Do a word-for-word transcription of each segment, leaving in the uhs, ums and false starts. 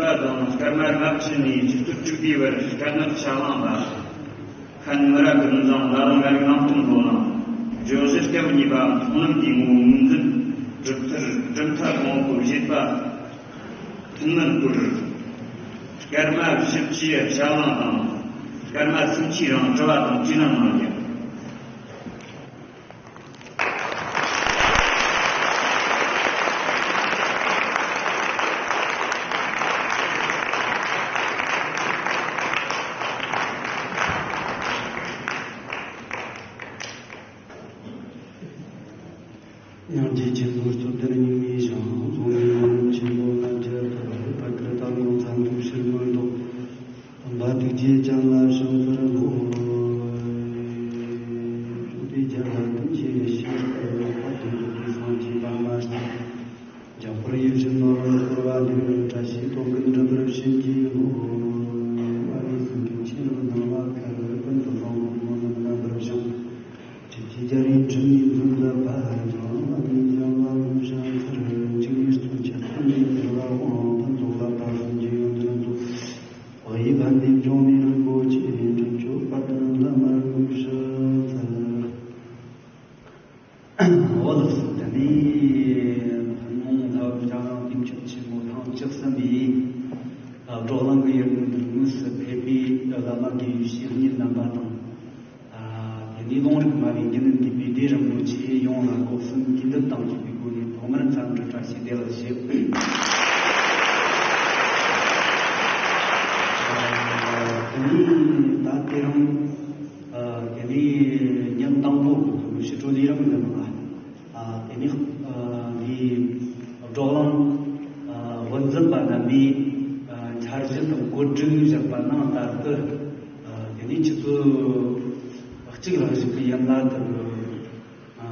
པ་དང་སྐར་མ་ལྔ་བཅུ་ནས་ཆིག་སྟོང་དྲུག་པའི་བར་དཀར་ནག་ཕྱག་གླང་ལ། ཁན་མི་ར་ཀུན་བཟང་བླ་རུང་མ་རིག་ནང་དོན་མདོ་ནང་བརྗོད་གཞི་སྐབས་གཉིས་པ་མཐོང་ལམ་འདིའི་ངོ་བོ་ངོས་འཛིན། གྲུབ་མཐར་གྲུབ་མཐའ་གོང་འོག་བཞེད་པ། ཐུན་མིན་སྐོར། སྐར་མ་བཞི་བཅུའི་ཕྱག་གླང་དང་། སྐར་མ་སུམ་ཅུའི་རིང་དྲི་བ་དང་དྲིས་ལན་གནང་རྒྱུ། སྙིང་རྗེ་ཆེན་པོས་གཙོ་བདེར་སྙིང་ནས་བཞེངས། རྫོང་ནས་ཡོང་ལམ་ཆེན་པོ་ལ་མཇལ་ཐུབ། བར་སྐར་དང་ལོ་མཚན་དུ་ཕྱིར་མི་ལྡོག། སྟོན་པ་ཐུགས་རྗེ་ཅན་ལ་བྱིན་པར་ཤོག། ཕྱོགས་དེའི་རྒྱལ་བ་ཀུན་གྱི་ཡེ་ཤེས་ལྟར། འཕགས་པའི་རྫོགས་པའི་སངས་རྒྱས་པདྨ་སྟེ། འཇམ་དཔལ་ཡེ་ཤེས་ནོར་བུ་བསྐོར་བ་འདུས། བཀྲ་ཤིས་ཐོག་ཀུན་འགྲུབ་པར་བྱིན་གྱིས་རློབས། ཨ་ནི་སེང་གེ་མཆེ་རབ་སྣང་ལ་ཁད། ཀུན་ཏུ་བཟང་པོ་ངོ་རྣམས་རྣམ་པར་བྱང་། ཁྲིད་ཀྱི་རྒྱལ་བའི་འཕྲིན་ལས་འཛིན་མཛད་པ། འཇམ་དབྱངས་ལ་ཡང་ཕྱག་འཚལ། འཇིགས་མེད་གཙུག་གི་ཐུགས་ཀྱི་ཟེར་བ་དབང་། ཕུན་ཚོགས་ལ་དྭགས་སུ་འཇིགས་ཡོན་ཏན་ཏོ། དཔག་ཡས་ཕན་བདེའི་འབྱུང་གནས་རིན་པོ་ཆེ། འཕྲིན་མཆོག་དཔལ་ལྡན་བླ་མར་ངོ་ཤ་འཚལ། འོ་ལགས་སོ། དེ་ནས་ཐུན་མོང་ལྷ་བབས་ལྕགས་ལང་དུས་མཆོད་ཆེན་མོ་ཐེངས་བཅུ་གསུམ་པའི་བགྲོ་གླེང་གི་ཡུལ་དངོས་འདིར་དངོས་སུ་ཕེབས་པའི་བླ་མ་དགེ་བའི་བཤེས་གཉེན་རྣམ་པ་དང་། དེ་ནས་ལུང་རིགས་སྨྲ་བའི་འགན་འདུན་པའི་སྡེ་རིན་པོ་ཆེ་ཡོངས་ལ་སྒོ་གསུམ་གུས་འདུད་དང་བཅས་པའི་སྒོ་ནས་ཐོག་མར་འཚམས་འདྲི་བཀྲ་ཤིས་བདེ་ལེགས་ཞུ། དེ་ནས་ད་དེ་རིང་། ཨ། དེ་ནས་ཉིན་དང་པོ་ཕྱི་དྲོ་ལས་རིམ་གྱི་ནང་ལ། ཨ། དེ་ནས། ཨ། འདིའི་བགྲོ་གླེང་། ཨ། དབུ་འཛིན་པ་རྣམ་པས། ཨ། འཆར་གཞི་དང་བཀོད་སྒྲིག་བཞག་པ་ནང་ལྟར་དུ། ཨ། དེ་ནས་ཆུ་ཚོད་གཅིག་ལྷག་ཞིག་གི་ཡན་ལ་དུ། ཨ།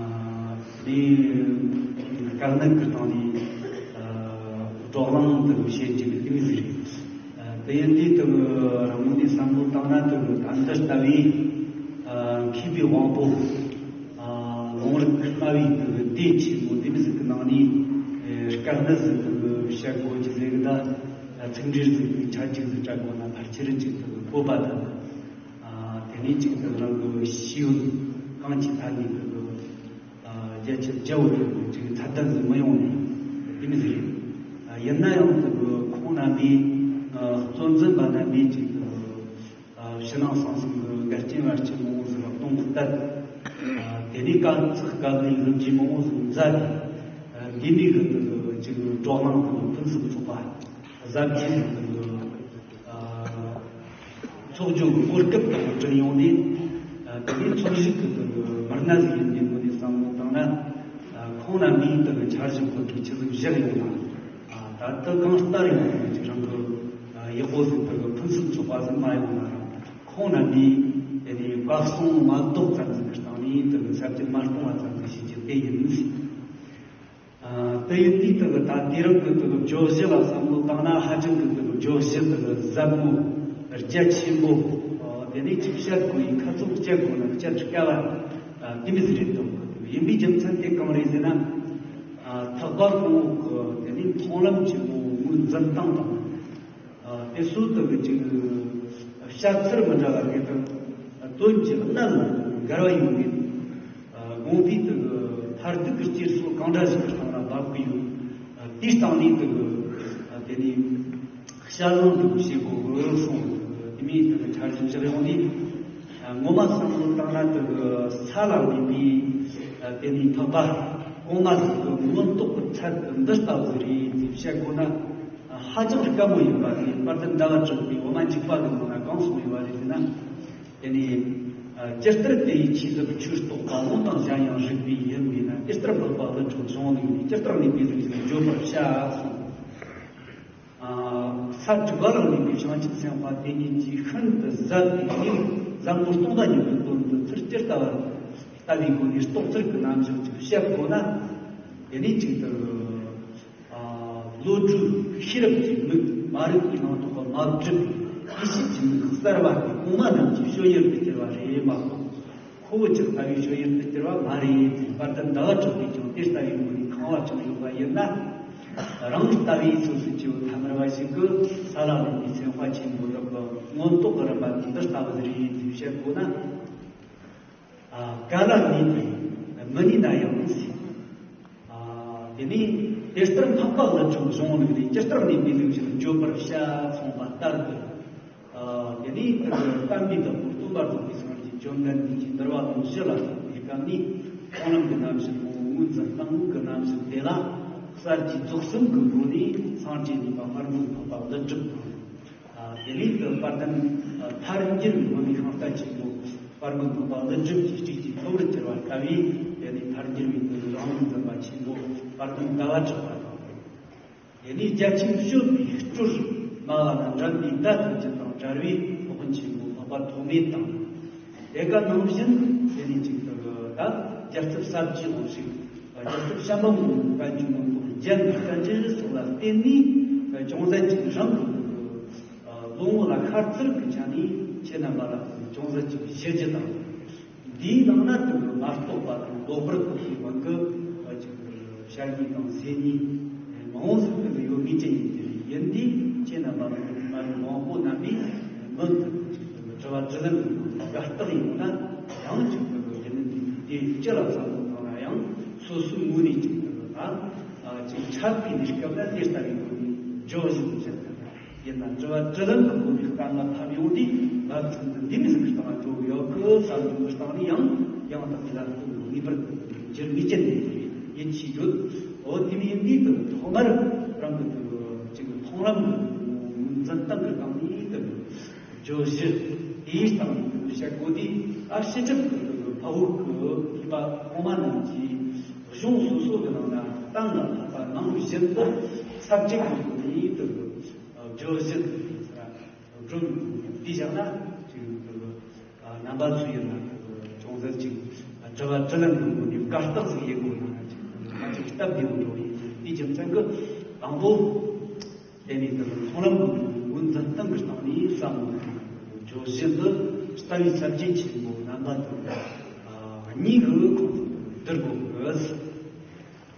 དེ་དཀའ་གནད་ཀྱི་སྟེང་ནས། ཨ། བགྲོ་གླེང་དུ་བྱེད་ཀྱི་དེ་མི་ཟིག་རེད། ཨ། དེ་ཡིན་དུས་དུ་རང་ངོས་ནས་བསམ་བློ་བཏང་ན་དུ་ད་འདི་ལྟ་བུའི། ཨ། མཁས་པའི་དབང་པོ། ཨ། ལུང་རིགས་སྨྲ་བའི་དུ་སྡེ་ཆེན་མོ་དེ་མི་ཟིག་གི་ནང་ནས། ཨ། དཀའ་གནད་ཟིག་དུ་བཤད་དགོས་ཀྱི་ཟེར་གི་ད། ཚིག་འགྲེལ་ཟིག་དུ་ཆ་གཅིག་ཟིག་སྤྲད་དགོས་ན་ཕལ་ཆེར་གཅིག་དུ་བཀོད་པ་དང་། ཨ། དེ་ནས་གཅིག་ཏུ་རང་གི་ཤེས་ཡོན་གང་ཅི་ཐད་ནས་ཀྱི། ཨ། རྒྱ་ཆེར་རྒྱ་བོ་ཐོན་པའི་གཅིག་ཚད་ལྡན་ཟིག་མི་ཡོང་ནས་དེ་མི་ཟིག་རེད། ཨ། ཡིན་ན་ཡང་དུ་ཁོང་རྣམ་པའི། ཨ། གཙོ་འཛིན་པ་རྣམ་པའི་གཅིག་ཏུ། ཨ། ཕྱི་ནང་གསང་གསུམ་གྱི་འགལ་རྐྱེན་བར་ཆད་མང་བོ་ཟིག་ལ་སྟོང་གི་བསྟན། ཨ། དེ་ནས་དཀའ་ཚེགས་དཀའ་ལས་ལོ་རྒྱུས་མང་བོ་ཟིག་མཛད། ཨ། འདི་ནས་གི་དུ་གཅིག་བགྲོ་གླེང་གི་ཕུན་སུམ་ཚོགས་པ། གཟབ་རྒྱས་ཟིག་དུ། ཨ། འཚོགས་རྒྱུ་གི་གོ་སྐབས་དང་བསྐྲུན་ཡོང་དུས། ཨ། དེ་ནས་ཚོགས་ཞུགས་ཀྱི་དུ་མི་སྣ་ཟིག་ཡིན་པའི་ངོས་ནས་བསམ་བློ་བཏང་ན། ཨ། ཁོང་རྣམ་པས་དུ་འཆར་གཞི་བཀོད་སྒྲིག་ཆི་ཟིག་བཞག་ཡོང་ན། ཨ། ད་ལྟ་གང་ལྟར་ཡོང་དུས་ཀྱི་རང་གི། ཨ། ཡག་པོ་ཟིག་དུ་ཕུན་སུམ་ཚོགས་པ་ཟིག་མ་ཡོང་ན་རང་ཁོང་རྣམ་པས་དེ་ནས་བཀའ་གསུང་མ་ལྡོག་ཙམ་ཟིག་གི་སྟེང་ནས་དུ་ས་བཅད་མ་སྟོང་བ་ཙམ་ཟིག་བྱེད་རྒྱུ་དེ་ཡིན། ཨ། དེ་ཡིན་དུས་དུ་ད་དེ་རིང་གི་དུ་བརྗོད་གཞི་ལ་བསམ་བློ་བཏང་ན་ཧ་ཅང་གི་དུ་བརྗོད་གཞི་དུ་ཟབ་མོ་རྒྱ་ཆེན་པོ། ཨ། དེ་ནས་ཅིག་བཤད་དགོས་ཡིན་ཁ་ཚོན་བཅད་དགོས་ན་བཅད་དཀའ་བ། ཨ། དེ་མི་ཟིག་རེད་འདུག་ཡིན་པའི་རྒྱུ་མཚན་དེ་གང་རེད་ཟེར་ན། ཨ། ཐེག་པ་གོང་འོག་གི་དེ་ནས་མཐོང་ལམ་ཆེན་པོ་ངོས་འཛིན་སྟངས་དང་། ཨ། དེ་སོགས་དུ་གི་ཅིག་བཤད་ཚུལ་མི་འདྲ་བ་དེ་དང་། དོན་གྱི་གནད་ལ་འགལ་བ་ཡོད་མེད། ཨ། དགོངས་དུས་དུ་གི་མཐར་ཐུག་གི་སྐྱེལ་སྲོལ་གང་འདྲ་ཞིག་གི་སྟེང་ལ་འབབ་གི་ཡོད། ཨ། དེའི་སྟེང་ནས་དུ་གི། ཨ། དེ་ནས་བཤད་ལུང་དུ་བྱེད་དགོས་གི་གསུངས། དེ་མིན་དུ་གི་འཆར་གཞི་བཞག་ཡོང་དུས། ཨ། ངོ་མ་བསམ་བློ་བཏང་ན་དུ་གི་ས་ལ་གནས་པའི། ཨ། དེ་ནས་ཐེག་པ་གོང་མ་ཟིག་གི་མངོན་རྟོགས་ཀྱི་ཚད་དུ་འདི་ལྟ་བུ་རེད་ཅེས་བཤད་དགོས་ན། ཧ་ཅང་དཀའ་མོ་ཡིན་པ་དེ་དཔལ་ལྡན་ཟླ་བ་གྲགས་པའི་འོ་མ་འཇིགས་པ་གི་ནང་ན་གང་གསུངས་ཡོད་པ་རེད་ཟེར་ན། དེ་ནས་ཇི་ལྟར་དེ་ཡི་ཆོས་ལུགས་ཆོས་རྟོགས་པ། ལུང་དང་གཞན་ཡང་རིགས་པའི་ཡུལ་མེད་ན། དེ་ལྟར་འཕགས་པ་ཀླུ་ཕྲུག་གཞུང་ལུགས་ནས། ཇི་ལྟར་གནས་པའི་གཟུགས་ཅན་བརྗོད་པར་བྱ་གསུངས། ས་དྲུག་པ་ལ་གནས་པའི་བྱང་ཆུབ་སེམས་དཔའ་དེ་ཉིད་ཀྱིས་ཤིན་ཏུ་ཟབ་པའི་གནས་ཟབ་མོ་སྟོང་དང་ཉིད་ཀྱི་དོན་དུ་ཚུལ་ཇི་ལྟ་བ་ལྟ་བུའི་སྒོ་ནས་རྟོགས་ཚུལ་གྱི་རྣམ་གཞག་ཅིག་བཤད་དགོས་ན། དེ་ནས་ཅིག་ཏུ། ཨ། བློ་གྲོས་ཤེས་རབ་ཀྱི་མིག་མ་རིག་པའི་ངང་ཐོག་གི་མ་བསྒྲིབས་པའི་ཡེ་ཤེས་ཀྱི་མིག་གསར་བ་དེ་གོང་མ་རྣམས་ཀྱི་སྤྱོད་ཡུལ་དུ་གྱུར་པ་རེད་མ་གཏོགས། ཁོ་བོ་ཅག་ལྟ་བུའི་སྤྱོད་ཡུལ་དུ་གྱུར་པ་མ་རེད། དཔལ་ལྡན་ཟླ་བ་གྲགས་པས་ཀྱང་དེ་ལྟ་བུའི་ངོས་ནས་ཁེངས་པ་བཅངས་ཡོད་པ་ཡིན་ན། རང་ལྟ་བའི་སོ་སོའི་སྐྱེ་བོ་ཐ་མལ་པ་ཞིག་གིས་ས་ལ་ལུས་པའི་སེམས་དཔའ་ཆེན་པོ་དག་གི་མངོན་རྟོགས་ཀྱི་རིམ་པ་དེ་འདི་ལྟ་བུ་རེད་ཅེས་བཤད་དགོས་ན། ཨ། ག་ལ་གནས་པའི་མི་གནས་ན་ཡང་ཟེར། ཨ། དེ་ནས་དེ་ལྟར་འཕགས་པ་ཀླུ་སྒྲུབ་གཞུང་ལུགས་ནས་ཇི་ལྟར་གནས་པའི་ལུགས་བཞིན་བརྗོད་པར་བྱ་གསུངས་པ་ལྟར་དུ། ཨ། དེ་ནས་དེ་ལྟར་བསྟན་པའི་བདག་པོ་སྟོན་པ་རྫོགས་པའི་སངས་རྒྱས་བཅོམ་ལྡན་འདས་ཀྱིས་འདུལ་བ་ལུང་བཞི་ལ་སོགས་པའི་སྐབས་ནས་མཐོང་ལམ་གྱི་རྣམ་གཞག་དང་ངོས་འཛིན་སྟངས་ཀྱི་རྣམ་གཞག་དེ་ལ་གསར་བརྗེའི་རྫོགས་གསུམ་གྱི་སྒོ་ནས་སངས་རྒྱས་གཉིས་པ་དཔལ་མགོན་འཕགས་པ་ཀླུ་སྒྲུབ་དང་། ཨ། དེ་ནས་དེ་དཔལ་ལྡན་ཐར་འགྱུར་བའི་བུད་མེད་ཤིང་རྟ་ཆེན་པོ་དཔལ་མགོན་འཕགས་པ་ཀླུ་སྒྲུབ་ཀྱི་སྤྲུལ་སྐུའི་ཐོབ་རིམ་གྱི་བར་ལྟ་བུའི། དེ་ནས་ཐར་འགྱུར་བའི་དེ་རང་ལུགས་འཛིན་པ་ཆེན་པོ་དཔལ་ལྡན་ཟླ་བ་གྲགས་པ་དང་། དེ་ནས་རྒྱ་ཆེན་སྤྱོད་པའི་སྤྲུལ་སྨྲ་བ་དང་འགྲན་པའི་ཟླ་ཐམས་ཅད་དང་བྲལ་བའི་སློབ་དཔོན་ཆེན་པོ་འཕགས་པ་ཐོགས་མེད་དང་། དེ་ག་ནང་བཞིན་དེ་ནས་ཅིག་ཏུ་ད་རྒྱལ་ཚབ་ཟབ་རྒྱས་འོང་ཞིག་རྒྱལ་ཚབ་ཤམ་བྷ་མོ་བཀའ་འགྱུར་མང་པོ་རྒྱལ་བའི་བསྟན་འགྱུར་སོགས་ལ་བརྟེན་ནས་ཅུང་ཟད་ཅིག་རང་གི་ལོ་ངོ་ལ་ཤར་ཚུལ་གྱི་ཆ་ནས་ཁྱེད་རྣམ་པ་ལ་ཅུང་ཟད་ཅིག་ཞུ་རྒྱུ་དང་། འདིའི་ནང་ན་དུ་མ་རྟོགས་པ་དང་ལོག་པར་རྟོག་པའི་དབང་གིས་ཅིག་བཤད་ཉེས་དང་ཟེར་ཉེས་མང་བོ་ཟིག་ཏུ་ཡོད་ངེས་ཅན་ཡིན་གྱི་རེད། ཡིན་དུས་ཁྱེད་རྣམ་པ་ལ་མ་རིག་མང་པོ་རྣམ་པས་མུ་མཐུད་དུ་ཅིག་དྲི་བ་དྲིས་ལན་དགའ་རྟགས་ཡོང་ན་ཡང་ཅིག་ཏུ་ཡིན་ནི་འདི་དེ་སྤྱི་ལ་བསམ་བློ་བཏང་ན་ཡང་སོ་སོའི་ངོས་ནས་ཅིག་ཏུ་ད་ཅིག་འཁྲབ་པའི་གནས་སྐབས་ལ་དེ་ལྟ་བུའི་སྒོ་ནས་བརྗོད་བཞིན་དུ་བཤད་ཐུབ། ཡིན་ན་དྲི་བ་དྲིས་ལན་གྱི་སྒོ་ནས་བཀའ་ལ་ཕབ་ཡོང་དུས་ང་ཚོ་འདི་འདི་མི་ཟིག་གི་སྟེང་ལ་འགྲོ་གི་ཡོད་གི་བསམ་བློ་གི་སྟེང་ནས་ཡང་ཡང་དག་གི་ལམ་སྟོན་ངེས་པར་དུ་འགྱུར་ངེས་ཅན་ནས་ཡིད་ཆེས་ཡོད། འོ་དེ་མིན་འདི་དུ་ཐོག་མར་རང་གི་དུ་ཅིག་མཐོང་ལམ་གྱི་འཛིན་སྟངས་ཀྱི་སྟེང་ནས་དུ་བརྗོད་གཞི་དེའི་སྟེང་ནས་དུ་བཤད་དགོས་དུས། ཨ། ཕྱི་སྒྲུབ་ཀྱི་དུ་འཕགས་བོད་ཀྱི་མཁས་པ་གོང་མ་རྣམས་ཀྱིས་གཞུང་སོ་སོ་གི་ནང་ན་གཏན་ལ་ཕབ་པ་ནང་བཞིན་དུ་ས་བཅད་ཀྱི་སྒོ་ནས་དུ། བརྗོད་གཞི་ཟེར་བ་སྒྲུབ་འདི་བཞག་ན་ཅིག་རྣམ་པ་ཚོ་ཡིན་ན་ཅུང་ཟད་ཅིག་དྲི་བ་དྲིས་ལན་གྱི་སྒོ་ནས་དགའ་རྟགས་ཟིག་ཡིན་དགོས་ན་ཅིག་ང་ཅིག་སྟབས་བདེ་བོ་འགྲོ་ཡིན། དེའི་རྒྱུ་མཚན་གྱིས་དང་པོ་དེ་ནས་དུ་མཐོང་ལམ་གྱི་ངོས་འཛིན་སྟངས་ཀྱི་སྟེང་ནས་བསམ་བློ་བཏང་། བརྗོད་གཞི་འདི་ལྟ་བའི་ས་བཅད་ཆེན་པོ་རྣམ་པ་དུ་གཉིས་ཀྱི་ཁོངས་སུ་བསྡུར་དགོས་ཀྱི།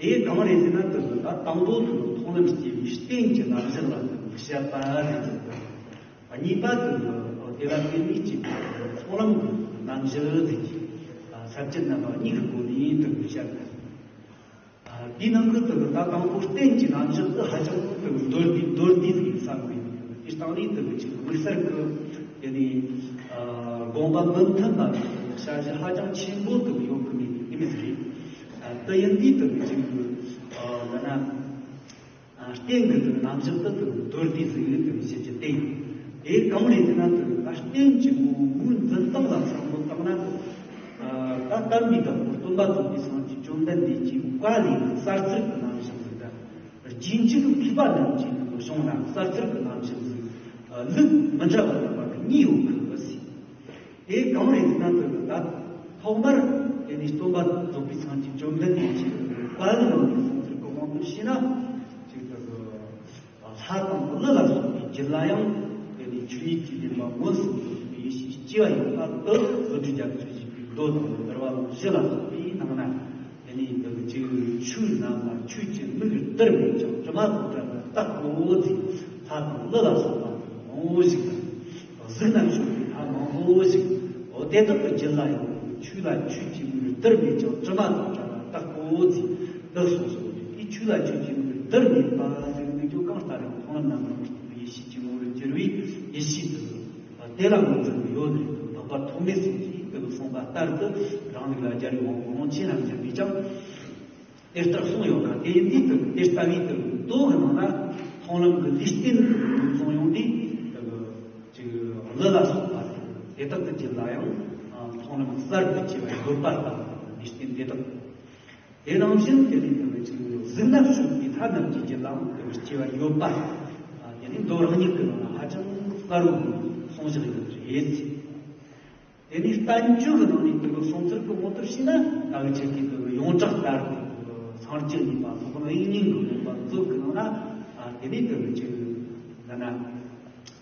དེ་གང་རེད་ཟེར་ན་དུ་ད་དང་པོ་དུ་མཐོང་ལམ་སྐྱེ་བའི་རྟེན་གྱི་རྣམ་གཞག་ལ་དུ་བཤད་པ་རེད། གཉིས་པ་དུ་དེ་ལ་བརྟེན་ནས་སྐྱེས་པའི་མཐོང་ལམ་གྱི་རྣམ་གཞག་དེ་ས་བཅད་རྣམ་པ་གཉིས་ཀྱི་སྒོ་ནས་དུ་བཤད་པ། དེའི་ནང་གི་དུ་ད་དང་པོ་རྟེན་གྱི་རྣམ་གཞག་ཏུ་ཧ་ཅང་དུ་མདོར་བསྡུས་མདོར་བསྡུས་ཟིག་བསམ་དགོས། དེ་སྟེང་ནས་དུ་ཅིག་དམིགས་བསལ་གྱི་དེ་ནས་དགོངས་པ་མི་མཐུན་པ་བྱ་གཞི་ཧ་ཅང་ཆེན་པོ་དུ་ཡོད་གི་མེད་ནི་མི་ཟིག་རེད། དུ་ཡིན་དུས་དུ་ཅིག་འདི་ན། རྟེན་གྱི་དུ་རྣམ་གཞག་ཏུ་དུ་མདོར་བསྡུས་ཟིག་ཡོད་དུ་བྱེད་ཀྱི་སྟེ། དེ་གང་རེད་ཟེར་ན་དུ་ད་རྟེན་གྱི་ངོ་བོའི་འཛིན་སྟངས་ལ་བསམ་བློ་བཏང་ན་དུ། ད་བསྟན་པའི་བདག་པོ་སྟོན་པ་ཐོབ་པའི་སངས་རྒྱས་བཅོམ་ལྡན་འདས་ཀྱི་བཀའ་ལས་གསར་ཚུལ་གྱི་རྣམ་གཞག་ཟིག་དང་། རྗེས་འཇུག་མཁས་པ་རྣམས་ཀྱི་གཞུང་ན་གསར་ཚུལ་གྱི་རྣམ་གཞག་ཟིག་ལུགས་མི་འདྲ་བ་དུ་བར་གཉིས་ཡོད་གི་ཟེར། དེ་གང་རེད་ཟེར་ན་དུ་ད་ཐོག་མར་དེ་ནས་སྟོན་པ་རྫོགས་པའི་སངས་རྒྱས་བཅོམ་ལྡན་འདས་ཀྱི་བཀའ་ལུང་གི་གསུང་ཚུལ་གྱི་དབང་དུ་བྱས་ན་ཅིག་ཏུ་ལྷ་དང་ཀླུ་ལ་སོགས་པའི་རྒྱུད་ལ་ཡང་དེ་ནས་ཆོས་ཉིད་ཀྱི་བདེན་པ་མངོན་སུམ་དུ་གསུངས་པའི་ཡེ་ཤེས་སྐྱེ་བ་ཡོད་པ་དུ་བོད་ཀྱི་རྒྱ་མཚོས་བཞེད་པའི་མདོ་དང་འདུལ་བ་ལུང་བཞི་ལ་སོགས་པའི་ནང་ན། དེ་ནས་འདི་ཆོས་རྣམས་ལ་ཆོས་ཀྱི་མིག་བསྡུར་མེད་ཀྱང་དྲི་མ་དང་བྲལ་བར་བརྟག་གོ་ཟེར། ལྷ་དང་ཀླུ་ལ་སོགས་པ་མང་བོ་ཞིག་དང་། གཟུགས་རྣམས་བྱུང་བའི་ལྷ་མང་བོ་ཞིག་འོ་དེ་དག་གི་རྒྱུད་ལ་ཡང་ཆོས་ལ་ཆོས་ཀྱི་མིག་བསྡུར་མེད་ཀྱང་དྲི་མ་དང་བྲལ་བར་བརྟག་གོ་ཟེར། འདི་གསུངས་སོ། དེ་ཆོས་ལ་ཆོས་ཀྱི་མིག་བསྡུར་མེད་པ་ཟེར་ནས་ཀྱང་གང་ལྟར་ཡང་མཐོང་ལམ་རྣམ་པར་རྟོག་པའི་ཡེ་ཤེས་ཀྱི་ངོ་བོར་གྱུར་པའི་ཡེ་ཤེས་དེ། དེ་ལ་ངོས་འཛིན་ཡོད་ནས་འཕགས་པ་ཐོགས་མེད་སོགས་ཀྱིས་དེ་ལ་གསུངས་པ་ལྟར་དུ་རང་ལུགས་ལ་སྦྱར་བའི་དབང་པོ་ལོངས་སྤྱོད་རྣམས་སྦྱར་བས་ཀྱང་དེ་ལྟར་གསུངས་ཡོད་ཀ། དེ་ཡིན་དུས་དུ་དེ་ལྟ་བུའི་དུ་མདོ་གི་ནང་ན་མཐོང་ལམ་གྱི་ལུས་རྟེན་དུ་ངོས་བཟུང་ཡོང་དུས་དུ་ཅིག་ཀླུ་ལ་སོགས་པ་དེ་དག་གི་རྒྱུད་ལ་ཡང་མཐོང་ལམ་གསར་དུ་སྐྱེ་བ་ཡོད་པ་ལྟ་བུ་ལུས་རྟེན་དེ་དག་དེ་ནང་བཞིན་དེ་ནས་དེ་ནས་ཅིག་གཟུགས་ནག་ཕྱོགས་པའི་ལྷ་རྣམས་ཀྱི་རྒྱུད་ལའང་དེ་སྐྱེ་བ་ཡོད་པ། དེ་ནས་མདོ་རང་ཉིད་ཀྱི་ནང་ན་ཧ་ཅང་གསལ་བོ་གསུངས་བཞག་ཡོད་རེད། དེ་ནས་བསྟན་བཅོས་ཀྱི་ནང་ནས་དེ་གསུངས་ཚུལ་གྱི་ངོ་དེ་བྱས་ན་ད་གི་ཆེད་ཀྱི་དེ་ཡོངས་གྲགས་ལྟར་དེ་སངས་རྒྱས་གཉིས་པ་སློབ་དཔོན་དབྱིག་གཉེན་གྱི་དགོངས་པ་མཛོད་ཀྱི་ནང་ན་དེ་ནས་དེ་ཅིག་ལ་ན།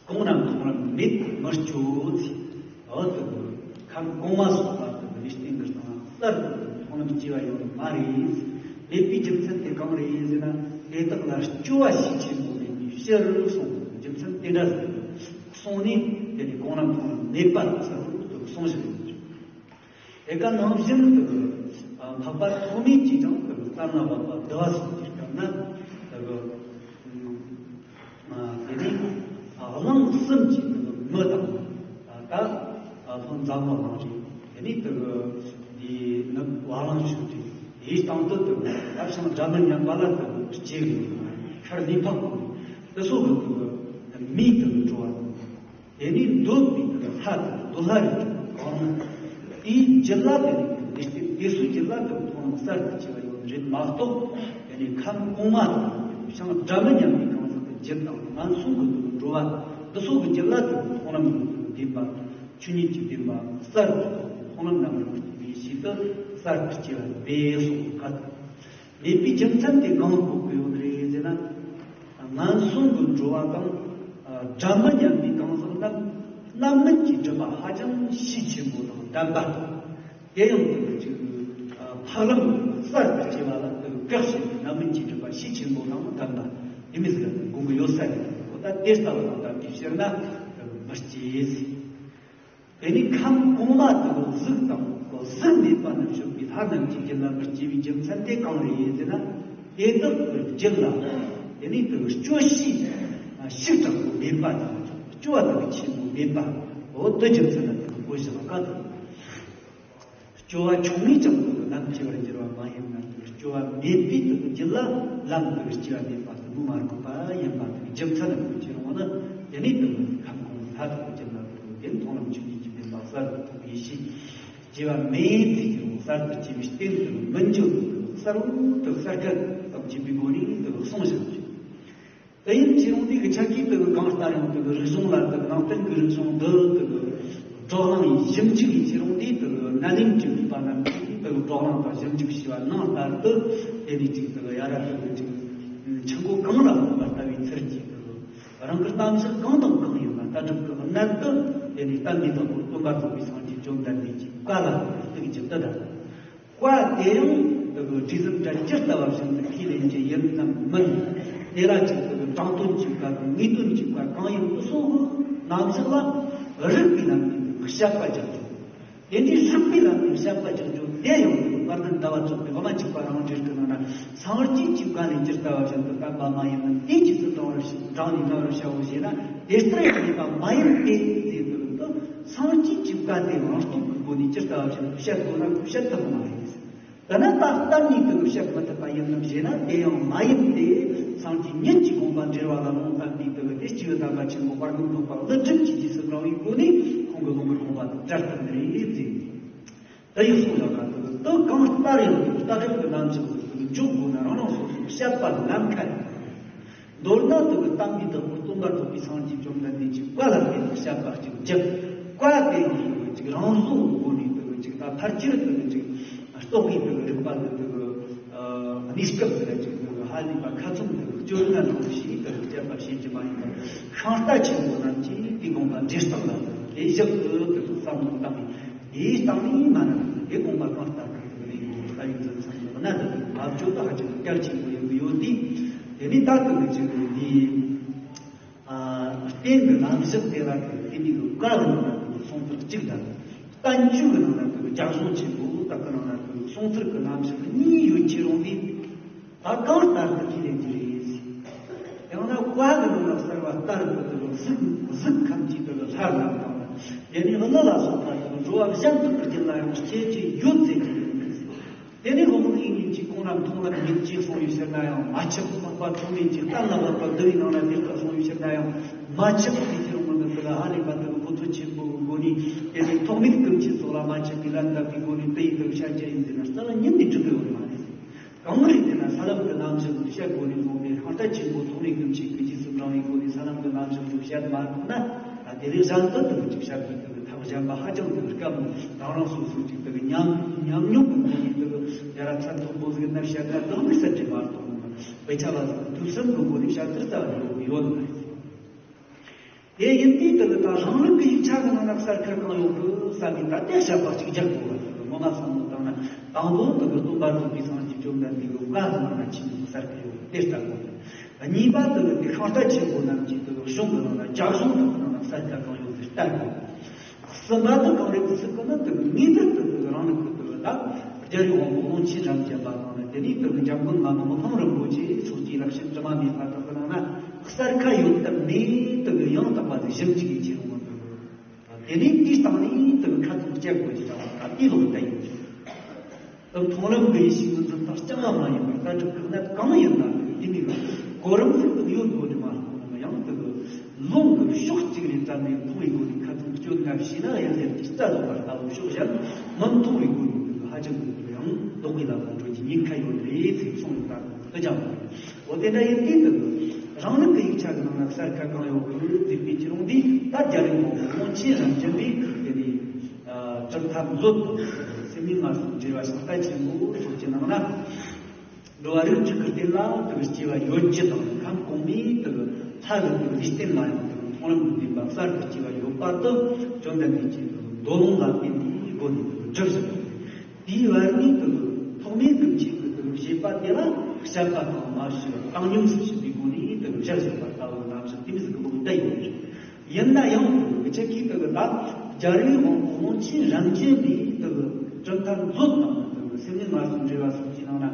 གང་རྣམས་མཐོང་ལམ་མེད་མི་སྤྱོད་ཅེས། འོ་དེ་ཁམས་གོང་མ་སོགས་ལ་དེ་ལུས་རྟེན་གྱི་སྟེང་གསར་དུ་མཐོང་ལམ་སྐྱེ་བ་ཡོད་མ་རེད། མེད་པའི་རྒྱུ་མཚན་དེ་གང་རེད་ཟེར་ན། དེ་དག་ལ་སྐྱོ་བ་ཤས་ཆེན་པོ་མེད་པའི་ཕྱིར་གསུངས། རྒྱུ་མཚན་དེ་འདྲ་ཟིག་གསུངས་ནས། དེ་ནས་གོང་རིམ་མཐོང་ལམ་མེད་པ་གསལ་པོ་དུ་གསུངས་བཞག་ཡོད། དེ་ག་ནང་བཞིན་དུ་འཕགས་པ་ཐོགས་མེད་ཀྱིས་ཀྱང་དུ་གཏན་ལ་དབབ་པ་བསྡུ་བ་སོགས་ཀྱི་སྐབས་ན། དུ་དེ་ནས་གླིང་གསུམ་གྱི་དུ་མི་དང་། ད་ལྷོ་འཛམ་བུ་གླིང་རེད། དེ་ནས་དུ་འདི་ནུབ་བ་གླང་ཆོས་རེད། དེའི་སྟེང་དུ་དུ་ད་བྱང་སྒྲ་མི་སྙན་པ་ལ་དུ་སྐྱེ་བའི་ཤར་ལུས་འཕགས་པོ་དེ་ཚོ་གི་དུ་མིའི་དུ་འགྲོ་བ་དང་། དེ་ནས་འདོད་པའི་ལྷ་དང་འདོད་ལྷ་རིགས་གང་། དེའི་རྒྱུད་ལ་དེ་ནས་དེ་སྟེ་དེ་ཚོའི་རྒྱུད་ལ་དེ་མཐོང་ལམ་གསར་དུ་སྐྱེ་བ་ཡོད་རེད་མ་གཏོགས། དེ་ནས་ཁམས་གོང་མ་དང་བྱང་སྒྲ་མི་སྙན་པའི་གང་ཟག་གི་རྒྱུད་དང་ངན་སོང་གི་དུ་འགྲོ་བ་འདི་ཚོ་གི་རྒྱུད་ལ་དེ་མཐོང་ལམ་ཡོད་དུ་བདེན་པ། ཆོས་ཉིད་ཀྱི་བདེན་པ་གསར་དུ་མཐོང་ལམ་རྣམ་རིག་པའི་ཕྱིར་དུ་གསར་དུ་སྐྱེ་བ་སྦས་སོགས་ཀ། མེད་པའི་རྒྱུ་མཚན་དེ་གང་གོ་དགོས་ཡོད་རེད་ཟེར་ན། ངན་སོང་གི་འགྲོ་བ་དང་། སྒྲ་མི་སྙན་པའི་གང་ཟག་རྣམས་རྣམ་སྨིན་གྱི་སྒྲིབ་པ་ཧ་ཅང་ཤས་ཆེན་པོ་དང་ལྡན་པ། དེ་ཡང་དེ་ཅིག་འཕགས་ལམ་གསར་དུ་སྐྱེ་བ་ལ་དེ་བཀག་བྱེད་པའི་རྣམ་སྨིན་གྱི་སྒྲིབ་པ་ཤས་ཆེན་པོ་དང་ལྡན་པ་དེ་མི་ཟིག་གོ་གི་ཡོད་ས་རེད། འོ་ད་དེ་ལྟ་བུ་དང་ལྡན་པའི་ཕྱིར་ན་དེ་མི་སྐྱེ་ཟེར། དེ་ནི་ཁམས་གོང་མ་དུ་གཟུགས་དང་གཟུགས་མེད་པ་རྣམས་བྱུང་བའི་ལྷ་རྣམས་ཀྱི་རྒྱུད་ལ་མི་སྐྱེ་བའི་རྒྱུ་མཚན་དེ་གང་རེད་ཟེར་ན། དེ་དག་གི་རྒྱུད་ལ་དེ་ནི་དུ་སྐྱོ་ཤས་ཤུགས་དྲག་པོ་མེད་པ་དང་། སྐྱོ་བ་དག་ཆེན་པོ་མེད་པ། འོ་དེ་རྒྱུ་མཚན་ལ་དུ་གོ་བཞག་ག་དང་། སྐྱོ་བ་ཆུང་ངུས་ཀྱང་དུ་ལམ་སྐྱེ་བར་འགྱུར་བ་མ་ཡིན་ནམ། དུ་སྐྱོ་བ་མེད་པའི་དུ་རྒྱུད་ལ་ལམ་དུ་སྐྱེ་བ་མེད་པ་དུ་མ་གོ་བ་ཡིན་པ་དུ་རྒྱུ་མཚན་ལ་གོ་ཅི་རུང་བ་ན། དེ་ནི་དུ་ཁམས་གོང་མའི་ལྷ་དག་གི་རྒྱུད་ལ་དུ་དེ་མཐོང་ལམ་ཆོས་ཉིད་ཀྱི་བདེན་པ་གསར་དུ་ཐོབ་པའི་ཕྱིར། སྐྱེ་བ་མེད་ཚེ་ཀྱང་གསར་དུ་སྐྱེ་བའི་རྟེན་དུ་མི་འགྱུར་བའི་གསར་བུ་དུ་གསར་སྐལ་དང་བཅས་པའི་སྒོ་ནས་དུ་གསུངས་བཞག་ཅིང་། དེ་ཡིན་ཅི་རུང་དེ་གི་ཆ་གིས་དུ་གང་ལྟར་ཡང་དུ་རིག་གཞུང་ལ་དུ་ནང་བསྟན་གྱི་རིག་གཞུང་འདི་དུ་བགྲོ་གླེང་ཡིན་ཞིབ་འཇུག་ཡིན་ཅི་རུང་དེ་དུ་ནཱ་ལེནྡྲའི་བོད་པ་རྣམས་ཀྱིས་དུ་བགྲོ་གླེང་དང་ཞིབ་འཇུག་བྱས་པ་ནང་ལྟར་དུ། དེ་ནས་ཅིག་དུ་ཡ་རབས་དུ་ཅིག་ཆུ་མགོ་གངས་ལ་ལྷུང་བ་ལྟ་བུའི་ཚུལ་གྱིས་དུ། རང་གི་རྣམ་གཞག་གང་དང་གང་ཡིན་ལ་ལྟ་གྲུབ་ཀྱི་གནད་དུ། དེ་ནས་བསྟན་པའི་བདག་པོ་སྟོན་པ་རྫོགས་པའི་སངས་རྒྱས་བཅོམ་ལྡན་འདས་ཀྱི་བཀའ་ལ་གཏུག་རྒྱུ་དེ་དང་། བཀའ་དེ་ཡང་དུ་སྒྲིག་གསུམ་གྲལ་ཇི་ལྟ་བ་བཞིན་དུ་ཁས་ལེན་རྒྱུ་ཡིན་ནམ་མིན། དེ་ལ་ཅིག་དུ་དྲང་དོན་གྱི་བཀའ་དང་ངེས་དོན་གྱི་བཀའ་གང་ཡིན་དུ་སོགས་རྣམ་གཞག་ལ་རིགས་པའི་ལམ་ནས་དུ་བཤད་པ་རྒྱག་རྒྱུ། དེ་འདྲའི་རིགས་པའི་ལམ་ནས་བཤད་པ་རྒྱག་རྒྱུ་དེ་ཡང་དུ་དཔལ་ལྡན་ཟླ་བ་ཚོགས་པའི་བླ་མ་གཅིག་པ་རང་འགྲེལ་གྱི་ནང་ན། སངས་རྒྱས་ཀྱི་བཀའ་ནི་ཇི་ལྟ་བ་བཞིན་དུ་བསྟན་པ་མ་ཡིན་མིན། དེ་རྗེས་སུ་འབྲང་བར་འབྲང་ནས་བསྟན་པར་བྱའོ་ཞེ་ན། དེ་ལྟར་ཡང་མེད་པ་མ་ཡིན་ཏེ་ཟེར་དུས། སངས་རྒྱས་ཀྱི་བཀའ་དེ་རང་སྟོབས་ཀྱི་སྒོ་ནས་ཇི་ལྟ་བ་བཞིན་དུ་བཤད་དགོས་ན་བཤད་ཐུབ་པ་མ་རེད། དེ་ན་ད་གཏན་ནས་དུ་བཤད་མི་ཐུབ་པ་ཡིན་ནམ་ཞེ་ན། དེ་ཡང་མ་ཡིན་ཏེ། སངས་རྒྱས་ཉིད་ཀྱི་དགོངས་པ་འགྲེལ་བ་ལ་ལུང་བསྟན་པའི་དུ་དེ་སྤྱི་བོའི་དམ་པ་ཆེན་པོ་དཔལ་ལྡན་འབྲུག་པ་ཀླུ་སྒྲུབ་ཀྱིས་རྗེས་སུ་འབྲང་བའི་སྒོ་ནས་ཁོང་གི་ལུང་གི་དགོངས་པ་དེ་བཀྲལ་ཐུབ་ནི་རེད་ཟེར། ད་ཡིག་གསུང་ཡག་ག་དུ་དུ་གང་ལྟར་ཡང་དུ་ལྟ་གྲུབ་ཀྱི་རྣམ་གཞག་ཏུ་འཇོག་དགོས་ན་རང་རང་སོ་སོའི་བཤད་པ་ལམ་ཁ་ཡིན། མདོར་ན་དུ་གི་བསྟན་པའི་བདག་པོ་སྟོན་པ་རྫོགས་པའི་སངས་རྒྱས་བཅོམ་ལྡན་འདས་ཀྱི་བཀའ་ལ་བརྟེན་ནས་བཤད་པ་གཅིག་བརྒྱབ། བཀའ་དེ་ཡང་དུ་གཅིག་རང་བཟོ་གི་སྒོ་ནས་དུ་གཅིག་ད་ཕལ་ཆེར་དུ་གཅིག་རྟོག་གེ་དུ་རིག་པ་དུ་དུ་གནས་སྐབས་དུ་གཅིག་དུ་ཧ་ལས་པ་ཁ་ཚུམ་དུ་སྤྱོད་ལྔ་ནང་བཞིན་དུ་སྤྱད་པ་བྱེད་ཀྱི་མ་ཡིན་པར། ཤིང་རྟ་ཆེན་པོ་རྣམས་ཀྱིས་དེའི་དགོངས་པ་འགྲེལ་སྟངས་ལ་དེ་བཞག་ཏུ་དུ་བསམ་བློ་བཏང་ནས། དེའི་སྟེང་ནས་མ་ནམ་དེ་དགོངས་པ་གང་ལྟར་དུ་ལས་ཡོད་ལྟ་བའི་འཛིན་མཚམས་སུ་གནའ་དུ་བབ་ཅོལ་དུ་ཧ་ཅང་གལ་ཆེན་པོ་ཡོང་གི་ཡོད་དེ། དེ་ནས་ད་དུ་གི་ཅིག་འདིའི་རྟེན་གྱི་རྣམ་གཞག་དེ་ལ་དུ་དེ་ནས་གི་བཀའ་གི་ནང་ན་དུ་གསུང་ཚུལ་གཅིག་དང་། བསྟན་བཅོས་ཀྱི་ནང་ན་དུ་རྒྱ་གཞུང་ཆེན་པོ་དག་གི་ནང་ན་དུ་གསུང་ཚུལ་གྱི་རྣམ་གཞག་གཉིས་ཡོད་ཀྱི་རུང་དེ། ད་གང་ལྟར་དུ་ཁས་ལེན་གྱི་རེད། ཡང་ན་བཀའ་གི་ནང་ན་གསལ་བ་ལྟར་དུ་དུ་གཟུགས་གཟུགས་ཁམས་ཀྱི་དུ་ལྷ་རྣམས་དང་། དེ་ནས་ཀླུ་ལ་སོགས་པ་དུ་འགྲོ་བ་གཞན་དག་གི་རྒྱུད་ལ་ཡང་སྐྱེ་ཅི་ཡོད་ཟེར་གྱི་ཡོད་མེད། དེ་ནས་ལོ་ངོ་ཨིན་ཡིན་གྱི་གོང་ལ་མཐོང་ལ་མིན་གྱི་གསུང་ཡོད་ཕྱིར་ན་ཡང་མ་ཆགས། འཕགས་པ་ཐོགས་མེད་ཀྱི་གཏན་ལ་དབབ་པ་འདི་ཡི་ནང་ལ་དེ་ལྟར་གསུང་ཡོད་ཕྱིར་ན་ཡང་མ་ཆགས། དེ་ཕྱིར་འོང་ནི་དུ་ལ་ཧ་ལས་པ་དུ་གོ་ཐོས་ཆེན་པོའི་སྒོ་ནས། དེ་ནས་ཐོགས་མེད་ཀུན་གྱི་ཚོགས་ལ་མ་ཆགས་པའི་ལན་བཏབ་པའི་སྒོ་ནས་དེ་ཡི་དུ་བཤད་རྒྱུ་ཡིན་ཟེར་ན་རྩ་བ་ཉིད་ནས་འགྲིག་གི་ཡོད་མ་རེད། གང་རེད་ཟེར་ན་ས་ལམ་གྱི་རྣམ་གཞག་འདི་བཤད་སྒོ་ནས་བཟུང་སྟེ་ཤིང་རྟ་ཆེན་པོ་ཐོགས་མེད་ཀུན་གྱི་ཀུན་གྱིས་སུ་འབྲང་བའི་སྒོ་ནས་ས་ལམ་གྱི་རྣམ་གཞག་འདི་བཤད་མ་ཐུབ་ན། ད་དེ་རིང་གཞན་དུ་དུ་ཅིག་བཤད་པའི་དུ་ཐབས་གཞན་པ་ཧ་ཅང་དུ་དཀའ་མོ། རང་རང་སོ་སོ་ཅིག་དུ་ཉམས་ཉམས་མྱོང་གི་སྒོ་ནས་དུ་ཡ་ར་ཚད་མཐོན་པོ་ཟིག་ན་བཤད་ན་བདག་མེད་གསལ་བྲིས་མ་གཏོགས་དཔེ་ཆ་ལ་ཟིག་ཐུབ་སེམས་ཀྱི་སྒོ་ནས་བཤད་ཚུལ་རྩ་བ་ཡོད་ཡོད་མ་རེད། དེ་ཡིན་དུས་དུ་ད་རང་ལུགས་ཀྱི་ཡིག་ཆ་གི་ནང་ན་གསར་ཁ་གང་ཡོད་གི་བསམ་ནས་ད་ལྟའི་བཤད་པ་གཅིག་རྒྱག་དགོས་པ་དེ་ངོ་མ་བསམ་བློ་བཏང་ན། དང་པོ་དུ་གི་སྟོན་པ་རྫོགས་པའི་སངས་རྒྱས་ བཅོམ་ལྡན་འདས་ཀྱི་བཀའ་གི་ནང་ན་ཆེན་པོའི་གསར་ཁ་ཡོད་དེ་ལྟ་དགོས། གཉིས་པ་དེ་ནི་ཤིང་རྟ་ཆེན་པོ་རྣམས་ཀྱི་དེ་གཞུང་གི་ནང་ན་རྒྱ་གཞུང་དེ་ནང་ན་གསར་ཁ་གང་ཡོད་དེ་ལྟ་དགོས། གསུམ་པ་དེ་གང་རེད་ཟེར་གི་ན། དེ་ངེས་པར་དུ་དེ་རང་ལུགས་ཀྱི་དེ་ད་རྒྱལ་བའི་དབང་པོ་ཀློང་ཆེན་རབ་འབྱམས་པ་དང་ནི་དེ་ནས་དེ་འཇམ་མགོན་མ་ནོར་ལྷུན་རིན་པོ་ཆེ་སོགས་ཀྱི་རབ་བྱུང་དྲི་མ་མེད་པ་དག་གི་ནང་ན་གསར་ཁ་ཡོད་དམ་མེད་དེ་ཡང་དག་པ་དེ་ཞིབ་འཇུག་གི་ཆེད་དུ་དེ་ནས་དེའི་སྟེང་ནས་དེ་ཁ་ཚོན་གཅོད་དགོས་ཀྱི་ད་དེ་ལོག་བལྟ་ཡོད། དེ་མཐོང་ལམ་གྱི་ཡེ་ཤེས་ཀྱི་འཛིན་སྟངས་རྐྱང་བ་མ་ཡིན་པར་ལྟ་གྲུབ་ཀྱི་གནད་གང་ཡིན་ན་དེ་ནས་གོ་རིམ་ཟིག་ཏུ་ཡོད་དགོས་ནི་མ་གཏོགས་ཡང་དེ་ལུང་གི་ཕྱོགས་གཅིག་ནས་བཙལ་ནས་མཐོང་བའི་སྒོ་ནས་ཁ་ཚོན་གཅོད་ན་ཤེས་ན་ཡང་ཟེར་གྱི་རྩ་ལ་བར་ལྟ་བུ་ཕྱོགས་གཞན་མི་མཐོང་བའི་སྒོ་ནས་ཧ་ཅང་གི་ཡང་ལྡོག་པའི་ལམ་ལ་འགྲོ་རྒྱུ་ཉེན་ཁ་ཡོད་རེད་ཟེར་གསུངས་ཡོད་པ་དང་དེ་ཀྱང་མ་རེད། འོ་དེ་འདྲ་ཡིན་དུས་དེ་རང་ལུགས་ཀྱི་ཡིག་ཆ་གི་ནང་ན་གསལ་ཁ་གང་ཡོད་གི་ཟེར་བའི་ཁྱེད་རང་འདིས་ད་རྒྱལ་བའི་དབང་པོ་ཀློང་ཆེན་རབ་འབྱམས་པའི་དེ་ནས་གྲུབ་མཐའ་མཛོད་དང་སེམས་ནི་སྔར་སོང་འགྲེལ་བ་ཤིང་རྟ་ཆེན་པོ་སོགས་ཀྱི་ནང་ན། འགྲོ་བ་རིགས་དྲུག་གི་རྟེན་ལ་དེ་སྐྱེ་བ་ཡོད་རྒྱུ་དང་ཁམས་གོང་མའི་དེ་ལྷ་གི་དེ་ལུས་རྟེན་ལ་ཡང་དེ་མཐོང་ལམ་གྱི་བདེན་པ་གསར་དུ་སྐྱེ་བ་ཡོད་པ་དེ་བཅོམ་ལྡན་འདས་ཀྱིས་མདོ་ལུང་ལ་བརྟེན་ནས་སྒོ་ནས་དེ་སྒྲུབ་བཞག་པ་རེད། དེའི་བར་ནས་དེ་ཐོག་མའི་ཀུན་མཁྱེན་གྱི་དེ་བཞེད་པ་དེ་ལ་བཤད་པ་དང་མ་བཤད་བཏང་སྙོམས་སུ་ཕྱིན་པའི་སྒོ་ནས་དེ་བཞག་བཞག་པ་ལྟ་བུ་རྣམ་གཞག་དེ་མི་ཟིག་གི་ལུགས་བསྟན་ཡོད་པ་རེད། ཡིན་ན་ཡང་དེ་ཁྱེད་ཀྱིས་དེ་ལ་རྒྱལ་བའི་དབང་པོ་ཀློང་ཆེན་རབ་འབྱམས་པའི་དེ་གྲུབ་མཐའ་མཛོད་དང་དེ་སེམས་ནི་སྔར་སོང་འགྲེལ་བ་སོགས་ཀྱི་ནང་ན་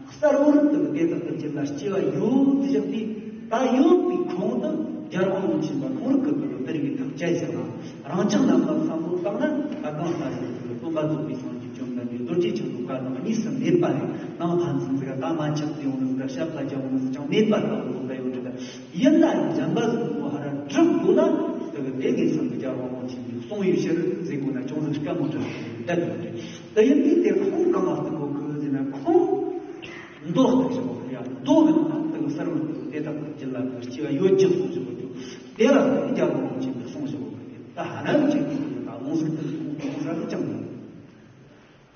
གསར་བོར་དེ་དེ་དག་གི་རྒྱུད་ལ་སྐྱེ་བ་ཡོད་དེ་བཞག་པས། ད་ཡོད་པའི་ཁུངས་དེ་རྒྱལ་བ་ཀློང་ཆེན་པ་ཁོང་རང་གི་དེ་དེ་རིགས་ཐག་བཅད་ཟིན་ལ་རང་ཅག་རྣམས་ལ་བསམ་བློ་བཏང་ན་ད་གང་ལྟར་ཡོད་དེ་སྟོན་པ་རྫོགས་པའི་སངས་རྒྱས་བཅོམ་ལྡན་འདས་རྡོ་རྗེ་འཆང་གི་བཀའ་དང་གཉིས་སུ་མེད་པ་རེད། ནང་ཕན་ཚུན་ཟིག་ད་མ་ཆགས་ཏེ་ཡོང་ནི་ཟིག་ད་བཤད་པ་རྒྱག་ཡོང་ནི་ཟིག་ཀྱང་མེད་པ་ལྟ་བུ་ལོག་པ་ཡོད་འདྲ། ཡིན་ན་ཡང་འཇམ་པ་ཟིག་གོ་ཧ་ར་སྒྲུབ་དགོས་ན་དེ་གི་དེ་ངེས་སམ་གི་རྒྱལ་བ་ཀློང་ཆེན་གྱིས་གསུང་བའི་ཕྱིར་ཟེར་དགོས་ན་ཅུང་ཟད་དཀའ་མོ་འདྲ་ཞིག་བསྡད་ཡོད་རེད། དེ་ཡིན་དུས་དེ་ཁུངས་གང་ལ་གཏུག་དགོས་གི་ཟེར་ན་ཁུངས་མདོ་ལྟར་ཞིག་གོ་ཡ་མདོ་གི་ནང་དེ་གི་གསར་བུ་དེ་དག་གི་རྒྱུད་ལ་གི་སྐྱེ་བ་ཡོད་ཀྱི་གསུང་ཞིག་གོ་རྒྱུ་དེ་ལ་གི་རྒྱལ་བ་ཀློང་ཆེན་གྱིས་གསུང་ཞིག་གོ་གི་ད་ཧ་ན་གི་ཅིག་གི་ད་ལུང་ཟིག་དེ་ལུང་ཟིག་ཅང་མེད།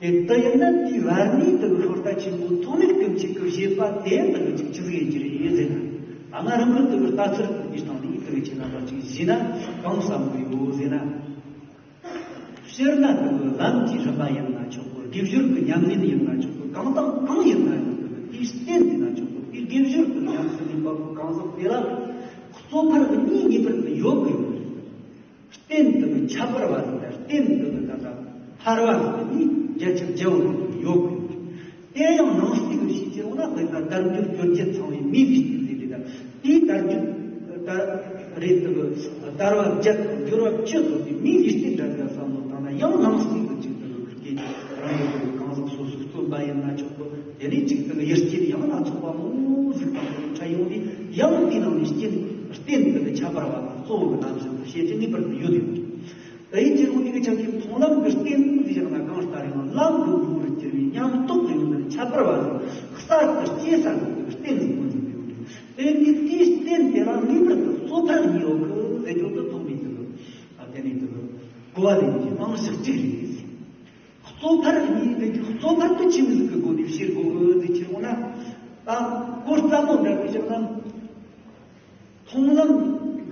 དེ་ལྟ་ཡིན་ན་དེའི་བར་ནས་དེ་གི་ཤིང་རྟ་ཆེན་པོ་ཐོགས་མེད་ཀུན་མཁྱེན་གྱི་བཞེད་པ་དེ་དེ་གི་ཅིག་ཅི་ཟིག་ཡིན་གྱི་རེད་ཟེར་ན། ད་ང་རང་གི་དེ་གི་ལྟ་ཚུལ་དེ་གི་སྟེང་ནས་དེ་གི་ཁྱེད་རྣམ་པ་ཅིག་གཞི་ན་གང་བསམ་གི་ཡོད་ཟེར་ན། སྤྱིར་ན་དེ་གི་ལམ་གྱི་རིམ་པ་ཡིན་ན་ཆོག་གི། དགེ་སྦྱོར་གྱི་ཉམས་ལེན་ཡིན་ན་ཆོག་གི། གང་དང་གང་ཡིན་ན་ཡང་དེ་གི་དེའི་རྟེན་ཡིན་ན་ཆོག་གི། དེའི་དགེ་སྦྱོར་གྱི་ཉམས་སུ་ལེན་པ་གང་ཟག་དེ་ལ་གཙོ་ཕལ་གྱི་གཉིས་ངེས་པར་དུ་ཡོད་དགོས་ཡོད་རེད། རྟེན་དེ་གི་ཁྱད་པར་བ་ཟིག་དང་རྟེན་དེ་གི་ད་ལྟ་ཐར་བ་ཟིག་གི་ནི་རྒྱ་ཆེར་རྒྱལ་བོ་ཡོད་དགོས། དེ་ཡང་ནང་གསེས་གི་ཤེས་ཀྱི་རུང་ན་དཔེར་ན་དལ་འབྱོར་འབྱོར་བརྒྱད་ཚང་བའི་མིའི་རིགས་ཀྱི་ཟེར་རེད་ད། དེའི་དལ་འབྱོར་ད་རེད་དེ་གི་དལ་བ་བརྒྱད་དང་འབྱོར་བ་བཅུ་ཐོབ་པའི་མིའི་རིགས་ཀྱི་འདྲ་འདྲ་བསམ་བློ་བཏང་ན་ཡང་ནང་གསེས་གི་ཅིག་དེ་གི་ཁུར་སྐྱེས་རང་གི་དེ་གི་གང་ཟག་སོ་སོའི་བརྩོན་པ་ཡིན་ན་ཆོག་གི། དེ་ནས་ཅིག་དེ་གི་ཡུལ་རྐྱེན་ཡང་སྣ་ཚོགས་པ་མང་པོ་ཟིག་དང་དེ་འཕྲད་ཡོང་དུས་ཡང་དེའི་ནང་ནས་རྐྱེན་རྟེན་དེ་གི་ཁྱད་པར་བ་དང་གཙོ་བོ་གི་རྣམ་གཞག་དེ་བཤད་རྒྱུ་ངེས་པར་དུ་ཡོད་ཡོད། དེ་ཡིན་གྱི་རུང་དེ་གི་ཆ་ཁྱབ་མཐོང་ལམ་གྱི་རྟེན་དེ་བཞག་ན་གང་ལྟར་ཡང་ལམ་གྱི་ངོ་བོར་གྱུར་པའི་ཉམས་རྟོགས་ཀྱི་ཡོན་ཏན་ཁྱད་པར་བ་ཟིག་གསར་དུ་སྐྱེས་ས་གི་རྟེན་ཟིག་ངོས་འཛིན་དུ་ཡོད་རེད། དེ་ཡིན་དུས་དེའི་རྟེན་དེ་ལ་ངེས་པར་དུ་གཙོ་ཕལ་གཉིས་ཡོད་གི་ཟེར་རྒྱུ་དེ་ཐོག་མའི་དེ་གི་དེ་ནས་དེ་གི་གོ་བ་ལེན་གྱི་རྨང་གཞི་གཅིག་རེད། གཙོ་ཕལ་གཉིས་དེ་གི་གཙོ་ཕལ་དུ་ཆི་མོ་ཟིག་གི་སྒོ་ནས་བཤད་དགོས་གི་ཟེར་གྱི་ཡོང་ན། ད་གོ་རྩ་མོ་འདྲ་བའི་ཕྱིར་ན། མཐོང་ལམ་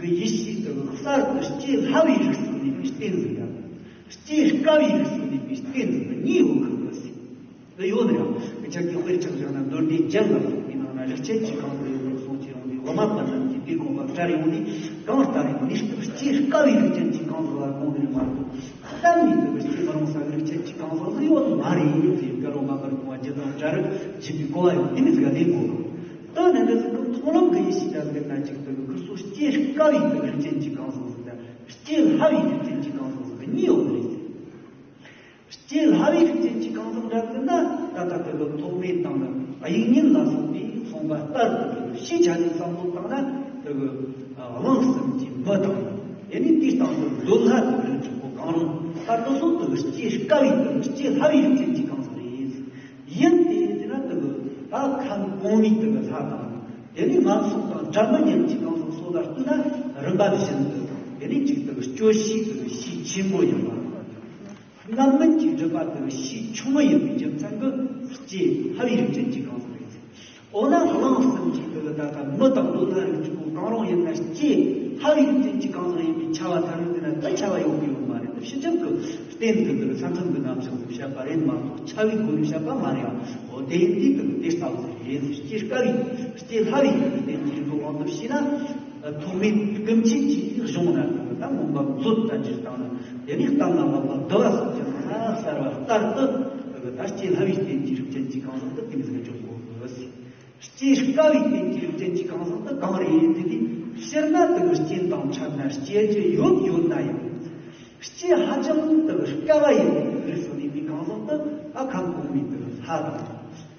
གྱི་ཡེ་ཤེས་དེ་གི་གསར་དུ་སྐྱེ་སླ་བའི་རིགས་སུ་གནས་པའི་རྟེན་ཟིག་དང་། སྐྱེ་དཀའ་བའི་རིགས་སུ་གནས་པའི་རྟེན་ཟིག་གཉིས་ཡོད་གི་ཟེར། འདི་ཡོད་ན་ཡང་ཁྱེད་ཀྱི་དཔེར་ཆ་བཞག་ན་མདོ་སྡེ་རྒྱན་ལ་སོགས་པའི་ནང་ན་རིགས་ཅན་གྱི་གང་ཟག་ཡོད་པར་གསུངས་ཀྱི་ཡོང་དུས་དབུ་མ་པ་རྣམས་ཀྱིས་དེའི་དགོངས་པ་བཀྲལ་ཡོང་དུས་གང་ལྟར་ཡང་ནུས་སྟོབས་སྐྱེ་དཀའ་བའི་རིགས་ཅན་གྱི་གང་ཟག་ལ་དགོངས་ནས་མ་གཏོགས། གཏན་ནས་དེ་བར་སྐྱེ་མི་རུང་ས་གི་རིགས་ཅན་གྱི་གང་ཟག་ཟིག་ཡོད་མ་རེད་ཟེར། བཀའ་ལུང་མ་པར་དགོངས་པ་རྒྱུད་དང་འདྲ་རུ་བྱེད་པའི་གོ་བ་ཡང་དེ་མི་ཟིག་ག་ལེན་དགོས། དོན་ནི་འདི་ཟིག་གི་མཐོང་ལམ་གྱི་ཡེ་ཤེས་ད་ཟིག་ན་ཅིག་དེ་གི་ཁུར་སོ་སྐྱེ་དཀའ་བའི་དེ་རིགས་ཅན་གྱི་གང་ཟག་ཟིག་དང་སྐྱེ་སླ་བའི་རིགས་ཅན་གྱི་གང་ཟག་ཟིག་གཉིས་ཡོད་རེད། སྐྱེ་སླ་བའི་རིགས་ཅན་གྱི་གང་ཟག་འདྲ་ཟིག་ན་ད་ལྟ་དེ་གི་ཐོགས་མེད་དང་ནི་དབྱིག་གཉེན་ལ་སོགས་པའི་གསུངས་པ་ལྟར་དུ་དེ་གི་ཕྱིའི་ཆ་ནས་བསམ་བློ་བཏང་ན་དེ་གི་གླིང་གསུམ་གྱི་མི་དང་དེ་ནས་དེའི་སྟེང་དུ་འདོད་ལྷ་དེ་གི་རིགས་དྲུག་པོ་གང་རུང་ད་དེ་ཚོ་དེ་གི་སྐྱེ་དཀའ་བའི་དེ་གི་སྐྱེ་སླ་བའི་རིགས་ཅན་གྱི་གང་ཟག་རེད། ཡིན་ཏེ་དེ་ན་དེ་གི་ད་ཁམས་གོང་མའི་དེ་གི་ལྷ་དང་དེ་ནས་ངན་སོང་དང་དགྲ་མི་ཉམས་ཀྱི་གང་ཟག་སོགས་ལ་ལྟོས་ན་རིམ་པ་བཞིན་དུ་དེ་ནས་གཅིག་དེ་གི་སྐྱོ་ཤས་དེ་གི་ཤས་ཆེན་པོ་ཡིན་པ། རྣམ་སྨིན་གྱི་སྒྲིབ་པ་དེ་ཤས་ཆུང་ངུ་ཡིན་པའི་རྒྱུ་མཚན་གྱིས་སྐྱེ་སླ་བའི་རིགས་ཅན་གྱི་གང་ཟག་རེད། འོ་ན་གླིང་གསུམ་གྱི་དེ་ལ་ད་ལྟ་མི་དང་འདོད་ལྷ་རིགས་དྲུག་པོ་གང་རུང་ཡིན་ན་སྐྱེ་སླ་བའི་རིགས་ཅན་གྱི་གང་ཟག་ཡིན་པའི་ཁྱབ་པ་ཐལ་རེད་ཟེར་ན། ད་ཆ་བ་ཡོང་གི་ཡོད་མ་རེད། ཕྱི་རྒྱལ་གྱི་རྟེན་འདི་དག་ས་མཚམས་ཀྱི་རྣམ་གཞག་ཏུ་བཤད་པ་རེད་མ་གཏོགས། ཆ་བའི་སྒོ་ནས་བཤད་པ་མ་རེད། འོ་དེ་ཡིན་དུས་དག་དེ་ལྟ་བུ་རེད། སྐྱེ་དཀའ་བའི་སྐྱེ་སླ་བའི་རྟེན་གྱི་རིགས་དབང་དུ་བྱས་ན། ཐོག་མའི་སྐུ་མཆེད་ཀྱི་གཞུང་ན་དག་ད་མངོན་པ་མཛོད་ལྟར་གྱུར་བཏང་ནས། དེ་ནས་གཏན་ལ་དབབ་པ་བསྡུ་བ་སོགས་ཀྱི་ནང་ན་གསལ་བ་ལྟར་དུ་དག་ད་སྐྱེ་སླ་བའི་རྟེན་གྱི་རིགས་ཅན་གྱི་གང་ཟག་ཏུ་དེ་མོ་ཟིག་འཇོག་དགོས། སྐྱེ་དཀའ་བའི་རྟེན་གྱི་རིགས་ཅན་གྱི་གང་ཟག་ཏུ་གང་རེད་ཟེར་དུས། སྤྱིར་ན་དེ་གི་རྐྱེན་དང་འཕྲད་ན་སྐྱེ་རྒྱུ་ཡོད་ཡོད་ན་ཡང་། སྐྱེ་ཧ་ཅང་དེ་གི་དཀའ་བ་ཡིན་པའི་རིགས་སུ་གནས་པའི་གང་ཟག་ཏུ་ཨ་ཁ་གོང་མའི་དེ་གི་ལྷ་དང་།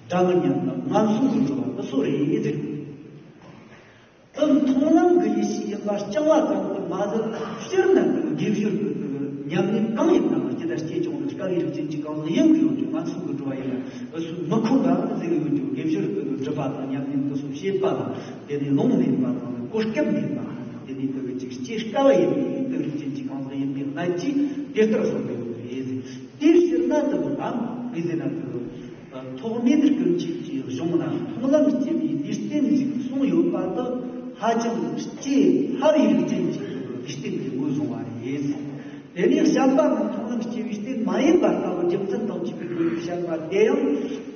དགྲ་མི་མཉམ་དང་ངན་སོང་དུ་འགྲོ་བ་དེ་སོགས་རེད་ཟེར། དེ་མཐོང་ལམ་གྱི་ཡེ་ཤེས་ཡིན་པ་རྐྱང་བ་ཙམ་དུ་མ་ཟད། སྤྱིར་ན་དེ་གི་དགེ་སྦྱོར་གྱི་དེ་གི་ཉམས་ལེན་གང་ཡིན་ནའང་ཇི་ལྟར་སྐྱེ་ཀྱང་དེ་དཀའ་བའི་རིགས་ཅན་གྱི་གང་ཟག་ཡིན་གྱི་ཡོད་ཀྱང་ངན་སོང་དུ་འགྲོ་བ་ཡིན་ན་འུ་ཚོས་མི་ཁོམ་པ་ཟེར་གྱི་ཡོད་ཀྱང་། དགེ་སྦྱོར་གྱི་སྒྲུབ་པ་དང་ཉམས་ལེན་དེ་ཚོ་བྱེད་པ་དང་། དེ་ནས་ལུང་ལེན་པ་དང་གོ་སྐབས་ལེན་པ། དེ་ནས་དེ་གི་ཅིག་སྐྱེ་དཀའ་བ་ཡིན་པའི་དེ་རིགས་ཅན་གྱི་གང་ཟག་ཡིན་པའི་གནད་ཀྱིས་དེ་ལྟར་གསུངས་པའི་ཡོད་རེད། དེའི་ཕྱིར་ན་དེ་ལ་དམ་པའི་ཟེར་ན་དེ་ལ། ཐོག་མའི་སྐུ་མཆེད་ཀྱི་གཞུང་ན་མཐོང་ལམ་སྐྱེ་བའི་ལུས་རྟེན་ཞིག་གསུངས་ཡོད་པ་དེ་ཧ་ཅང་སྐྱེ་སླ་བའི་རིགས་ཅན་གྱི་ལུས་རྟེན་དེ་ངོས་བཟུང་བ་རེད། དེ་ནས་བཤད་པ་ནི་མཐོང་ལམ་སྐྱེ་བའི་རྟེན་མ་ཡིན་པ་ལྟ་བུ་རྒྱུ་མཚན་དང་བཅས་པའི་སྒོ་ནས་བཤད་པ་དེ་ཡང་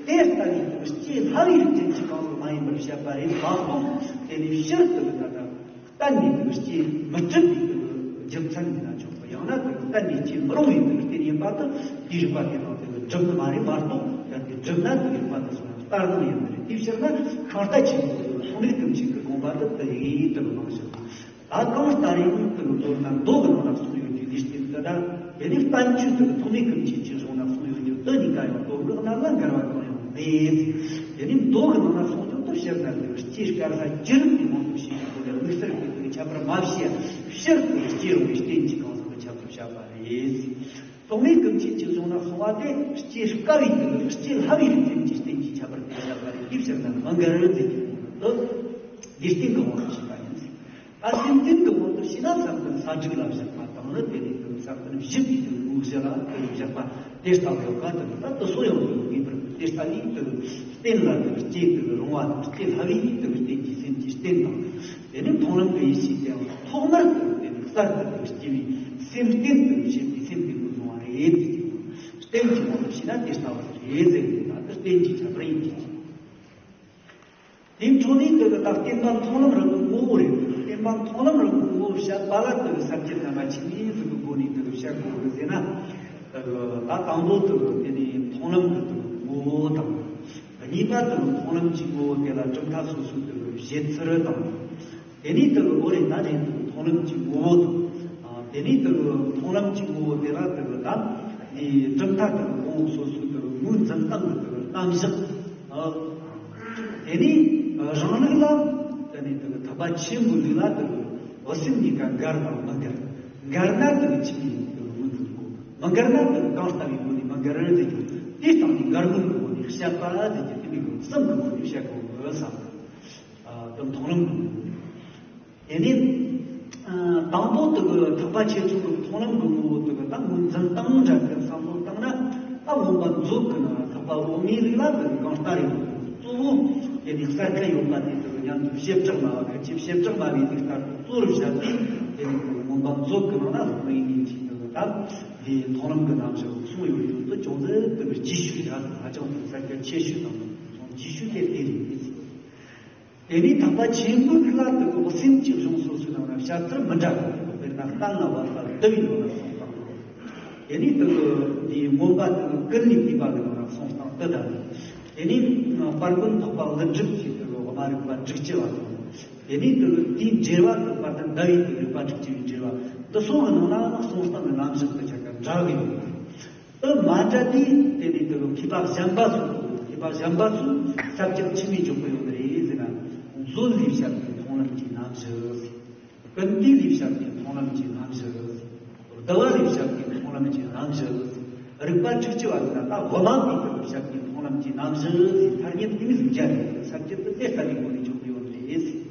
དེ་ལྟ་བུའི་སྐྱེ་སླ་བའི་རིགས་ཅན་གྱི་གང་ཟག་མ་ཡིན་པར་བཤད་པ་རེད་མ་གཏོགས། དེ་ནས་ཕྱིར་དུ་ལ་ད་ལྟ། གཏན་ནས་དེ་གི་སྐྱེ་མི་སྲིད་པའི་དེ་གི་རྒྱུ་མཚན་ཡིན་ན་ཆོག་གི། ཡང་ན་དེ་གི་གཏན་ནས་སྐྱེ་མི་རུང་བའི་དེ་གི་རྟེན་ཡིན་པ་དེ་དེའི་རིགས་པ་དེ་དང་དེ་གི་སྒྲུབ་ནི་མ་རེད་མ་གཏོགས། གལ་ཏེ་སྒྲུབ་ན་དེ་གི་རིགས་པ་དེ་སོང་ན་ལྟར་སྣང་ཡིན་ནི་རེད། དེའི་ཕྱིར་ན་ཤིང་རྟ་ཆེན་པོ་དེ་གི་ཐོག་མའི་སྐུ་མཆེད་ཀྱི་དགོངས་པ་དེ་དེ་ཡིན་དེ་གི་མང་ཞིང་། ད་གང་ལྟར་ཡང་དེ་གི་མདོར་ན་མདོ་གི་ནང་ན་གསུངས་ཡོད་རྒྱུ་ལུས་རྟེན་དེ་དང་། དེ་ནས་བསྟན་བཅོས་དེ་གི་ཐོག་མའི་སྐུ་མཆེད་ཀྱི་གཞུང་ན་གསུངས་ཡོད་རྒྱུ་དེ་གཉིས་ཀ་ཡང་མདོ་སྔགས་རྣམས་ལ་འགལ་བ་གང་ཡང་མེད། དེ་ནས་མདོ་གི་ནང་ན་གསུངས་རྒྱུ་དེ་ཕྱིར་ན་དེ་གི་སྐྱེ་དཀའ་ས་ཅི་རིགས་ཀྱི་དབང་དུ་བྱས་ཡོད་པ་ལས། དམིགས་བསལ་གྱི་དེ་གི་ཁྱད་པར་མ་ཕྱེ་ཕྱིར་དེ་གི་སྐྱེ་རུང་བའི་རྟེན་གྱི་གང་ཟག་གི་ཁྱད་པར་བཤད་པ་རེད། ཐོག་མའི་སྐུ་མཆེད་ཀྱི་གཞུང་ན་གསུངས་པ་དེ་སྐྱེ་དཀའ་བའི་དེ་གི་སྐྱེ་སླ་བའི་རྟེན་གྱི་རྟེན་གྱི་ཁྱད་པར་དེ་བཤད་པ་རེད། དེའི་ཕྱིར་ན་མི་འགལ་ཟེར་རྒྱུ་དེ་ལུས་རྟེན་གྱི་དབང་དུ་བྱས་པ་ཡིན། ད་སེམས་རྟེན་གྱི་དབང་དུ་བྱས་ན་བསམ་གཏན་ས་དྲུག་ལ་བཞག་པ་དང་ནི། དེ་ནས་དེ་བསམ་གཏན་བཞི་པའི་དེ་ངོ་བོ་བཞི་ལ་དེ་བཞག་པ་དེ་ལྟ་བུ་ཡོད་པ་དེ་ལ། ད་དེ་སོགས་ཡང་དེ་ངེས་པར་དེ་ལྟ་བུའི་དེ་རྟེན་ལ་དེ་སྐྱེ་དེ་རུང་བ་དང་། སྐྱེ་སླ་བའི་དེ་རྟེན་གྱི་སེམས་ཀྱི་རྟེན་དང་། དེ་ནས་མཐོང་ལམ་གྱི་ཡེ་ཤེས་དེའང་ཐོག་མར་དེ་དེ་གསར་དུ་དེ་སྐྱེ་བའི་སེམས་རྟེན་དུ་བྱེད་པའི་སེམས་དེ་ངོས་བཟུང་བ་རེད། རྟེན་གྱི་དབང་དུ་བྱས་ན་དེ་ལྟ་བུ་རེད་ཟེར་ནས། ད་དེ་རྟེན་གྱི་ཁྱད་པར་ཡིན་གྱི། དེའི་འཕྲོ་ནས་དེ་གི་ད་བརྟེན་པ་མཐོང་ལམ་རང་གི་ངོ་བོ་རེད། བརྟེན་པ་མཐོང་ལམ་རང་གི་ངོ་བོ་བཤད་པ་ལ་དེ་གི་ས་བཅད་རྣམ་པ་ཆེན་པོའི་དེ་གི་སྒོ་ནས་དེ་གི་བཤད་དགོས་གི་ཟེར་ན། དེ་གི་ད་དང་པོ་དེ་གི་དེ་ནས་མཐོང་ལམ་གི་དེ་གི་ངོ་བོ་དང་། གཉིས་པ་དེ་གི་མཐོང་ལམ་གྱི་ངོ་བོ་དེ་ལ་གྲུབ་མཐའ་སོ་སོའི་དེ་གི་བཞེད་ཚུལ་དང་། དེ་ནས་དེ་གི་འོ་རེད། ད་ནས་དེ་གི་མཐོང་ལམ་གྱི་ངོ་བོ་དང་། ཨ། དེ་ནས་དེ་གི་མཐོང་ལམ་གྱི་ངོ་བོ་དེ་ལ་དེ་གི་ད་ནི་གྲུབ་མཐའ་དེ་གི་གོང་འོག་སོ་སོའི་དེ་གི་ངོས་འཛིན་སྟངས་ཀྱི་དེ་གི་རྣམ་གཞག་ཨ། དེ་ནས་རང་ལུགས་ལ་དེ་ནས་དེ་གི་ཐེག་པ་ཆེན་པོའི་ལུགས་ལ་དེ་གི་འོ་སེམས་གཉིས་ཀ་འགལ་དང་མི་འགལ། འགལ་ན་དེ་གི་ཆོས་ཉིད་དེ་གི་ངོས་འཛིན་དགོས། མི་འགལ་ན་དེ་གི་གང་ལྟ་བུའི་སྒོ་ནས་མི་འགལ་རེད་ཟེར་རྒྱུ། དེའི་སྟེང་ནས་འགལ་ངོས་ཀྱི་སྒོ་ནས་བཤད་པ་ཟེར་རྒྱུ་དེ་མིན་གྱི་གསུམ་གྱི་སྒོ་ནས་བཤད་དགོས་བསམ། ཨ། དེ་མཐོང་ལམ་གྱི་ངོ་བོ། དེ་ནས་ཨ། དང་པོ་དེ་གི་ཐེག་པ་ཆེ་ཆུང་གི་མཐོང་ལམ་གྱི་ངོ་བོ་དེ་གི་ད་ངོས་འཛིན་སྟངས་འདྲ་གི་བསམ་བློ་བཏང་ན། ད་མངོན་པ་མཛོད་ཀྱི་ནང་ཐེག་པ་འོག་མའི་ལུགས་ལ་དེ་གི་གང་ལྟར་ཡོད། གཙོ་བོ་དེ་ནས་གསལ་ཁ་ཡོད་པ་དེ་དེ་གི་མཉམ་དུ་བྱེ་བྲག་སྨྲ་བ། ཁ་ཆེ་བྱེ་བྲག་སྨྲ་བའི་ལུགས་ལྟར་དུ་གཙོ་བོར་བཞག་པས། དེ་ནས་དེ་གི་མངོན་པ་མཛོད་ཀྱི་ནང་ན་དམིགས་ངེས་ཀྱི་དེ་གི་ད་དེ་མཐོང་ལམ་གྱི་རྣམ་གཞག་གསུངས་ཡོད་རྒྱུ་དེ་ཅུང་ཟད་དེ་གི་རྒྱས་ཤོས་ར། ཧ་ཅང་དེ་གསལ་ཁ་ཆེ་ཤོས་དང་རྒྱས་ཤོས་དེ་དེ་རེད། དེ་ནས་ཐེག་པ་ཆེན་པོའི་ལུགས་ལ་དེ་གི་འོ་སེམས་ཀྱི་གཞུང་སོ་སོའི་ནང་ན་བཤད་ཚུལ་མི་འདྲ་བ། དཔེར་ན་གཏན་ལ་དབབ་པ་བསྡུ་བའི་ནང་ན་གསུངས་སྟངས། དེ་ནས་དེ་གི་དེའི་མངོན་པ་དེ་གི་ཀུན་ནས་བསྡུས་པ་གི་ནང་ན་གསུངས་སྟངས་དེ་དང་། དེ་ནས་དཔལ་མགོན་འཕགས་པ་ཀླུ་སྒྲུབ་ཀྱིས་དེ་གི་དབུ་མ་རིག་པ་དྲུག་ཅུ་བ་དང་། དེ་ནས་དེ་གི་དེའི་འགྲེལ་པ་དེ་དཔལ་ལྡན་ཟླ་བས་དེ་གི་རིག་པ་དྲུག་ཅུ་བའི་འགྲེལ་པ་འདི་སོགས་ཀྱི་ནང་ན་གསུངས་སྟངས་ཀྱི་རྣམ་གཞག་དེ་ཆ་ག་འདྲ་གི་ཡོད། དེ་མ་འདྲ་དུས་དེ་ནས་དེ་གི་མཁས་པ་གཞན་པ་ཚོ། མཁས་པ་གཞན་པ་ཚོས་ས་བཅད་ཆི་མོ་འཇོག་གི་ཡོད་རེད་ཟེར་ན། མཛོད་ལས་བཤད་པའི་མཐོང་ལམ་གྱི་རྣམ་གཞག། ཀུན་བཏུས་ལས་བཤད་པའི་མཐོང་ལམ་གྱི་རྣམ་གཞག། བསྡུ་བ་ལས་བཤད་པའི་མཐོང་ལམ་གྱི་རྣམ་གཞག། རིག་པ་དྲུག་ཅུ་བ་ཟེར་ན་ད་དབུ་མ་པའི་དེ་གི་བཤད་པའི་མཐོང་ལམ་གྱི་རྣམ་གཞག་ཟེར། ཐ་སྙད་དེ་མོ་ཟིག་སྦྱར་ནས་ས་བཅད་དེ་དེ་ལྟ་བུའི་སྒོ་ནས་འཇོག་གི་ཡོད་རེད།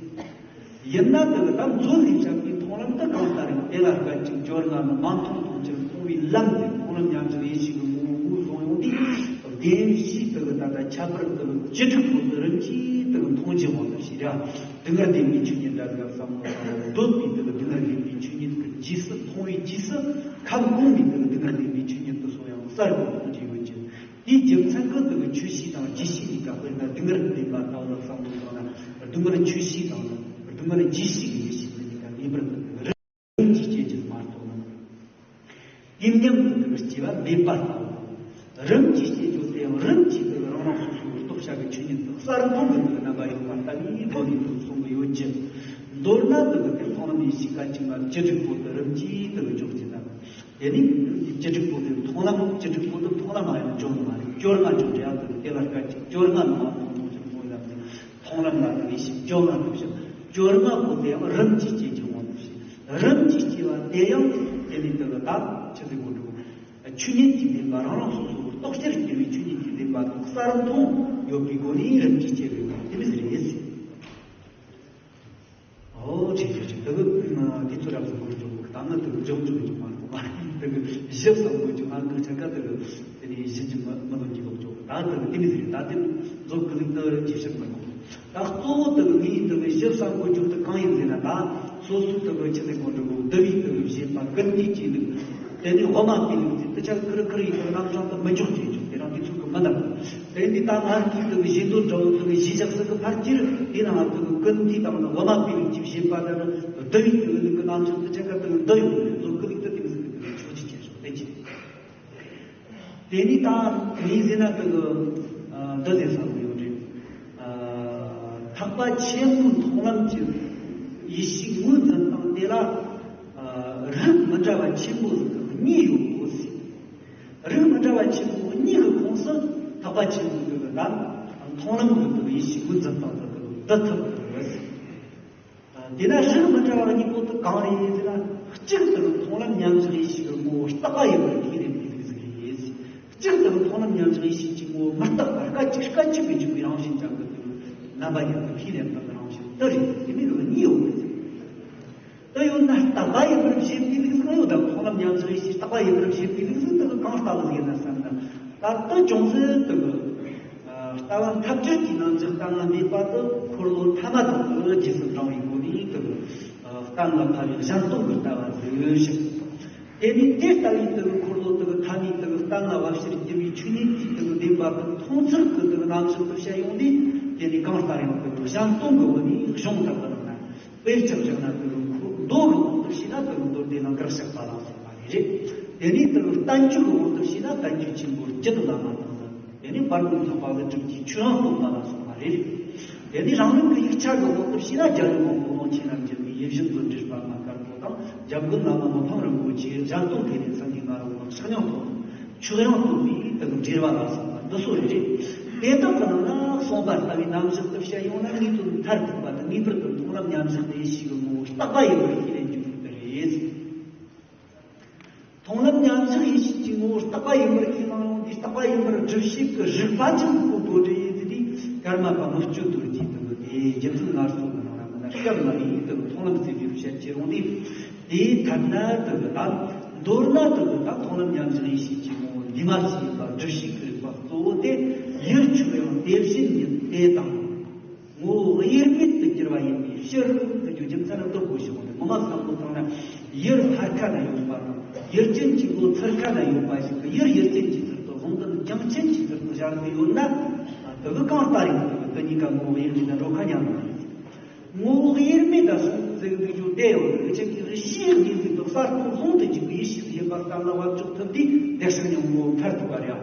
ཡིན་ན་དེ་གི་ད་མཛོད་ལས་བཤད་པའི་མཐོང་ལམ་དེ་གང་ལྟར་ཡང་དེ་ལ་སྐད་ཅིག་སྦྱོར་ལྔ་ནི་མ་མཐོང་མཐོང་ཕྱིར་མཐོང་བའི་ལམ་དེ། མཐོང་ལམ་ཉམས་སུ་ལེན་ཤེས་ཀྱི་ངོ་བོ་ངོས་བཟུང་ཡོང་དུས། བདེན་བཞིའི་དེ་གི་ད་ལྟ་ཁྱད་པར་དེ་གི་བཅུ་དྲུག་པོ་དེ་རིམ་གྱིས་དེ་གི་མཐོང་རྒྱུ་འོང་དུ་ཞེས་ར། སྡུག་བསྔལ་བདེན་པའི་ཆོས་ཉིད་འདྲ་ཟིག་བསམ་བློ་བཏང་ནས། འདོད་པའི་དེ་གི་སྡུག་བསྔལ་བདེན་པའི་ཆོས་ཉིད་ཀྱི་རྗེས་སུ་མཐོང་ པའི་རྗེས་སུ་ཁམས་གོང་མའི་དུ་སྡུག་བསྔལ་བདེན་པའི་ཆོས་ཉིད་དུ་སོང་ཡང་གསལ་པོ་མཐོང་རྒྱུ་ཡོད་ཀྱི། དེའི་རྒྱུ་མཚན་གྱིས་དུ་ཆོས་ཤེས་དང་རྗེས་ཤེས་གཉིས་ཀ། དཔེར་ན་སྡུག་བསྔལ་བདེན་པ་ལྟ་བུ་ལ་བསམ་བློ་བཏང་ན། སྡུག་བསྔལ་ཆོས་ཤེས་དང་སྡུག་བསྔལ་རྗེས་ཤེས་ཀྱི་ཡེ་ཤེས་དེ་གཉིས་ཀ་ངེས་པར་དུ་རིམ་གྱིས་སྐྱེ་རྒྱུ་མ་གཏོགས། དུས་མཉམ་དུ་དུ་སྐྱེ་བ་མེད་པ་ལྟ་བུ། རིམ་གྱིས་སྐྱེ་རྒྱུ་དེ་ཡང་རིམ་གྱིས་དུ་རང་རང་སོ་སོའི་རྟོགས་བྱ་གི་ཆོས་ཉིད་དུ་གསལ་མཐོང་གི་དུ་རྣམ་པ་ཡོད་པ་ལྟ་བུའི་སྒོ་ནས་དུ་གསུང་གི་ཡོད་ཀྱི། མདོར་ན་དུ་དེ་མཐོང་ལམ་ཡེ་ཤེས་སྐད་ཅིག་མ་བཅུ་དྲུག་པོ་དུ་རིམ་གྱིས་དུ་འཇོག་ཅེས་དང་། དེ་ནི་བཅུ་དྲུག་པོ་དེ་མཐོང་ལམ། བཅུ་དྲུག་པོ་དེ་མཐོང་ལམ་ཡང་འཇོག་མ་རེད། བཅོ་ལྔ་འཇོག་རེད། ཡང་དེ་ལ་སྐད་ཅིག་བཅོ་ལྔ་ནང་མཐོང་ལམ་དེ། མཐོང་ལམ་ལ་དེ་ཡེ་ཤེས་བཅོ་ལྔ་འདུག་ཤིང་། བཅོ་ལྔ་པོ་དེ་ཡང་རིམ་གྱིས་སྐྱེ་རྒྱུ་འོང་འདུག་ཤིང་། རིམ་གྱིས་སྐྱེ་བ་དེ་ཡང་དེ་ནི་དེ་ལ་ད་ཆི་ཟིག་གོ་འགྲོ། ཆོས་ཉིད་ཀྱི་བདེན་པ་རང་རང་སོ་སོ་རྟོགས་ཕྱིར་སྐྱེ་བའི་ཆོས་ཉིད་ཀྱི་བདེན་པ་དང་གསལ་མཐོང་ཡོད་པའི་སྒོ་ནས་རིམ་གྱིས་སྐྱེ་བའི་དེ་མི་ཟེར་ཡིན། ཨོ་ཁྱེད་ཁྱེད་ཁྱེད་དེ་གི་དེ་ཚོ་རབ་ཏུ་གོ་འགྲོ་གི། ད་ང་དེ་གི་འཇོག་འཇོག་འཇོག་མ་རེད་པ། དེ་གི་ཞིབ་ཚགས་པོ་འཇོག་ང་གི་ཆ་ག་དེ་གི་དེ་ནས་ཞིབ་ཀྱི་མ་མ་ལོན་གྱི་ལོག་འཇོག་ད་དེ་གི་དེ་མི་ཟེར། ད་དེ་མཛོད་ཀི་ལིག་ཏུ་ཅི་ཞིག་མ་གོ། ད་གཙོ་བོ་དེ་གི་ངའི་དེ་གི་ཞིབ་ཚགས་པོ་འཇོག་དེ་གང་ཡིན་ཟེར་ན། ད་སོ་སོ་དེ་གི་ཆི་ཟེར་གོ་འགྲོ་གི། འདུལ་བའི་དེ་གི་བཞེད་པ་ཀུན་གྱི་ཅི་ལུགས། དེ་ནས་དབུ་མ་པའི་ལུགས་ཀྱི་དེ་ཆ་ཁིར་ཁིར་ཡི་དེ་རྣམ་གཞག་ཏུ་མི་འཇོག་ཅེས་འཇོག་དེ་རང་དེ་ཚོ་གི་མི་འདྲ། དེ་འདི་ལྟ་ང་ཚོའི་དུ་གཞན་དོན་འདྲ་བོ་དུ་གཞི་བཞག་ས་གི་ཕར་ཁྱེར། དེ་ནང་དུ་ཀུན་འདུས་དང་དབུ་མ་པའི་ལུགས་ཀྱི་བཞེད་པ་ལྟར་བསྡུ་བའི་དུ་ལུགས་ཀྱི་རྣམ་གཞག་དུ་ཆ་ག་དུ་འདི་ཡོང་གི་ཚོ་ཀུན་འདུས་དུ་དེ་མི་ཟེར་གི་དུ་ཆོག་ཅི་བྱེད་རེད་ཅི། དེ་ནི་ད་ངས་ཟེར་ན་དུ་གི་འདི་ཟེར་ས་ཡོད་རེད། ཐེག་པ་ཆེན་པོའི་མཐོང་ལམ་གྱི་ཡེ་ཤེས་ངོས་འཛིན་སྟངས་དེ་ལ་རིགས་མི་འདྲ་བ་ཆེན་པོ་ཟིག་གཉིས་ཡོད་གོ་ཟེར། རིགས་མི་འདྲ་བ་ཆེན་པོ་གཉིས་ཀྱི་ཁོངས་སུ་ཐེག་པ་ཆེན་པོའི་དུ་གི་ལམ་མཐོང་ལམ་གྱི་དུ་གི་ཡེ་ཤེས་ངོས་འཛིན་སྟངས་དུ་གི་འདི་ཐུབ་དུ་གི་ཟེར། དེ་ན་རིགས་མི་འདྲ་བ་གཉིས་པོ་དུ་གང་རེད་ཟེར་ན། གཅིག་དུ་གི་མཐོང་ལམ་མཉམ་བཞག་ཡེ་ཤེས་ཀྱི་ངོ་བོ་རྟག་པ་ཡིན་པར་ཁས་ལེན་པའི་ལུགས་ཟིག་རེད། གཅིག་དུ་གི་མཐོང་ལམ་མཉམ་བཞག་ཡེ་ཤེས་ཀྱི་ངོ་བོ་མི་རྟག་པ་སྐད་ཅིག་སྐད་ཅིག་གི་འཇུག་པའི་རང་བཞིན་ཅན་གྱི་དུ་རྣམ་པ་ཉིད་དུ་ཁས་ལེན་པ་གི་རང་བཞིན་དུ་རེད། དེ་མིན་གཉིས་ཡོད་རེད། དུ་ཡོད་ན་རྟག་པ་ཡིན་པར་བཞེད་པའི་ལུགས་ཟིག་ཡོད་དམ། མཐོང་ལམ་མཉམ་བཞག་ཡེ་ཤེས་རྟག་པ་ཡིན་པར་བཞེད་པའི་ལུགས་ཟིག་དུ་གང་ལྟ་བུ་ཟིག་ཡིན་ན་བསམ་ན། ད་དུ་ཅུང་ཟད་དུ་ལྟ་བ་ཐབས་ཁྱོད་ཀྱི་རྣམ་གཞག་གཏན་ལ་འབེབས་པ་དུ་འཁོར་ལོ་ཐ་མ་དང་དུ་རྗེས་སུ་འབྲང་བའི་སྒོ་ནས་དུ་གཏན་ལ་ཕབ་པའི་གཞན་སྟོང་གི་ལྟ་བ་ཟིག་ཞིག་དེ་ནས་དེ་ལྟ་བུའི་དུ་འཁོར་ལོ་དུ་ཐ་མའི་དུ་གཏན་ལ་དབབ་ཕྱིར་གྱུར་པའི་ཆོས་ཉིད་ཀྱི་དུ་བདེན་པ་དུ་མཐོང་ཚུལ་གྱི་དུ་རྣམ་གཞག་དུ་བཤད་ཡོང་དུས། དེ་ནས་གང་ལྟར་ཡང་དུ་གཞན་སྟོང་གི་སྒོ་ནས་གཞུང་ལྟར་དུ་རང་ན། དཔེ་ཆ་བཞག་ན་དུ་མདོ་གི་དབང་དུ་བྱས་ན་དུ་མདོ་སྡེ་ལ་འགག་བཤགས་པ་ལ་སོགས་པ་རེད། དེ་ནས་དུ་བསྟན་བཅོས་ཀྱི་དབང་དུ་བྱས་ན་བསྟན་བཅོས་ཆེན་པོ་རྒྱུད་བླ་མ་དང་། དེ་ནས་དཔལ་མགོན་ཚོགས་པ་ཀླུ་སྒྲུབ་ཀྱི་ཆོས་དབྱིངས་སྟོན་པ་ལ་སོགས་པ་རེད། དེ་ནས་རང་རང་གི་ཡིག་ཆ་གི་དབང་དུ་བྱས་ན་རྒྱལ་བའི་དབང་པོ་ཀློང་ཆེན་རབ་འབྱམས་པའི་ཡིད་བཞིན་དུ་འདྲིས་པ་མ་དཀར་པོ་དང་། འཇམ་མགོན་བླ་མ་མི་ཕམ་རིན་པོ་ཆེའི་གཞན་སྟོང་ཐེག་ལེ་སེང་གེ་ང་རོ་དང་ཕྱག་རྙིང་ཐོག་ནས་ཆོས་དབྱིངས་སྟོན་པའི་དུ་འགྲེལ་པ་ལ་སོགས་པ་འདི་ཚོ་རེད། དེ་དག་གི་ནང་ན་གསུངས་པ་ལྟ་བུའི་རྣམ་གཞག་ཏུ་བཤད་ཡོང་ན། ངེས་དོན་མཐར་ཐུག་པ་དང་ངེས་པར་དུ་མཐོང་ལམ་མཉམ་བཞག་ཏུ་ཡེ་ཤེས་ཀྱི་ངོ་བོ་རྟག་པ་ཡིན་པར་ཁས་ལེན་རྒྱུ་དེ་རེད། མཐོང་ལམ་མཉམ་བཞག་ཡེ་ཤེས་ཀྱི་ངོ་བོ་རྟག་པ་ཡིན་པར་ཁས་བླངས་ཡོང་དུས། རྟག་པ་ཡིན་པར་སྒྲུབ་བྱེད་ཀྱི་རིགས་པ་ཅན་གོ་དགོས་རེད་ཟེར་དུས། ཀརྨ་པ་མི་བསྐྱོད་རྡོ་རྗེའི་དུ་དེ་རྒྱུ་མཚན་སྣ་ཚོགས་ཀྱི་ནང་ན་མི་སྣ་སྐབས་ལ་ཡིན་དུ་མཐོང་ལམ་ཟེར་རྒྱུ་བཤད་ཀྱི་རུང་དུས། དེའི་ཐད་ན་དུ་དང་། མདོར་ན་དུ་དང་མཐོང་ལམ་མཉམ་བཞག་ཡེ་ཤེས་ཀྱི་ངོ་བོ་འདུས་མ་བྱས་པ་སྒྲུབ་བྱེད་ཀྱི་རིགས་པ་གཙོ་བོ་དེ། ཡུལ་ཆོས་དབྱིངས་དེ་བཞིན་ཉིད་དེ་དང་། ངོ་བོ་དབྱེར་མེད་དུ་གྱུར་པ་ཡིན་པའི་ཕྱིར་དུ་རྒྱུ། རྒྱུ་མཚན་ནི་དུ་གོ་ཞིག་ངོ་མ་བསམ་བློ་བཏང་ན། ཡུལ་ཕར་ཁ་ན་ཡོད་པ་དང་། ཡུལ་ཅན་གྱི་ངོ་བོ་ཚུར་ཁ་ན་ཡོད་པ་ཞིག་གི། ཡུལ་ཡུལ་ཅན་གྱི་ཚུལ་དུ་བཟུང་དང་། རྒྱུ་མཚན་གྱི་ཚུལ་དུ་སྦྱར་དུ་ཡོད་ན། དུ་གི་གང་ལྟར་ཡང་དུ་གཉིས་ཀ་ངོ་བོ་དབྱེར་མེད་ན་འགྲོ་ཁ་ཉམས་པ་རེད། ངོ་བོ་དབྱེར་མེད་ད་གསུངས་ཟེར་གི་འདུག་རྒྱུ་དེ་ཡང་དུ་ཅན་གྱི་གཞིའི་གནས་ཚུལ་དུ་གསར་དུ་བཟུང་དུ་འཇུག་པའི་ཡེ་ཤེས་ཡིན་པ་གཏན་ལ་དབབ་འཇོག་ཐུབ་དུས། དེ་ཕྱིར་ཡང་ངོ་བོ་མཐར་ཐུག་པ་རེད།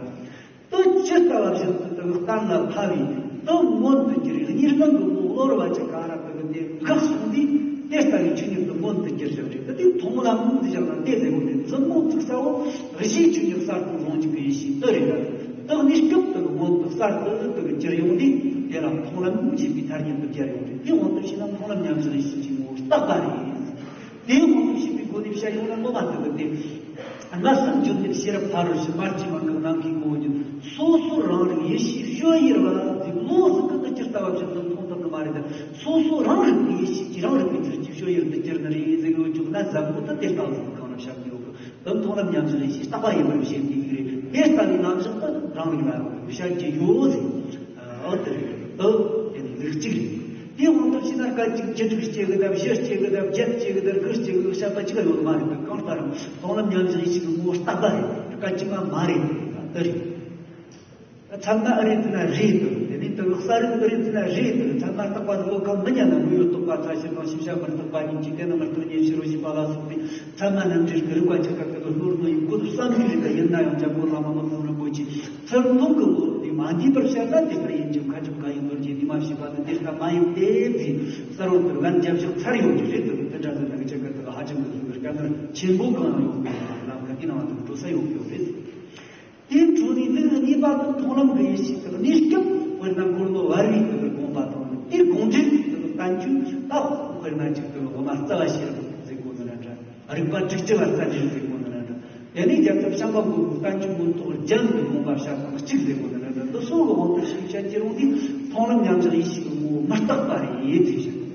དུ་ཇི་ལྟ་བ་བཞིན་དུ་དུ་གཏན་ལ་ཕབ་པས་དུ་མངོན་དུ་གྱུར། གཉིས་སྟོང་གི་ངོ་བོ་བློ་རུ་བ་ཅིག་ག་ར་དུ་གི་དེ་འགག་སོང་དུས། དེ་ལྟ་བུའི་ཆོས་ཉིད་དུ་མངོན་དུ་གྱུར་བཞག་རེད། དུ་དེ་མཐོང་ལམ་ཟེར་བཞག་ན་དེ་ལས་འོང་དུས། མཛུབ་མོ་བཙུགས་ས་བོ་གཞིའི་ཆོས་ཉིད་གསར་དུ་བཟུང་འཇུག་གི་ཡེ་ཤེས་དུ་རེད། དུ་གནས་སྐབས་དུ་མངོན་དུ་གསར་དུ་དུ་གྱུར་ཡོང་དུས། དེ་ལ་མཐོང་ལམ་ཞེས་པའི་ཐ་སྙད་དུ་སྦྱར་ཡོང་དུས། དེ་དབང་དུ་བྱས་ན་མཐོང་ལམ་མཉམ་བཞག་ཡེ་ཤེས་ཀྱི་ངོ་བོ་རྟག་པ་རེད། དེའི་དབང་དུ་བྱས་པའི་སྒོ་ནས་བཤད་ཡོང་ན། ངོ་མ་དུ་གི་དེ། སྔར་སེམས་བརྗོད་མེད་ཤེས་རབ་ཕ་རོལ་ཕྱིན། མར་གྱི་མ་འགགས་ནམ་མཁའི་ངོ་བོ་ཉིད། སོ་སོ་རང་རིག་ཡེ་ཤེས་སྤྱོད་ཡུལ་བ་ཟེར། བློ་ཟིག་གི་དུ་ཇི་ལྟ་བ་བཞིན་དུ་མཐོང་ཐུབ་ནི་མ་རེད། སོ་སོ་རང་རིག་པའི་ཡེ་ཤེས་ཀྱི་རང་རིག་པའི་ཚུལ་གྱི་སྤྱོད་ཡུལ་དུ་གྱུར་ནི་རེད་ཟེར་གི་ཡོད་ཅོག་ན། འཛམ་བུ་དུ་དེ་ལྟ་བུ་གང་ན་བཤད་ཀྱི་ཡོད་གི། དུ་མཐོང་ལམ་མཉམ་བཞག་ཡེ་ཤེས་རྟག་པ་ཡིན་པར་བཞེད་པའི་རིགས་རེད། དེ་ལྟ་བུའི་རྣམ་གཞག་ཏུ་རང་རིག་ལ་བཤད་ཀྱི་ཡོད་ཟེར། འོ་དེ་རེད། དུ་དེ་ནི་ལུགས་གཅིག་རེད། དེའི་དབང་དུ་བྱས་ན་སྐད་ཅིག་བཅུ་དྲུག་སྐྱེ་གི་དང་བཞི་སྐྱེ་གི་དང་བརྒྱད་སྐྱེ་གི་དང་དགུ་སྐྱེ་གི་བཤད་པ་གཅིག་ཡོད་མ་རེད། གང་ལྟར་མཐོང་ལམ་མཉམ་བཞག་ཡེ་ཤེས་ཀྱི་ངོ་བོ་རྟག་པ་རེད། སྐད་ཅིག་མ་མ་རེད། དེ་རེད། ཚད་མ་ཨ་རེད་ཟེར་ན་རེད་དོ། དེ་ནས་དེ་གི་གསལ་རིག་ཨ་རེད་ཟེར་ན་རེད་དོ། ཚད་མ་རྟག་པ་དེ་ལོ་ཁ་མི་ཉན་ན་དངོས་ཡོད་རྟོགས་པ་ཐ་ཤལ་དང་ཤེས་བྱ་མི་རྟག་པ་ཉིད་ཀྱི་དེ་ནི་མི་རྟག་ཉེར་ཞི་རོ་ཞེས་པ་ལ་སོགས་པའི་ཚད་མ་རྣམ་འགྲེལ་གྱི་རིགས་པ་ཆེ་ཁག་གི་ལོ་ནོར་དུ་ཡིན་ཁུལ་བསམ་གྱི་རིགས་ཡིན་ན་ཡང་འཇམ་མགོན་བླ་མ་མི་ཕམ་རིན་པོ་ཆེས་ཚུར་མཐོང་གི་ལོ་དེ་མ་འདས་པར་བཤད་ན་དེ་ལྟར་ཡིན་ཀྱང་ཁ་ཆུབ་གང་ཡིན་ལོ་རྒྱུས་འདི་མ་ཤེས་པ་ནི་དེ་ལྟ་མ་ཡིན་ཏེ་ཟེར། གསལ་བོ་དེ་ལན་རྒྱབ་ཕྱོགས་ཚར་ཡོང་གི་རེད། དེ་དེ་འདྲ་ཟེར་ན་ཆེ་ཁག་གི་ཧ་ཅང་གི་ལུགས་སྐད་ནར་ཆེན་པོ་གང་ཡང་ཡོང་གི་ལམ་ཁ་དེ་ནང་དུ་འགྲོ་ས་ཡོང་གི་ཡོད་རེད། དེའི་འཕྲོ་ནས་ལུགས་གཉིས་པ་དང་མཐོང་ལམ་གྱི་ཡེ་ཤེས་དང་གནས་སྐབས་དཔེར་ན་འཁོར་ལོ་བར་བའི་དུ་དགོངས་པ་དང་དེའི་དགོངས་འགྲེལ་གྱི་དུ་བསྟན་བཅོས་ད་དཔེར་ན་ཅིག་དུ་འོ་མ་རྩ་བ་ཤེས་རབ་ཟེར་གོ་ནི་ར་འདྲ། རིགས་པ་དྲུག་ཅུ་བ་རྩ་འགྲེལ་ཟེར་གོ་ནི་ར་འདྲ། དེ་ནས་རྒྱལ་ཚབ་བྱམས་པ་མགོན་པོའི་བསྟན་བཅོས་མངོན་རྟོགས་རྒྱན་གྱི་དགོངས་པ་བཤད་སྟངས་གཅིག་ཟེར་གོ་ནི་ར་འདྲ། འདི་སོགས་ཀྱི་དབང་དུ་བྱས་བཤད་ཀྱི་རུང་དུས་མཐོང་ལམ་མཉམ་བཞག་ཡེ་ཤེས་ཀྱི་ངོ་བོ་མི་རྟག་པ་རེད་ཅེས་བཤད།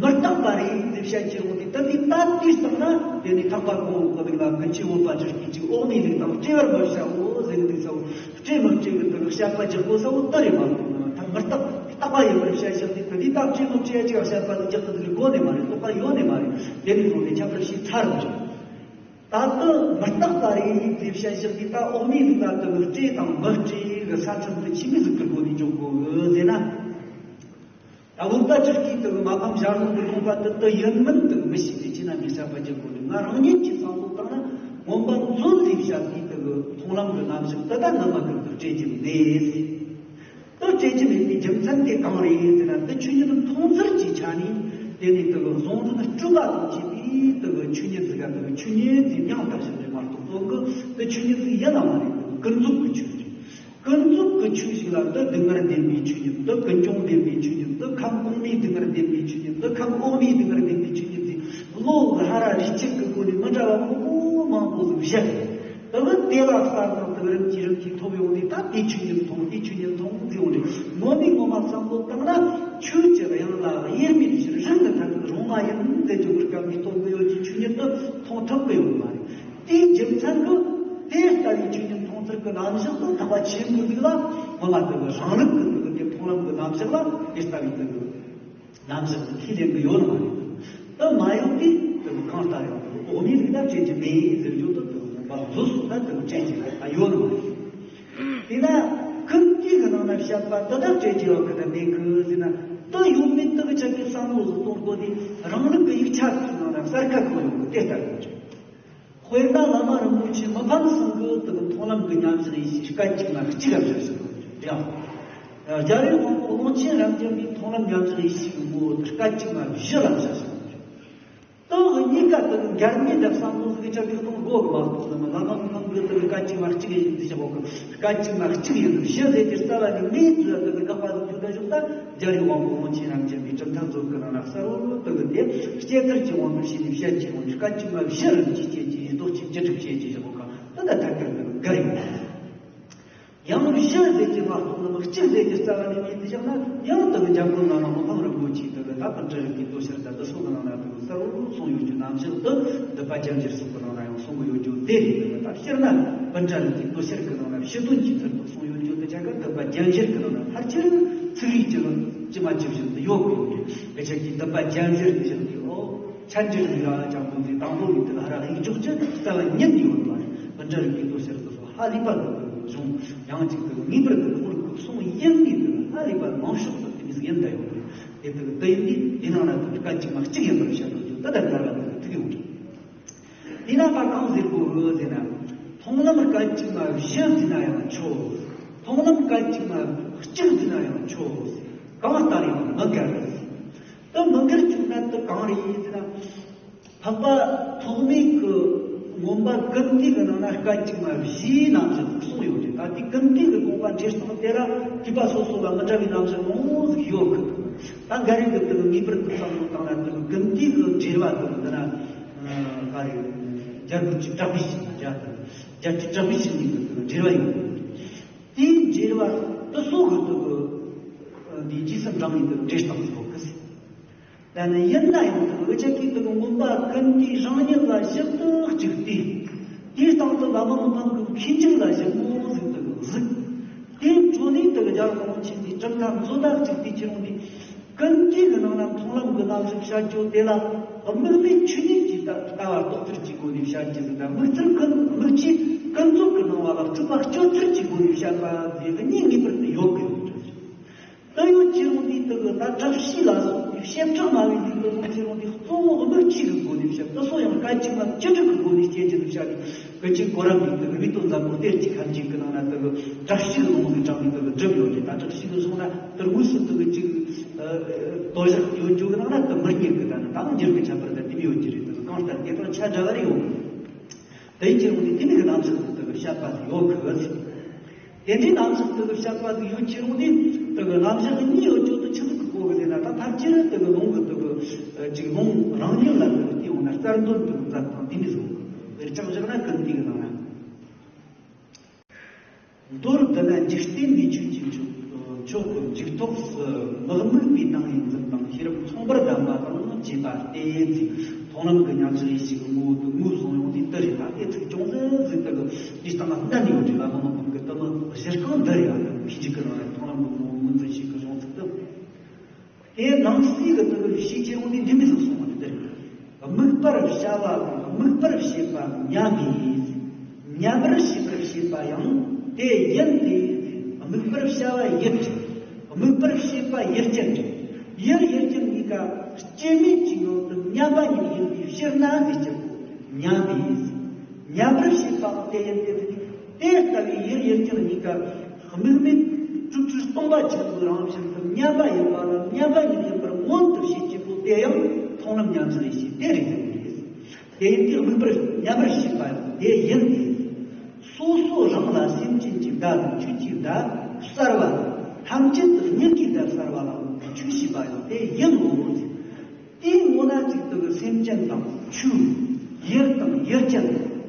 མི་རྟག་པ་རེད་ཅེས་བཤད་ཀྱི་རུང་དུས་ད་འདི་ལྟ་དུས་ཙམ་ན་དེ་ནི་ཐེག་པ་གོང་འོག་གི་ལུགས་ལ་ཀུན་མཁྱེན་བོད་པ་ཆོས་ཀྱི་ཅིག་འོག་མིན་ལུགས་དང་བྲལ་བར་མི་བྱའོ་ཟེར་གི་འདུག་ས་བོ། བྲལ་མི་བྲལ་གི་འདུག་བཤད་པ་རྒྱག་དགོས་ས་བོ་དེ་རེད་མ་གཏོགས་ད་མི་རྟག་རྟག་པ་ཡིན་པར་བཤད་བཞག་དུས་ད་འདི་ལྟ་བྲལ་མི་བྲལ་ཅིག་བཤད་པ་ལ་རྒྱག་གི་འདུག་དགོས་ནི་མ་རེད། རྟོགས་པ་ཡོད་ནི་མ་རེད། དེ་ནི་གོང་ནས་ཁྱད་པར་ཞིག་ཚར་བ་བྱུང་། ད་དུ་མི་རྟག་པ་རེད་ཅེས་བཤད་བཞག་དུས་ད་འོག་མིན་ལུགས་ལ་དུ་བྲལ་དང་མི་བྲལ་གི་ས་མཚམས་དུ་ཆི་མོ་ཟིག་གི་སྒོ་ནས་འཇོག་དགོས་ཟེར་ན། ད་བོད་པ་ཆོས་ཀྱི་དུ་མ་ཕམ་ཞལ་ལུང་གི་དགོངས་པ་དུ་དུ་ཡིན་མིན་དུ་མི་ཤེས་པའི་ཕྱིར་ན་མི་བཤད་པ་རྒྱུ་དགོས་ནས། ང་རང་ཉིད་ཀྱིས་བསམ་བློ་བཏང་ན་མངོན་པ་མཛོད་ལས་བཤད་དུས་དུ་མཐོང་ལམ་གྱི་རྣམ་གཞག་དུ་ད་ནི་མ་ཀུན་ཏུ་བྲལ་གྱི་མེད། དུ་བྲལ་གྱི་མེད་པའི་རྒྱུ་མཚན་དེ་གང་རེད་ཟེར་ན། དུ་ཆོས་ཉིད་མཐོང་ཚུལ་གྱི་ཆ་ནས་དེ་ནས་དུ་གཟུང་འཛིན་སྤྲོས་པ་དང་བཅས་པའི་དུ་ཆོས་ཉིད་ཟིག་ག་དུ་ཆོས་ཉིད་ཀྱི་མྱང་འདས་ཞིག་རེད་མ་གཏོགས་གཙོ་གི་དུ་ཆོས་ཉིད་ཟིག་ཡིན་ན་མ་རེད། ཀུན་རྫོབ་ཀྱི་ཆོས་ཅིག་ཀུན་རྫོབ་ཀྱི་ཆོས་ཤིག་ལ་དུ་སྡུག་བསྔལ་བདེན་པའི་ཆོས་ཉིད་དུ་ཀུན་འབྱུང་བདེན་པའི་ཆོས་ཉིད་དུ་ཁམས་གོང་མའི་སྡུག་བསྔལ་བདེན་པའི་ཆོས་ཉིད་དུ་ཁམས་འོག་མའི་སྡུག་བསྔལ་བདེན་པའི་ཆོས་ཉིད་ཟེར། བློ་ཧ་ར་རིག་བྱེད་ཀྱི་སྒོ་ནས་མི་འདྲ་བ་མང་པོ་མང་པོ་ཟིག་བཤད། དུ་བུ་དེ་ལ་གསལ་དང་དུ་བུ་རིམ་གྱིས་རིམ་གྱིས་ཐོབ་ཡོང་དུས་ད་དེ་ཆོས་ཉིད་མཐོང་དེ་ཆོས་ཉིད་མཐོང་ཟེར་ཡོང་དུས་ངོ་མའི་ངོ་མ་བསམ་བློ་བཏང་ན་ཆོས་ཀྱི་དབྱིངས་ལ་དབྱེར་མེད་ཕྱིར་རང་གི་ཐད་དུ་རུང་མ་ཡིན་ཟེར་རྒྱུ་བུར་སྐབས་ནས་སྟོན་གི་ཡོད་ཀྱི་ཆོས་ཉིད་དུ་མཐོང་ཐུབ་གི་ཡོད་མ་རེད། དེའི་རྒྱུ་མཚན་གྱིས་དེ་ལྟ་བུའི་ཆོས་ཉིད་མཐོང་ཚུལ་གྱི་རྣམ་གཞག་ཏུ་ཐེག་པ་ཆེན་པོའི་ལུགས་ལ་ངོ་མ་དུ་བུ་རང་ལུགས་ཀྱི་དུ་བུ་དེ་མཐོང་ལམ་གྱི་རྣམ་གཞག་ལ་དེ་ལྟ་བུའི་དུ་བུ། རྣམ་གཞག་ཏུ་ཁས་ལེན་གྱི་ཡོད་ནི་མ་རེད། དུ་མ་ཡོང་དུས་དུ་གང་ལྟར་ཡང་དུ་འོག་མིན་ལུགས་ལ་བྲལ་གྱི་མེད་ཟེར་ཡོད་དུ་དུ་མ་བཟོ་སོང་ན་དུ་བྲལ་གྱི་ད་ཡོད་ནི་མ་རེད། དེས་ན་ཀུན་བཏུས་ཀྱི་ནང་ན་བཤད་པ་དུ་ད་བྲལ་གྱི་ཡོད་གི་ད་མེད་གི་ཟེར་ན། དུ་ཡོད་མེད་དུ་གི་ཆ་གི་བསམ་བློ་ཟིག་གཏོང་དགོས་དུས་རང་ལུགས་ཀྱི་ཡིག་ཆ་གི་ནང་ན་གསལ་ཁ་གང་ཡོང་གི་དེ་ལྟར་ཡོང་ཆོག་དཔེར་ན་བླ་མ་རིན་པོ་ཆེ་མི་ཕམ་གསུམ་གྱི་དུ་མཐོང་ལམ་གྱི་མཉམ་བཞག་ཡེ་ཤེས་སྐད་ཅིག་མ་གཅིག་ལ་བཞག་ཟིན་པ་རེད། རྒྱལ་བའི་དབང་པོ་ཀློང་ཆེན་རབ་འབྱམས་པའི་མཐོང་ལམ་མཉམ་བཞག་ཡེ་ཤེས་ཀྱི་ངོ་བོ་དུ་སྐད་ཅིག་མ་བཞི་ལ་བཞག་ཟིན་པ་རེད། དུ་གཉིས་ཀ་དུ་འགལ་མེད་དུ་བསམ་བློ་ཟིག་ཆགས་ཀྱི་གཏོང་དགོས་གི་མ་གཏོགས་ནི་མི་བླ་མ་མི་ཕམ་གྱི་དུ་སྐད་ཅིག་མ་གཅིག་ཡིན་དུ་བཞག་གོ་གི། སྐད་ཅིག་མ་གཅིག་ཡིན་དུ་བཞི་ཟེར་གྱི་རྩ་བ་ནས་མེད་དུ་དུ་དགག་པ་ཟིག་ཐུག་ད་བཞག་ད། རྒྱལ་བའི་དབང་པོ་ཀློང་ཆེན་རབ་འབྱམས་པའི་གྲུབ་མཐའ་མཛོད་ཀྱི་ནང་ན་གསལ་བོ་དུ་གི་དེ་སྐྱེ་ཐར་གྱི་དབང་དུ་བྱས་ནས་བཤད་ཀྱི་ཡོང་དུས་སྐད་ཅིག་མ་བཞི་རིམ་གྱིས་སྐྱེ་གྱི་ཡིན་ལྡོག་གཅིག་བཅུ་དྲུག་བྱས་ཀྱི་བཞག་ག་དེ་ད་ཐད་ཀར་དུ་འགལ་ཡོད། ཡང་བཞི་ཟེར་གྱི་མ་གཏོགས་ནི་གཅིག་ཟེར་གྱི་རྩ་བ་ནས་མེད་དུ་བཞག་ན་ཡང་དུ་འཇམ་མགོན་བླ་མ་མི་ཕམ་རིན་པོ་ཆེ་དུ་གི་ད་པཎ་ཌི་རིན་པོ་ཆེའི་དོ་ཤལ་ད་དུ་སོགས་ཀྱི་ནང་ན་དུ་གསལ་བོ་གསུངས་ཡོད་རྒྱུ་རྣམ་གཞག་དུ་འདི་པ་རྒྱ་འགྱུར་སོགས་ཀྱི་ནང་ན་ཡང་གསུང་གི་ཡོད་རྒྱུ་དེ་རེད། དུ་ད་སྤྱིར་ན་པཎ་ཌི་རིན་པོ་ཆེའི་དོ་ཤལ་གྱི་ནང་ན་ཕྱི་དོན་གྱི་ཚུལ་དུ་གསུངས་ཡོད་རྒྱུ་དེ་ཆ་ག་འདི་པ་རྒྱ་འགྱུར་གྱི་ནང་ན་ཕལ་ཆེར་ཚིག་རིས་ཀྱི་ཇི་མ་ཇི་བཞིན་དུ་ཡོད་དགོས་ཡོད་རེད། དེ་ཆ་གི་འདི་པ་རྒྱ་འགྱུར་གྱི་བཞིན་དུ་ཨོ་ཆ་འགྱུར་རིགས་ལ་ཀྱང་ཀུན་གྱིས་དང་པོ་ནས་དེ་ལ་ཧ་ར་ཡིག་འཇོག་ཅི་རྩ་བ་ཉིད་ནས་ཡོད་མ་རེད། པཎ་ཌི་རིན་པོ་ཆེའི་དོ་ཤལ་དུ་སོགས་ཧ་ལས་པ་གི་གཞུང་ཡང་གཅིག་ཏུ་ངེས་པར་དུ་ཁོར་ཡུག་གསུང་ཡིན་ནས་དེ་ལ་ཧ་ལས་པ་ལངས་ཕྱོགས་སུ་དེ་མིན་ཡིན་ད་ཡོད་རེད། དེ་དུ་དུ་ཡིན་དུས་དེ་ནང་ན་དུ་སྐད་ཅིག་མ་གཅིག་ཡིན་པར་བཤད་དུ་འཇུག་ད་ལྟ་འགལ་བ་དུ་ཐུག་ཡོང་གི། དེ་ན་ད་གང་ཟེར་དགོས་འོ་ཟེར་ན། མཐོང་ལམ་སྐད་ཅིག་མ་བཞི་ཟེར་ན་ཡང་ཆོག་མཐོང་ལམ་སྐད་ཅིག་མ་གཅིག་ཟེར་ན་ཡང་ཆོག་གང་ལྟར་ཡང་མི་འགལ་ཟེར། དུ་མི་འགལ་བཅུག་ན་དུ་གང་རེད་ཟེར་ན། འཕགས་པ་ཐོགས་མེད་ཀྱི་མངོན་པ་ཀུན་བཏུས་ཀྱི་ནང་ན་སྐད་ཅིག་མ་བཞིའི་རྣམ་གཞག་གསུངས་ཡོད་རེད། ད་དེ་ཀུན་བཏུས་ཀྱི་དགོངས་པ་འགྲེལ་སྟངས་དེ་ལ་ཐེག་པ་སོ་སོ་ལ་མི་འདྲ་བའི་རྣམ་གཞག་མང་པོ་ཟིག་ཡོད་གི། ད་འགའ་རེ་གི་དེ་ངེས་པར་དུ་བསམ་བློ་བཏང་ན་དེ་ཀུན་བཏུས་ཀྱི་འགྲེལ་བ་དེ་འདི་ན་ག་རེ་རྒྱལ་པོ་གཅིག་གྲགས་པའི་ཞིང་ན་རྒྱལ་དེ་རྒྱལ་གཅིག་གྲགས་པའི་ཞིང་ནས་གི་འགྲེལ་བ་ཡོད་གི། དེའི་འགྲེལ་བ་དེ་སོགས་ཀྱི་དེ་གི་འདིའི་རྗེས་སུ་འབྲང་བའི་དེ་འགྲེལ་སྟངས་ཡོད་གི་ཟེར། ད་ནི་ཡིན་ན་ཡང་དུ་འུ་ཅག་གིས་དུ་མངོན་པ་ཀུན་བཏུས་རང་ཉིད་ལ་ཞིབ་ཏུ་གཅིག་བལྟས། དེའི་སྟེང་དུ་བླ་མ་མི་ཕམ་གྱི་མཁས་འཇུག་ལ་ཞིབ་མོ་ཟིག་ཏུ་གཟིགས། དེའི་འཕྲོ་ནས་དུ་རྒྱལ་བ་ཀློང་ཆེན་གྱི་གྲུབ་མཐའ་མཛོད་ལ་གཅིག་བལྟས་ཁྱེར་འོང་དུས། ཀུན་བཏུས་ཀྱི་ནང་ན་མཐོང་ལམ་གྱི་རྣམ་གཞག་བཤད་རྒྱུ་དེ་ལ། དམིགས་མེད་ཆོས་ཉིད་ཀྱི་ལྟ་ལྟ་བ་རྟོགས་ཚུལ་གྱི་སྒོ་ནས་བཤད་རྒྱུ་ཟིག་དང་། དམིགས་ཚུལ་ཀུན་དམིགས་ཆོས་ཀུན་རྫོབ་ཀྱི་སྣང་བ་ལ་སྤྲོས་པ་གཅོད་ཚུལ་གྱི་སྒོ་ནས་བཤད་པ་ཟེར་གཉིས་ངེས་པར་དུ་ཡོད་དགོས་ཡོད་གི། དེ་ཡོད་ཀྱི་རུང་དེ་དེ་གི་ད་བསྒྲགས་ཤིག་ལ་སོགས་པའི་བྱེ་བྲག་སྨྲ་བའི་ལུགས་དེ་སོང་ཚེ་རུང་དེ་གཙོ་བོ་དམིགས་ཆོས་ཀྱི་སྒོ་ནས་བཤད། དེ་སོགས་ཡང་སྐད་ཅིག་མ་བཅུ་དྲུག་གི་སྒོ་ནས་སྐྱེ་རྒྱུ་ནི་བཤད་པའི། ཀུན་མཁྱེན་གོ་རམས་པའི་དེ་གི་ལུས་དོན་ཟབ་མོ་གཏེར་གྱི་ཁ་འཇུག་གི་ནང་ན་དེ་གི་བསྒྲགས་ཤིག་ལུང་གི་དྲངས་ནས་དེ་གི་བསྒྲུབས་ཡོད་རེད། ད་བསྒྲགས་ཤིག་གི་སོང་ན་དེ་དངོས་སུ་དེ་གི་ཅིག་ཨ་ཨ་དོ་བཞག་ཡོད་རྒྱུ་གི་ནང་ན་དེ་མི་རྙེད་གི། ད་ནི་ད་འགྱུར་གི་ཁྱད་པར་དང་དེ་མི་ཡོད་ཀྱི་རེད། དེ་གི་གང་ལྟར་དེ་དང་ཆ་འདྲ་བ་རེ་ཡོད་གི། དེ་ཡིན་གྱི་རུང་དེ་དེ་མིན་གྱི་རྣམ་གཞག་དེ་གི་བཤད་པ་དེ་ཡོད་གི་ཟེར། དེ་འདྲའི་རྣམ་གཞག་དེ་གི་བཤད་པ་དེ་ཡོད་ཀྱི་རུང་དེ་དེ་གི་རྣམ་གཞག་གཉིས་ཡོད་རྒྱུ་དེ་ཆི་ཟིག་གི་གོ་གི་ཟེར་ན། ད་ཐམས་ཅད་དེ་གི་ལུང་གི་དེ་གི་ཅིག་ལུང་རང་ཉིད་ལ་དེ་གི་བལྟས་འོང་ན་གསར་འདོན་དེ་གི་མཛད་སྟངས་དེ་འདྲ་ཟིག་གི། དཔེར་ཆ་བཞག་ན་ཀུན་བཏུས་གི་ནང་ན། མདོར་བསྡུ་ན་འཇིག་རྟེན་འདིའི་ཆོས་ཀྱི་མཆོག་མཆོག་གི་མཇུག་ཐོགས་སུ་མི་དམིགས་པའི་ཏིང་ངེ་འཛིན་དང་ཤེས་རབ་མཚུངས་པར་ལྡན་པ་དང་བཅས་པ་སྟེ། མཐོང་ལམ་གྱི་མཉམ་གཞག་ཡེ་ཤེས་ཀྱི་ངོ་བོ་དེ་ངོས་བཟུང་ཡོང་དུས་དེ་རེད། ད་དེ་ཚིག་ཅུང་ཟད་ཟིག་དེ་གི་འདིའི་སྟེང་ལ་བསྣན་ཡོད་རེད་ལ། མི་མང་པོ་གི་དེ་མི་གཞིར་བསྐང་འདི་རེད་ཡ། ཕྱི་འཇུག་གི་ནང་ནས་མཐོང་ལམ་གྱི་ངོ་བོ་ངོས་འཛིན་བྱེད་ཀྱི་གཞུང་ཚིག་དེ། དེ་ནང་གསེས་ཀྱི་དེ་གི་ཤེས་བྱེད་འོང་དུས་འདི་མི་ཟིག་གསུངས་པ་དེ་རེད། དམིགས་པར་བྱ་བ་དང་དམིགས་པར་བྱེད་པ་མཉམ་པས། མཉམ་པར་བྱེད་པར་བྱེད་པ་ཡང་དེ་ཡིན་ཏེ། དམིགས་པར་བྱ་བ་ཡུལ་ཅན། དམིགས་པར་བྱེད་པ་ཡུལ་ཅན། ཡུལ་ཡུལ་ཅན་གཉིས་ཀ་སྐྱེ་མེད་ཀྱི་ངང་དུ་མཉམ་པ་ཉིད་ཡིན་པའི་ཕྱིར་ན་ཟེར་གྱི། མཉམ་པས། མཉམ་པར་བྱེད་པའང་དེ་ཡིན་ཏེ། དེ་ལྟ་བུའི་ཡུལ་ཡུལ་ཅན་གཉིས་ཀ་དམིགས་མེད་སྤྲོས་བྲལ་སྟོང་པ་ཆེན་པོའི་རང་བཞིན་དུ་མཉམ་པ་ཡིན་པ་ལ་མཉམ་པ་ཉིད་ཡིན་པར་མངོན་དུ་བྱེད་ཀྱི་སྒོ་དེ་ཡང་མཐོང་ལམ་མཉམ་གཞག་ཡེ་ཤེས་དེ་རེད་ཟེར་གྱི་རེད། དེ་ཡིན་དུས་དམིགས་པར་མཉམ་པར་བྱེད་པ་ཡང་དེ་ཡིན་ཏེ། སོ་སོ་རང་ལ་སེམས་ཅན་གྱི་བརྡ་དང་ཆོས་ཀྱི་བརྡ་གསར་བ་དང་། ཐམས་ཅད་དུ་མྱུ་གུའི་བརྡ་གསར་བ་ལ་དམིགས་པའི་ཆོས་ཞེས་པ་ཡང་དེ་ཡིན་ནོ་ཟེར། དེའི་ངོ་ན་གཅིག་ཏུ་སེམས་ཅན་དང་ཆོས། ཡུལ་དང་ཡུལ་ཅན་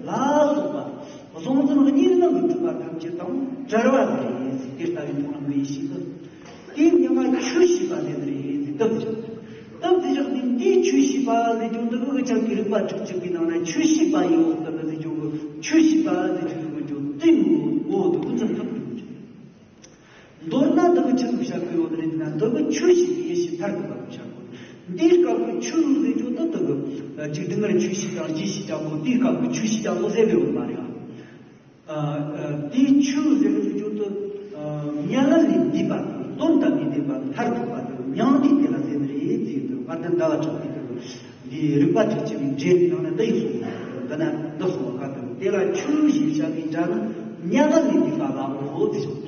ལ་སོགས་པ་གཟུང་འཛིན་གཉིས་སྣང་གི་སྒྲིབ་པ་ཐམས་ཅད་དང་བྲལ་བ་རེད་ཟེར། དེ་ལྟ་བུའི་མཐོང་ལམ་ཡེ་ཤེས་སུ། དེའི་མིང་ང་ཆོས་ཞེས་པ་དེ་རེད་ཟེར། སྟབས་བཅུ། སྟབས་བཅུ་བཞག་ནས་འདིའི་ཆོས་ཞེས་པ་ཟེར་རྒྱུ་འདི་ནི་འུ་ཅག་གི་རིག་པ་དྲུག་ཅུ་པའི་ནང་ན་ཆོས་ཞེས་པ་ཡི་འོག་ཏུ་ཟེར་རྒྱུ་གི། ཆོས་ཞེས་པ་ཟེར་རྒྱུ་གི་ཆོས་དེ་ངོ་བོ་དེ་ཀུན་ཙམ་ཐུབ་ཀྱི་ཡོད། མདོར་ན་འདི་གི་ཆི་ཟིག་བཤད་གི་ཡོད་རེད་ན། འདི་གི་ཆོས་ཞེས་པའི་ཡེ་ཤེས་མཐར་ཐུག་པ་གི་བཤད་གོ། འདིའི་སྐབས་ཀྱི་ཆོས་ཟེར་རྒྱུ་དེ་འདི་གི་འཇིག་རྟེན་ལ་ཆོས་ཞེས་དང་རྗེས་ཤེས་ཀྱང་གོ། དེའི་སྐབས་ཀྱི་ཆོས་ཞེས་ཀྱང་གོ་ཟེར་གི་ཡོད་མ་རེད་ཨ། ཨ་དེའི་ཆོས་ཟེར་རྒྱུ་དེ་མྱ་ངན་ལས་འདས་པ་དང་དོན་དམ་པའི་བདེན་པ་མཐར་ཐུག་པ་དེ་མྱང་འདས་དེ་ལ་ཟེར་ནི་རེད་ཟེར་གི་འདུག་དཔལ་ལྡན་ཟླ་བ་གྲགས་པས་དེ་གི་འདིའི་རིག་པ་དྲུག་ཅུ་པའི་འགྲེལ་ནང་ན་འདི་ཡིན་གསུངས། འདི་ན་འདི་གསུངས་པ་ག་དུ་དེ་ལ་ཆོས་ཞེས་བྱ་བའི་སྒྲ་ནི་མྱ་ངན་ལས་འདས་པ་ལའོ་ཟེར།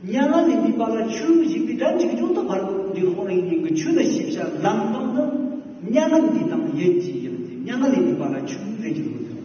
མྱ་ངན་ལས་འདས་པ་ལ་ཆོས་ཞེས་པའི་སྒྲ་འཇུག་རྒྱུ་དེ་བར་དུ་འདི་དཔང་རིང་ཉིན་གྱི་ཆོས་ནི་ཞེས་བྱ་ལམ་སྟོན་ནི་མྱ་ངན་འདས་དང་ཡུལ་གྱི་ཡུལ་ཏེ། མྱ་ངན་ལས་འདས་པ་ལ་ཆོས་ཟེར་གྱི་ཡོད་ཟེར།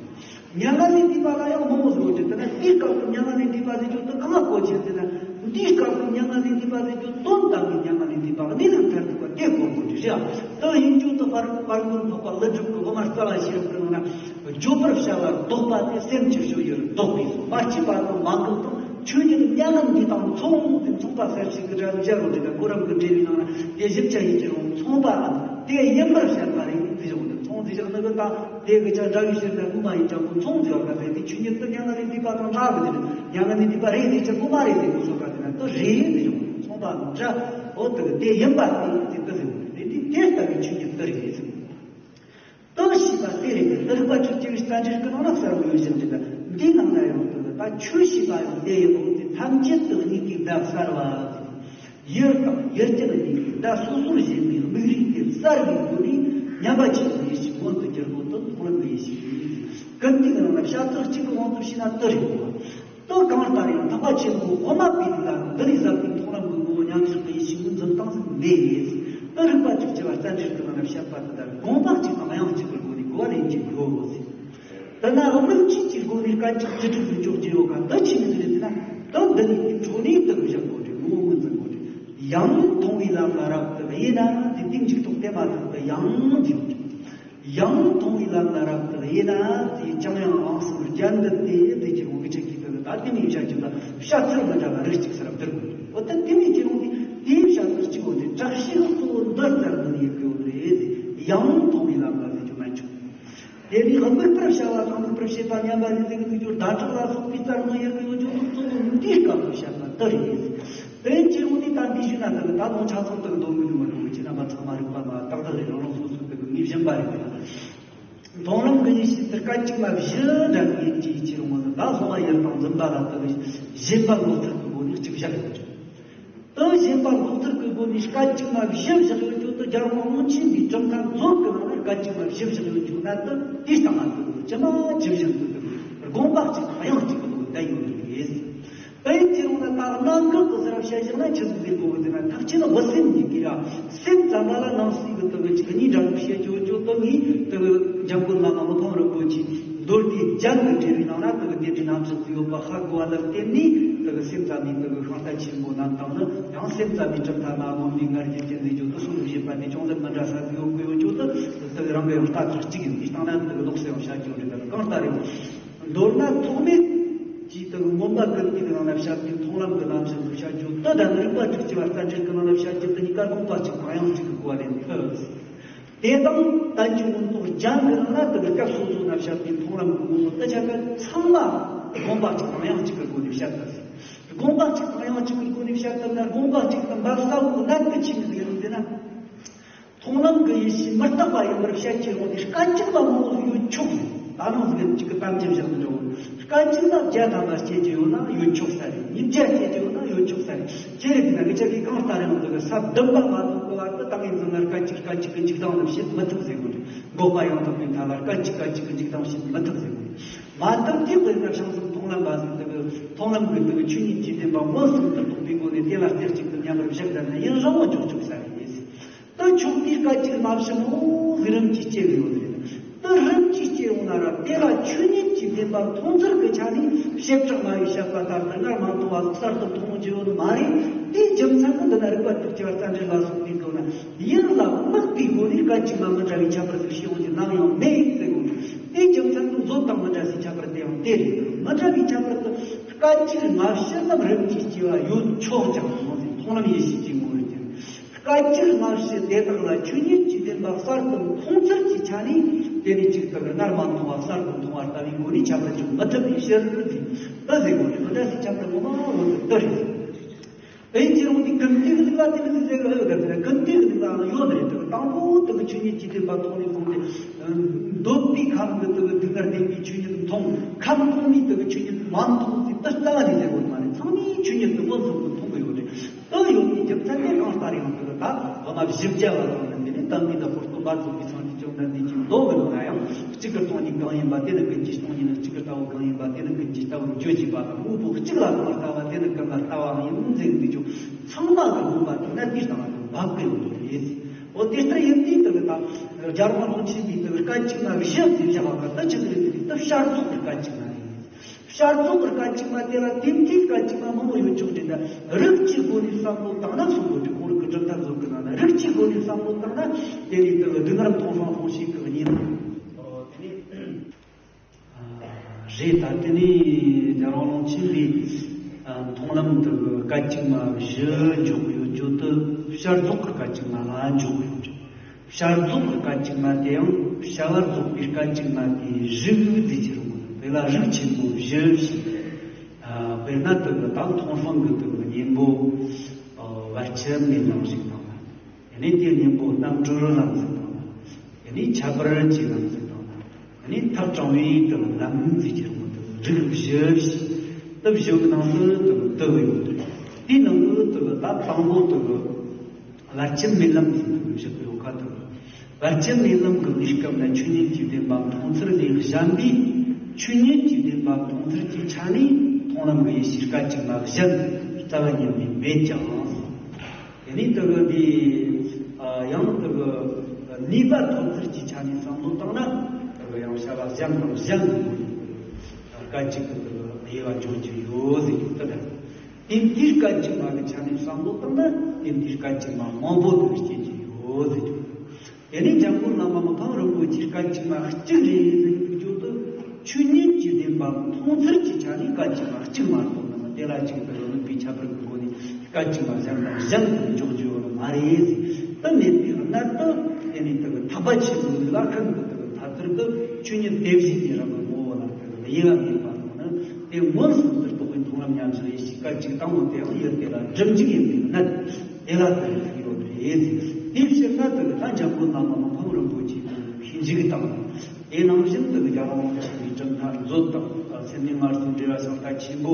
མྱ་ངན་ལས་འདས་པ་ལ་ཡང་མང་བོ་ཟེར་གྱི་འདུག་དེ་ན་དེའི་སྐབས་སུ་མྱ་ངན་ལས་འདས་པ་ཟེར་རྒྱུ་དེ་གང་ལ་གོ་རྒྱུ་ཟེར་ན། འདིའི་སྐབས་སུ་མྱ་ངན་ལས་འདས་པ་ཟེར་རྒྱུ་དོན་དམ་པའི་མྱ་ངན་ལས་འདས་པ་གནས་ལུགས་མཐར་ཐུག་པ་དེ་གོ་དགོས་རྒྱུ་རེད། དེ་ཡིན་རྒྱུ་དེ་དཔལ་དཔལ་མགོན་འཕགས་པ་ཀླུ་སྒྲུབ་ཀྱི་དབུ་མ་རྩ་བ་ཤེས་རབ་ཀྱི་ནང་ན། བརྗོད་པར་བྱ་བ་ལྡོག་པ་སྟེ། སེམས་ཀྱི་སྤྱོད་ཡུལ་ལྡོག་པས་སོ། མ་སྐྱེས་པ་དང་མ་འགགས་དང་། ཆོས་ཉིད་མྱ་ངན་འདས་དང་མཚུངས་ཏེ། མཚུངས་པ་གསལ་བྱེད་ཀྱི་སྒྲ་ནི་སྦྱར་རོ་དེ་ལ་གོ་རམས་ཀྱི་འགྲེལ་བའི་ནང་ན་དེ་བཞི་བཅུ་ཡིན་གྱི་རུང་མཚུངས་པའམ་དེ་ཡིན་པར་བཤད་པ་རེད་ཟེར་བྱུང་སྟེ། མཚུངས་ཟེར་བཞག་ནི་གི་ད་དེ་གི་ཆ་འདྲ་བའི་ཕྱིར་ན་དངོས་མ་ཡིན་ཀྱང་གོ། མཚུངས་ཟེར་བ་ག་ཟེར་དེ་ཆོས་ཉིད་དུ་མྱ་ངན་ལས་འདས་པ་དང་འདྲ་བ་དེ་མྱ་ངན་ལས་འདས་པ་རེད་ཟེར་ཆ་དངོས་མ་རེད་ཟེར་གོ་སོགས་པ་དེ་ན་དེ་རེད་ཟེར་བྱུང་། མཚུངས་པའམ་འདྲ་འོ་དེ་གི་དེ་ཡིན་པ་དེ་ཟེར་དེ་ཟེར་དེ་འདི་དེ་ལྟ་བུའི་ཆོས་ཉིད་དེ་རེད་ཟེར། དེ་ཞེས་པ་དེ་རེད། དེ་རིག་པ་དྲུག་ཅུ་པའི་རྩ་འགྲེལ་གྱི་ནང་ན་གསལ་བོ་ཡོད་བཞིན་དུ། འདིའི་ནང་ན་ཡང་དེ་ད་ཆོས་ཞེས་པ་ཡང་དེ་ཡིན་ནོ། དེ་ཐམས་ཅད་དུ་གཉིས་ཀའི་བརྡ་གསལ་བ། ཡུལ་དང་ཡུལ་ཅན་གཉིས་ཀའི་བརྡ་སོ་སོར་ཞེན་པའི་དམིགས་རིགས་དེ་གསལ་བའི་སྒོ་ནས་མཉམ་པ་ཆོས་ཀྱི་ཡེ་ཤེས་མངོན་དུ་གྱུར་པོ་དེ་མཐོང་ལམ་གྱི་ཡེ་ཤེས་ཡིན། ཀུན་བཏུས་ཀྱི་ནང་ན་བཤད་ཚུལ་གཅིག་གི་དབང་དུ་བྱས་ན་དེ་རེད་གོ། དེ་གང་ལྟར་ཡང་འཕགས་པ་ཆེན་པོ་དབུ་མ་པའི་ལུགས་ལ་འདི་ལས་ཟབ་པའི་མཐོང་ལམ་གྱི་ངོ་བོ་ཉམས་སུ་བླངས་ཡེ་ཤེས་ཀྱི་འཛིན་སྟངས་ཤིག་མེད། དེ་རིག་པ་དྲུག་ཅུ་པ་རྩ་འགྲེལ་གྱི་ནང་ན་བཤད་པ་དེ་ལྟར་དགོངས་པ་གཅིག་དང་དབྱངས་གཅིག་གི་སྒོ་ནས་གོ་བ་ལེན་གྱི་ཡོད་ཟེར། དེ་ན་དམིགས་ཆོས་ཀྱི་སྒོ་ནས་སྐད་ཅིག་བཅུ་དྲུག་ཏུ་འཇོག་རྒྱུ་ཡོད་ག། དེ་ཆི་མོ་ཟིག་རེད་ཟེར་ན། དེ་འདི་ནི་འཕྲོ་ནས་དེ་བཞག་དགོས་རེད། ངོ་བོ་ངོས་འཛིན་དགོས་རེད། ཡང་མཐོང་བའི་ལམ་ལ་རབ་ཏུ་དབྱེ་ན་ཟེར། དེ་མཇུག་ཐོགས་དེ་མ་ཐག་ཏུ་ཡང་ཟེར། ཡང་མཐོང་བའི་ལམ་ལ་རབ་ཏུ་དབྱེ་ན་ཟེར། ཀྱང་ཡང་འང་གསུམ་སྦྱར་འདི་སྟེ་ཟེར་གྱི་འོ་གི་ཆ་གི་དེ་ད་དེ་མིན་བཤད་ཀྱི་ད་བཤད་ཚུལ་མི་འདྲ་བ་རིགས་གཅིག་སུ་རབ་བསྡུར་དགོས། འོ་ད་དེ་མིན་གྱི་རུང་དེ་དེའི་བཤད་ཚུལ་གཅིག་འོ་དེ་བསྒྲགས་བཤད་གཙོ་བོ་འདི་ལྟར་འདི་ཡི་གི་འོ་རེད་ཟེར། ཡང་མཐོང་བའི་ལམ་ལ་ཟེར་རྒྱུ་མ་བྱུང་། དེ་ནི་དམིགས་པར་བྱ་བ་དང་དམིགས་པར་བྱེད་པ་མཉམ་པ་ཡིན་ཟེར་གི་འདུག་རྒྱུ་ཟླ་གྲོགས་ལ་སོགས་པའི་རྩར་ནི་ཡི་གི་འོ་རྒྱུ་འདུག་གཙོ་བོ་འདིའི་སྐབས་སུ་བཤད་པ་འདི་རེད་ཟེར། དེ་ཡིན་གྱི་རུང་དེ་ད་འདི་ཞུས་ན་དེ་གི་ད་ལོ་ཆ་ཚང་དེ་གི་འདོད་མི་འདུག་མ་གཏོགས་ཁྱེད་རྣམ་པ་ཚང་མ་རིག་པ་མ་ཏག་ཏག་རེད། རང་རང་སོ་སོ་དེ་གི་ངེས་བཞིན་པ་རེད། མཐོང་ལམ་གི་ཡེ་ཤེས་དེ་སྐད་ཅིག་མ་བཞི་འདྲ་གི་ཡིན་གྱི་ཡིན་གྱི་རུང་བ་ད་སོང་བ་ཡར་དང་འཛིན་པ་ལ་དེ་གི་ཞེན་པ་ལོག་ཚུལ་གི་སྒོ་ནས་གཅིག་བཞག་ཡོད་ཀྱི། དེ་ཞེན་པ་ལོག་ཚུལ་གི་སྒོ་ནས་སྐད་ཅིག་མ་བཞི་བཞག་ཡོད་རྒྱུ་དེ་རྒྱལ་བ་དབང་ཆེན་པའི་གྲུབ་མཐའ་མཛོད་གི་ནང་ནས་སྐད་ཅིག་མ་བཞི་བཞག་ཡོད་རྒྱུ་ན་དེ་དེ་ལྟ་ན་དེ་གི་ཇི་མ་ཇི་བཞིན་དུ་དེ་གི་དགོངས་པ་གཅིག་དང་དབྱངས་གཅིག་གི་སྒོ་ནས་བསྡད་ཡོད་རྒྱུ་རེད། དེ་ཡིན་གྱི་རུང་ན་ད་གནད་འགག་གི་ཟེར་བ་བཤད་བཞག་ན་ཆི་ཟིག་ཟེར་དགོས་གི་ཟེར་ན། ཐག་ཆོད་ན་བུ་སེམས་ཉིད་ཀྱི་ར་སེམས་ཙམ་པ་ལ་ནང་གསེས་གི་དེ་གི་ཅིག་གཉིས་འདྲ་པོ་བཤད་རྒྱུ་རྒྱུ་དེ་ངས་དེ་གི་འཇམ་མགོན་བླ་མ་མི་ཕམ་རིན་པོ་ཆེའི་མདོ་སྡེ་རྒྱན་གྱི་འགྲེལ་བའི་ནང་ན་དེ་གི་དེ་འདྲའི་རྣམ་གཞག་ཅིག་ཡོད་པ་ཧ་གོ་བ་ལ་བརྟེན་ནས་དེ་གི་སེམས་ཙམ་པའི་དེ་གི་ཤིང་རྟ་ཆེན་པོ་རྣམས་དང་ནི་ཡང་སེམས་ཙམ་པའི་གྲུབ་མཐའ་མ་སྨོན་པའི་ང་རྒྱལ་ཅན་ཟེར་རྒྱུ་དེ་གསུང་གི་བཤད་པ་དེ་ཅུང་ཟད་མི་འདྲ་ས་ཟིག་ཡོད་གི་ཡོད་རྒྱུ་དེ་དེ་གི་རང་གི་ཡང་ལྟ་ཚུལ་གཅིག་ཡིན། དེ་སྟེང་ན་དེ་གི་ལོགས་སུ་ཡང་བཤད་རྒྱུ་རེད། ད་གང་ལྟར་ཡང་། མདོར་ན་ཐོགས་མེད་ཀྱི་དེ་གི་མངོན་པ་ཀུན་བཏུས་ཀྱི་ནང་ན་བཤད་པའི་མཐོང་ལམ་གྱི་རྣམ་གཞག་ལ་བཤད་རྒྱུ་དེ་དང་རིགས་པ་དྲུག་ཅུ་པ་རྩ་འགྲེལ་གྱི་ནང་ན་བཤད་རྒྱུ་དེ་གཉིས་ཀ་དགོངས་པ་གཅིག་དང་དབྱངས་གཅིག་གི་གོ་བ་ལེན་ཐུབ། དེ་དང་བསྟན་བཅོས་མངོན་རྟོགས་རྒྱན་གྱི་ནང་ན་དེ་གི་སྐབས་སོ་སོ་ན་བཤད་པའི་མཐོང་ལམ་གྱི་ངོ་བོ་དེ་ཆ་ཀ་ཚང་མ་དགོངས་པ་གཅིག་དང་དབྱངས་གཅིག་གི་སྒོ་ནས་བཤད་ཐུབ། དགོངས་པ་གཅིག་དང་དབྱངས་གཅིག་གི་སྒོ་ནས་བཤད་ཐུབ་ན་དགོངས་པ་གཅིག་དང་འབབ་ས་བོ་གནད་དུ་ཆེ་ནི་ཟིག་ཡིན་ཟེར་ན། མཐོང་ལམ་གྱི་ཡེ་ཤེས་མི་རྟག་པ་ཡིན་པར་བཤད་ཀྱི་ཡོང་དུས་སྐད་ཅིག་ལ་མང་བོ་ཡོད་ཆོག་ཟེར། ད་ནང་ཟིག་གཅིག་གི་གཏམ་རྒྱུད་བཞག་ནི་འདྲ་བོ། སྐད་ཅིག་ལ་བརྒྱ་ཐམ་པ་སྐྱེ་རྒྱུ་ཡོད་ན་ཡོད་ཆོག་ས་རེད། ཉིས་བརྒྱ་སྐྱེ་རྒྱུ་ཡོད་ན་ཡོད་ཆོག་ས་རེད། ཁྱེད་རེད་དེ་ན་ངི་ཅག་གིས་གང་ལྟར་ཡང་འདུག་གི་ས་བདུན་པ་མ་ཐོབ་གི་བར་དུ་ད་ངས་འཛིན་ན་སྐད་ཅིག་སྐད་ཅིག་གི་འཇིག་སྟངས་ལ་བཤད་མི་ཐུབ་ཟེར་གོ་རེད། འགོག་པ་ཡང་དག་པའི་མཐའ་ལ་སྐད་ཅིག་སྐད་ཅིག་གི་འཇིག་སྟངས་བཤད་མི་ཐུབ་ཟེར་གོ་རེད། མ་ཐུབ་དུས་དཔེར་ན་བྱང་སེམས་མཐོང་ལམ་པ་ཟིག་འདུག་གི། མཐོང་ལམ་གི་འདུག་གི་ཆོས་ཉིད་ཀྱི་བདེན་པ་མངོན་སུམ་དུ་རྟོགས་པའི་སྒོ་ནས་དེ་ལ་རྩེ་གཅིག་ཏུ་མཉམ་པར་བཞག་བསྡད་ན་ཡུན་རིང་བོ་འཇོག་ཆོག་ས་རེད། དུ་ཆོག་དུས་སྐད་ཅིག་མ་ཕྱིན་ནོ་ཟིག་རིམ་གྱིས་སྐྱེ་གི་ཡོད་རེད། དུ་རིམ་གྱིས་སྐྱེ་ཡོང་ན་ར་དེ་ལ་ཆོས་ཉིད་ཀྱི་བདེན་པ་མཐོང་ཚུལ་གྱི་ཆ་ནས་བྱེ་བྲག་སྨྲ་བའི་བཤད་པ་ལྟར་དུ་སྔར་མ་མཐོང་བ་གསར་དུ་མཐོང་རྒྱུ་ཡོད་ནི་མ་རེད། དེའི་རྒྱུ་མཚན་ནི་འདི་ན་རིགས་པ་དྲུག་ཅུ་པ་རྩ་འགྲེལ་ལ་སོགས་པའི་མདོ་ན་ཡུལ་ལ་དམིགས་པའི་སྒོ་ནས་སྐད་ཅིག་མ་མི་འདྲ་བའི་ཁྱད་པར་ཟིག་ཤེས་ཡོང་རྒྱུ་ནམ་ཡང་མེད་ཟེར་གོ། དེའི་རྒྱུ་མཚན་ནི་མཛོད་དང་མི་འདྲ་སའི་ཁྱད་པར་དེ་ཡང་དེ་རེད། མི་འདྲ་བའི་ཁྱད་པར་དུ་སྐད་ཅིག་སྔ་ཕྱི་རྣམས་རིམ་གྱིས་སྐྱེ་བ་ཡོད་ཆོག་ཀྱང་མཐོང་ལམ་ཡེ་ཤེས་ཀྱི་ངོ་བོར་གྱུར། སྐད་ཅིག་སྔ་ཕྱི་དེ་དག་ལ་ཆོས་ཉིད་ཀྱི་བདེན་པ་གསར་དུ་མཐོང་ཚུལ་གྱི་ཆ་ནས་དེ་ནི་གཅིག་ལྟར་སྔར་མ་མཐོང་བ་གསར་དུ་མཐོང་བ་ལྟ་བུའི་སྒོ་ནས་ཁྱད་པར་འཇོག་མི་ཐུབ་པའི་ཕྱིར་ཏེ། འདི་ཟེར་གོ་ནས་མི་འདྲ་སའི་ཁྱད་པར་ངོ་མ་བོ་དེ་འདི་རེད། དེ་ཡིན་གྱི་རུང་དེ་ཀུན་བཏུས་ཀྱི་ལུགས་ལ་དེ་མི་ཟེར་གི་ཡོད་གི། དེ་ཀུན་བཏུས་ཀྱི་ལུགས་ལའང་ཡོད་རེད། དེ་དང་པོ་དེ་གི་ཆོས་ཉིད་ཀྱི་བདེན་པ་མཐོང་ནས་བཟུང་སྟེ། འདོད་པའི་ཁམས་ཀྱི་དེ་གི་སྡུག་བསྔལ་བདེན་པའི་ཆོས་ཉིད་མཐོང་། ཁམས་གོང་མའི་དེ་གི་ཆོས་ཉིད་མ་མཐོང་ཟེར་དེ་ལྟ་བ་ནས་ཟེར་དགོས་མ་རེད། ཚང་མས་ཆོས་ཉིད་དེ་མངོན་སུམ་དུ་མཐོང་གི་ཡོད་རེད། དེ་ཡོད་པའི་རྒྱུ་མཚན་དེ་གང་ལྟར་ཡང་དེ་གི་ད་འོ་མ་བཞི་བརྒྱ་བ་དང་ནི་དེ་ནས་དམ་པའི་ནི་ཧོར་སྟོན་པ་རྫོགས་པའི་སངས་རྒྱས་བཅོམ་ལྡན་འདས་ཀྱི་མདོ་གི་ནང་ན་ཡང་གཅིག་གི་སྟོང་ཉིད་གང་ཡིན་པ་དེ་ནི་ཀུན་གྱི་སྟོང་ཉིད། གཅིག་གི་ལྟ་བ་གང་ཡིན་པ་དེ་ནི་ཀུན་གྱི་ལྟ་བར་བརྗོད་ཅེས་པ་དང་། དངོས་པོ་གཅིག་ལ་གང་ལྟ་བ་དེ་ནི་ཀུན་ལ་ལྟ་བའང་ཡིན་ཟེར་འདི་ཆོ་ཚང་མ་གི་དགོངས་པ་དེ་ན་དེ་ལྟ་བ་དང་འབབ་ཀྱི་ཡོད་པ་རེད། འོ་དེ་ལྟར་ཡིན་དུས་དེ་ལ་ད་རྒྱལ་བ་དབང་ཆེན་པའི་དེ་སྐད་ཅིག་ན་བཞི་ཟེར་བཞག་པ་ག་ད་ཅི་ཟེར་དེ་ད་བཤད་རྫོགས་ཀྱི་སྐད་ཅིག་ན་རེད། བཤད་རྫོགས་ཀྱི་སྐད་ཅིག་མ་དེ་ལ་དེ་འདྲའི་སྐད་ཅིག་མ་མང་པོ་ཡོད་ཆོག་དེ་འདྲ། རིགས་ཀྱི་སྒོ་ནས་བསམ་བློ་བཏང་ན་གསུང་གོ་དུས་ཁོང་རང་གི་གྲུབ་མཐའ་མཛོད་ཀྱི་ནང་ན་རིགས་ཀྱི་སྒོ་ནས་བསམ་བློ་བཏང་ན་དེ་ནི་དེ་ལ་སྡུག་བསྔལ་མཐོང་སྲང་ཕུང་བྱེད་ཀྱི་གཉེན་པོ་དེ་ནི་རེད། ད་དེ་ནི་རྒྱལ་བ་དབང་ཆེན་པའི་མཐོང་ལམ་དུ་སྐད་ཅིག་མ་བཞི་འཇོག་ཡོད་རྒྱུ་དེ་བཤད་རྫོགས་ཀྱི་སྐད་ཅིག་མ་ལ་འཇོག་ཡོད་རྒྱུ། བཤད་རྫོགས་ཀྱི་སྐད་ཅིག་མ་དེ་ཡང་བྱ་བ་རྫོགས་པའི་སྐད་ཅིག་མ་དེའི་རིགས་འདི་ཅི་རུང་། དེ་ལ་རིགས་ཆེན་པོ་བཞི་ཞིག་དཔེར་ན་དེ་གི་ད་མཐོང་སྲང་གི་དེ་གི་གཉེན་པོ་བར་ཆད་མེད་ལམ་ཞིག་དང་། དེ་ནས་དེའི་གཉེན་པོ་རྣམ་གྲོལ་ལམ་ཞིག་དང་། དེ་ནས་ཁྱད་པར་གྱི་ལམ་ཞིག་དང་། དེ་ནས་ཐབས་དྲང་བའི་དེ་གི་ལམ་འདི་ཅི་རུང་། དེ་གི་རིགས་བཞི་ཞིག་དེ་བཞི་གི་ནང་དུ་དེ་གི་དེ་གི་ཡོད་རེད། དེའི་ནང་དུ་དེ་གི་ད་དང་པོ་དེ་གི་བར་ཆད་མེད་ལམ་ཟེར་དུས་བཞག་ཡོད་ཁ་ཐུག་བར་ཆད་མེད་ལམ་གྱི་གནས་སྐབས་ན་ཆོས་ཉིད་ཀྱི་བདེན་པ་མཐོང་ཚུལ་ལས་གཞན་པའི་ཆོས་ཉིད་ཀྱི་བདེན་པ་མཐོང་ཚུལ་གྱི་ཆ་ནས་མཐོང་ལམ་གྱི་ཡེ་ཤེས་སྐད་ཅིག་མ་གཞན་རྩ་བ་ཉིད་ནས་མེད་ཀྱང་། དེ་ནས་དེ་གི་འདི་ཡང་དེ་གི་ནུས་པ་ཐོབ་ཚུལ་གྱི་ཆ་ནས་བསམ་བློ་བཏང་ན་དེ་གི་ཡང་བྱ་བ་གཞན་དང་གཞན་གྱི་སྒོ་ནས་སྐད་ཅིག་གི་དེ་གི་དབྱེ་བ་འཇོག་རྒྱུ་ཡོད་ཟེར་རྒྱུ་དེ་ལྟར། དེ་འདིའི་སྐད་ཅིག་མ་གི་ཆ་ནས་བསམ་བློ་བཏང་ན་དེ་འདིའི་སྐད་ཅིག་མ་མང་པོ་དེ་སྐྱེ་གི་ཡོད་ཟེར་རྒྱུ། དེ་ནས་འཇམ་མགོན་བླ་མ་མི་ཕམ་རིན་པོ་ཆེའི་སྐད་ཅིག་མ་གཅིག་རེད་ཟེར་རྒྱུ་དེ་ཆོས་ཉིད་ཀྱི་བདེན་པ་མཐོང་ཚུལ་གྱི་ཆ་ནས་སྐད་ཅིག་མ་གཅིག་མ་གཏོགས་ན་དེ་ལ་གཅིག་ཏུ་དམིགས་པའི་ཁྱད་པར་གྱི་སྒོ་ནས་སྐད་ཅིག་མ་གཞན་དང་གཞན་དུ་འཇོག་རྒྱུ་ཡོད་མ་རེད་ཟེར། དེ་མེད་པའི་གནད་དུ་དེ་ནས་དེ་གི་ཐེག་པ་ཆེན་པོའི་ལུགས་ལ་ཤིན་ཏུ་དེ་གི་ཐ་དད་དུ་ཆོས་ཉིད་དེ་བཞིན་གྱི་རང་གི་ངོ་བོ་ལ་དེ་གི་དབྱེ་བ་མེད་པ་དང་ནི་དེ་མངོན་སུམ་དུ་རྟོགས་པའི་མཐོང་ལམ། ཉམས་སུ་ལེན་ཞིག་སྐད་ཅིག་དང་པོ་དེའང་ཡུལ་དེ་ལ་སྒྲིབ་འཇུག་ཡིན་པའི་གནད་དེ་ལ་ལྟོས་ཡོད་རེད། དེའི་ཕྱིར་ན་དེ་ལ་འཇམ་མགོན་བླ་མ་མི་ཕམ་རིན་པོ་ཆེ་དེ་ཤེས་འཇུག་དང་། དེ་ནང་བཞིན་དུ་རྒྱལ་དབང་ཆེན་པོའི་གྲུབ་མཐའ་མཛོད་དང་སེམས་ནི་སྔར་སོང་འབྲེལ་བ་ཤིང་རྟ་ཆེན་པོ་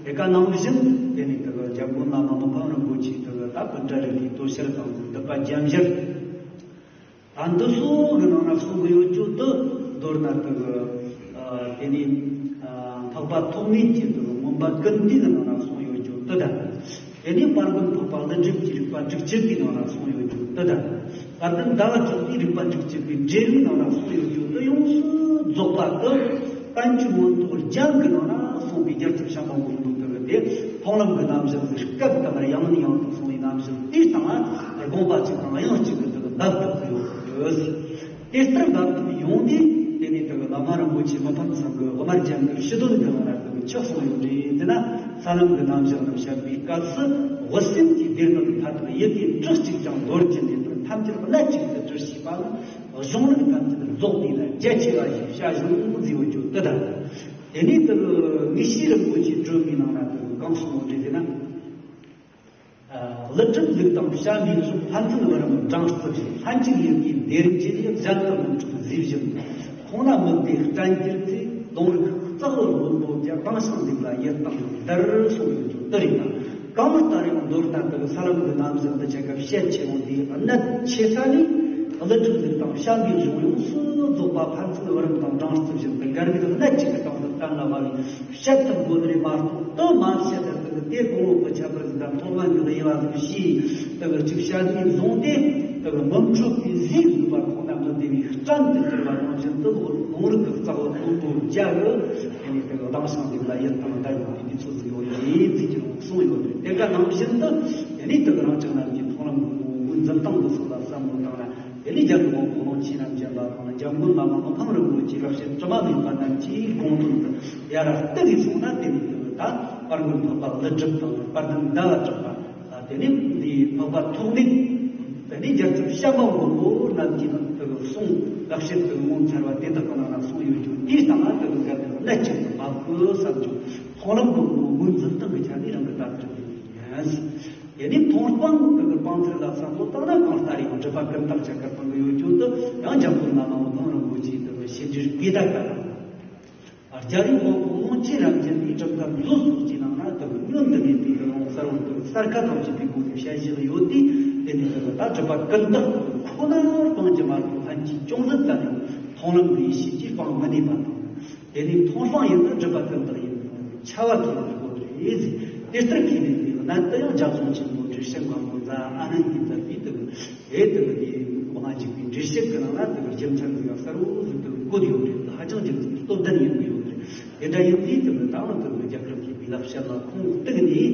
དེ་ག་ནང་བཞིན་དེ་ནི་དེ་འཇམ་མགོན་བླ་མ་མི་ཕམ་རིན་པོ་ཆེ་དེ་ད་པཎ་ཌི་རེ་ཏའི་དོ་ཤལ་དང་སྡུད་པ་རྒྱ་མཇལ། ད་འདི་ཚོ་གི་ནང་ན་གསུང་གི་ཡོད་རྒྱུ་དེ་མདོར་ན་དེ་གི་དེ་ནི་འཕགས་པ་ཐོགས་མེད་ཀྱི་དེ་གི་མངོན་པ་ཀུན་བཏུས་ཀྱི་ནང་ན་གསུང་ཡོད་རྒྱུ་དེ་དང་། དེ་ནས་དཔལ་མགོན་འཕགས་པ་ཀླུ་སྒྲུབ་ཀྱི་རིག་པ་དྲུག་ཅུ་པའི་ནང་ན་གསུངས་ཡོད་རྒྱུ་དེ་དང་། དཔལ་ལྡན་ཟླ་བ་གྲགས་པའི་རིག་པ་དྲུག་ཅུ་པའི་འགྲེལ་བའི་ནང་ན་གསུངས་ཡོད་རྒྱུ་དེ་ཡོངས་སུ་རྫོགས་པ་དེ་བསྟན་བཅོས་མངོན་རྟོགས་རྒྱན་གྱི་ནང་ན་གསུངས་པའི་རྒྱལ་ཚབ་བྱམས་པ་མགོན་པོ་དེ་གི་དེ་མཐོང་ལམ་གྱི་རྣམ་གཞག་གི་སྐབས་དང་ཡང་ནས་ཡང་དུ་གསུངས་པའི་རྣམ་གཞག་དེའི་སྟེང་ལ་དགོངས་པ་གཅིག་དང་དབྱངས་གཅིག་གི་དེ་གི་འབབ་ཐུབ་ཀྱི་ཡོད། དེ་ལྟར་འབབ་ཐུབ་ཡོང་དུས་དེ་ནས་དེ་གི་བླ་མ་རིན་པོ་ཆེ་མི་ཕམ་ཚང་གི་དབུ་མ་རྒྱན་གྱི་ཕྱི་དོན་གྱི་ནང་ན་དེ་གི་ཆོས་གསུངས་ཡོད་རེད། དེ་ན་ས་ལམ་གྱི་རྣམ་གཞག་རྣམས་བཤད་པའི་སྐབས་སུ་དབུ་སེམས་ཀྱི་སྡེ་སྣོད་མཐའ་དག་ཡི་གེ་གྲུ་གཅིག་ཀྱང་མདོར་བཅུ་ནས་དང་ཐམས་ཅད་སྣ་གཅིག་ཏུ་གྲུ་ཞེས་པ་ནི་གཞུང་ལུགས་ཐམས་ཅད་རྫོགས་པའི་ལ་རྒྱ་ཆེ་བ་ཞིག་བྱ་གཞུང་མཛེས་བོ་ཅོ་དེ་དང་། དེ་ནས་དེ་གི་དངོས་གཞི་རིན་པོ་ཆེ་སྒྲོན་མའི་ནང་ན་དེ་གི་གང་གསུངས་ཡོད་རེད་དེ་ན། ཀླུ་སྒྲུབ་ལུགས་དང་བྱམས་པའི་གཞུང་ཕན་ཚུན་བར་མ་སྦྲང་རྩི་བཞིན། ལྷན་ཅིག་ཡིད་ཀྱི་བདེར་འབྱེད་ནི་གཞན་དུ་མི་འཁྲུལ་གཟི་བཞིན། ཁོང་ན་མི་བདེ་སྤྲན་གྱུར་ཚེ་ལོང་རིགས་རྩ་བར་རྣོན་པོ་བརྒྱ། སྡང་ཞིང་འདུག་ལ་ཡིད་དང་བདར་གསུངས་ཡོད་རྒྱུ་དེ་རེད་ན། གང་ལྟར་ཡང་མདོར་ན་དེ་གི་ས་ལམ་གྱི་རྣམ་གཞག་འདི་ཆ་ག་བཤད་ཆེ་བོ་འདིའི་གནད་ཆེ་ས་ནི་ཀླུ་སྒྲུབ་ལུགས་དང་བྱམས་པའི་གཞུང་ཡོངས་སུ་རྫོགས་པ་ཕན་ཚུན་བར་མ་དང་སྦྲང་རྩི་བཞིན་དུ་འགལ་བའི་གནད་ཅིག་གི་སྟེང་དུ་གཏན་ལ་དབབ་པའི་བཤད་ཐུབ་དགོས་རེད་མ་གཏོགས། དེ་མ་བཤད་ན་དེ་གི་དེ་གོང་འོག་གི་ཁྱད་པར་ཟིག་དང་མཐོང་ལམ་གྱི་དབྱེ་བ་ཟིག་ཤེས། དེ་གི་ཅིག་བཤད་ནས་བཟུང་སྟེ་དེ་གི་མི་འཕྲོད་པའི་ཟས་ཟིག་པ་ཁོང་ན་མི་བདེ་བའི་སྤྲན་དུ་གྱུར་པ་ནང་བཞིན་དུ་ལོང་རིགས་ཀྱི་རྩ་བ་རྣོན་པོ་བརྒྱ་གི་དེ་ནས་དེ་གི་སྡང་ཞིང་འདུག་ལ་ཡིད་དང་བདར་ཡོང་བའི་དུས་ཚོད་ཟིག་ཡོད་རེད་ཟེར་གྱི་གསུངས་ཡོད་རེད། དེ་ག་ནང་བཞིན་དུ་དེ་ནས་དེ་གི་རང་ཅག་རྣམས་ཀྱི་མཐོང་ལམ་གྱི་ངོ་བོའི་འཛིན་སྟངས་འདི་ཚོ་ལ་བསམ་བློ་བཏང་ན། དེ་ནས་རྒྱལ་བའི་དབང་པོ་ཀློང་ཆེན་རབ་འབྱམས་པ་དང་འཇམ་མགོན་བླ་མ་མི་ཕམ་རིན་པོ་ཆེའི་ལེགས་བཤད་དྲི་མ་མེད་པ་རྣམས་ཀྱི་དགོངས་དོན་དུ་ཡར་བསྟན་ནས་སོང་ན། དེ་ནས་དེ་ད་དཔལ་མགོན་འཕགས་པ་ཀླུ་སྒྲུབ་དང་དཔལ་ལྡན་ཟླ་བ་གྲགས་པ། དེ་ནས་འདིའི་འཕགས་པ་ཐོགས་མེད། དེ་ནས་རྒྱལ་ཚབ་བྱམས་པ་མགོན་པོ་རྣམས་ཀྱིས་ནི་དེ་གི་གསུང་ལེགས་བཤད་དེ་ངོ་མཚར་བ་དེ་དག་གི་ནང་ན་གསུངས་ཡོད་རྒྱུ་དེའི་སྟེང་ན་དེ་གི་གལ་ཏེ་གནད་གཅིག་ཏུ་བབ་དགོས་བསམ་རྒྱུ། མཐོང་ལམ་གྱི་ངོ་བོའི་འཛིན་སྟངས་ཀྱི་ཆ་ནས་རང་གི་ལྟ་ཚུལ་དེ་ཡིན། དེ་ནས་མཐོང་སྤང་དེ་གི་སྤང་ཚུལ་ལ་བསམ་བློ་བཏང་ན། གང་ལྟར་ཡང་སྒྲུབ་པ་ཀུན་བརྟགས་ཆ་ག་སྤང་གི་ཡོད་རྒྱུ་དེ་ཡང་འཇམ་མགོན་བླ་མ་མི་ཕམ་རིན་པོ་ཆེའི་དེ་གི་བཤད་རྒྱུད་སྤུས་དག་པ་དང་། རྒྱལ་བའི་དབང་པོ་ཀློང་ཆེན་རབ་འབྱམས་པའི་གྲུབ་མཐའ་མཛོད་སོགས་ཀྱི་ནང་ན་དེ་གི་བསྙོན་དུ་མེད་པའི་དེ་ལོང་གསལ་བོར་དེ་གསལ་ཁ་དང་བཅས་པའི་སྒོ་ནས་བཤད་བཞག་ཡོད་དེ། དེ་ནས་དེ་གི་ད་སྒྲུབ་པ་ཀུན་བརྟགས་ཁོ་ན་སྤང་རྒྱུ་མ་གཏོགས་ལྷན་སྐྱེས་ཅུང་ཟད་ཙམ་ཡང་མཐོང་ལམ་གྱི་ཡེ་ཤེས་ཀྱིས་སྤང་མི་ནུས་པ་དང་། དེ་ནས་མཐོང་སྤང་ཡིན་ན་སྒྲུབ་པ་ཀུན་བརྟགས་ཡིན་ནོ་ཁྱབ་པ་ཐོབ་པའི་སྒོ་རེད། དེ་ལྟར་ཁས་ལེན་པའི་གནད་དུ་ཡང་རྒྱ་མཚོ་ཆེན་པོ་འགྲེལ་བཤད་མཁན་པོ་རྫ་ཨ་ནནྡིས་མཛད་པའི་དེ་གི་དེ་དེ་གི་དེ་མ་འཇིག་པའི་འགྲེལ་བཤད་ཀྱི་ནང་ན་དེ་གི་རྒྱུ་མཚན་དེ་ག་གསལ་བོ་ཟིག་དེ་གི་བཀོད་ཡོད་རེད། ཧ་ཅང་རྒྱུ་མཚན་སྟོབས་ལྡན་ཡིན་གི་ཡོད་རེད། དེ་འདྲ་ཡིན་དུས་དེ་གི་ད་ནི་དེ་གི་རྒྱ་གར་མཁས་པའི་ལེགས་བཤད་ལ་ཁུངས་གཏུགས་ནས་དེ་གི་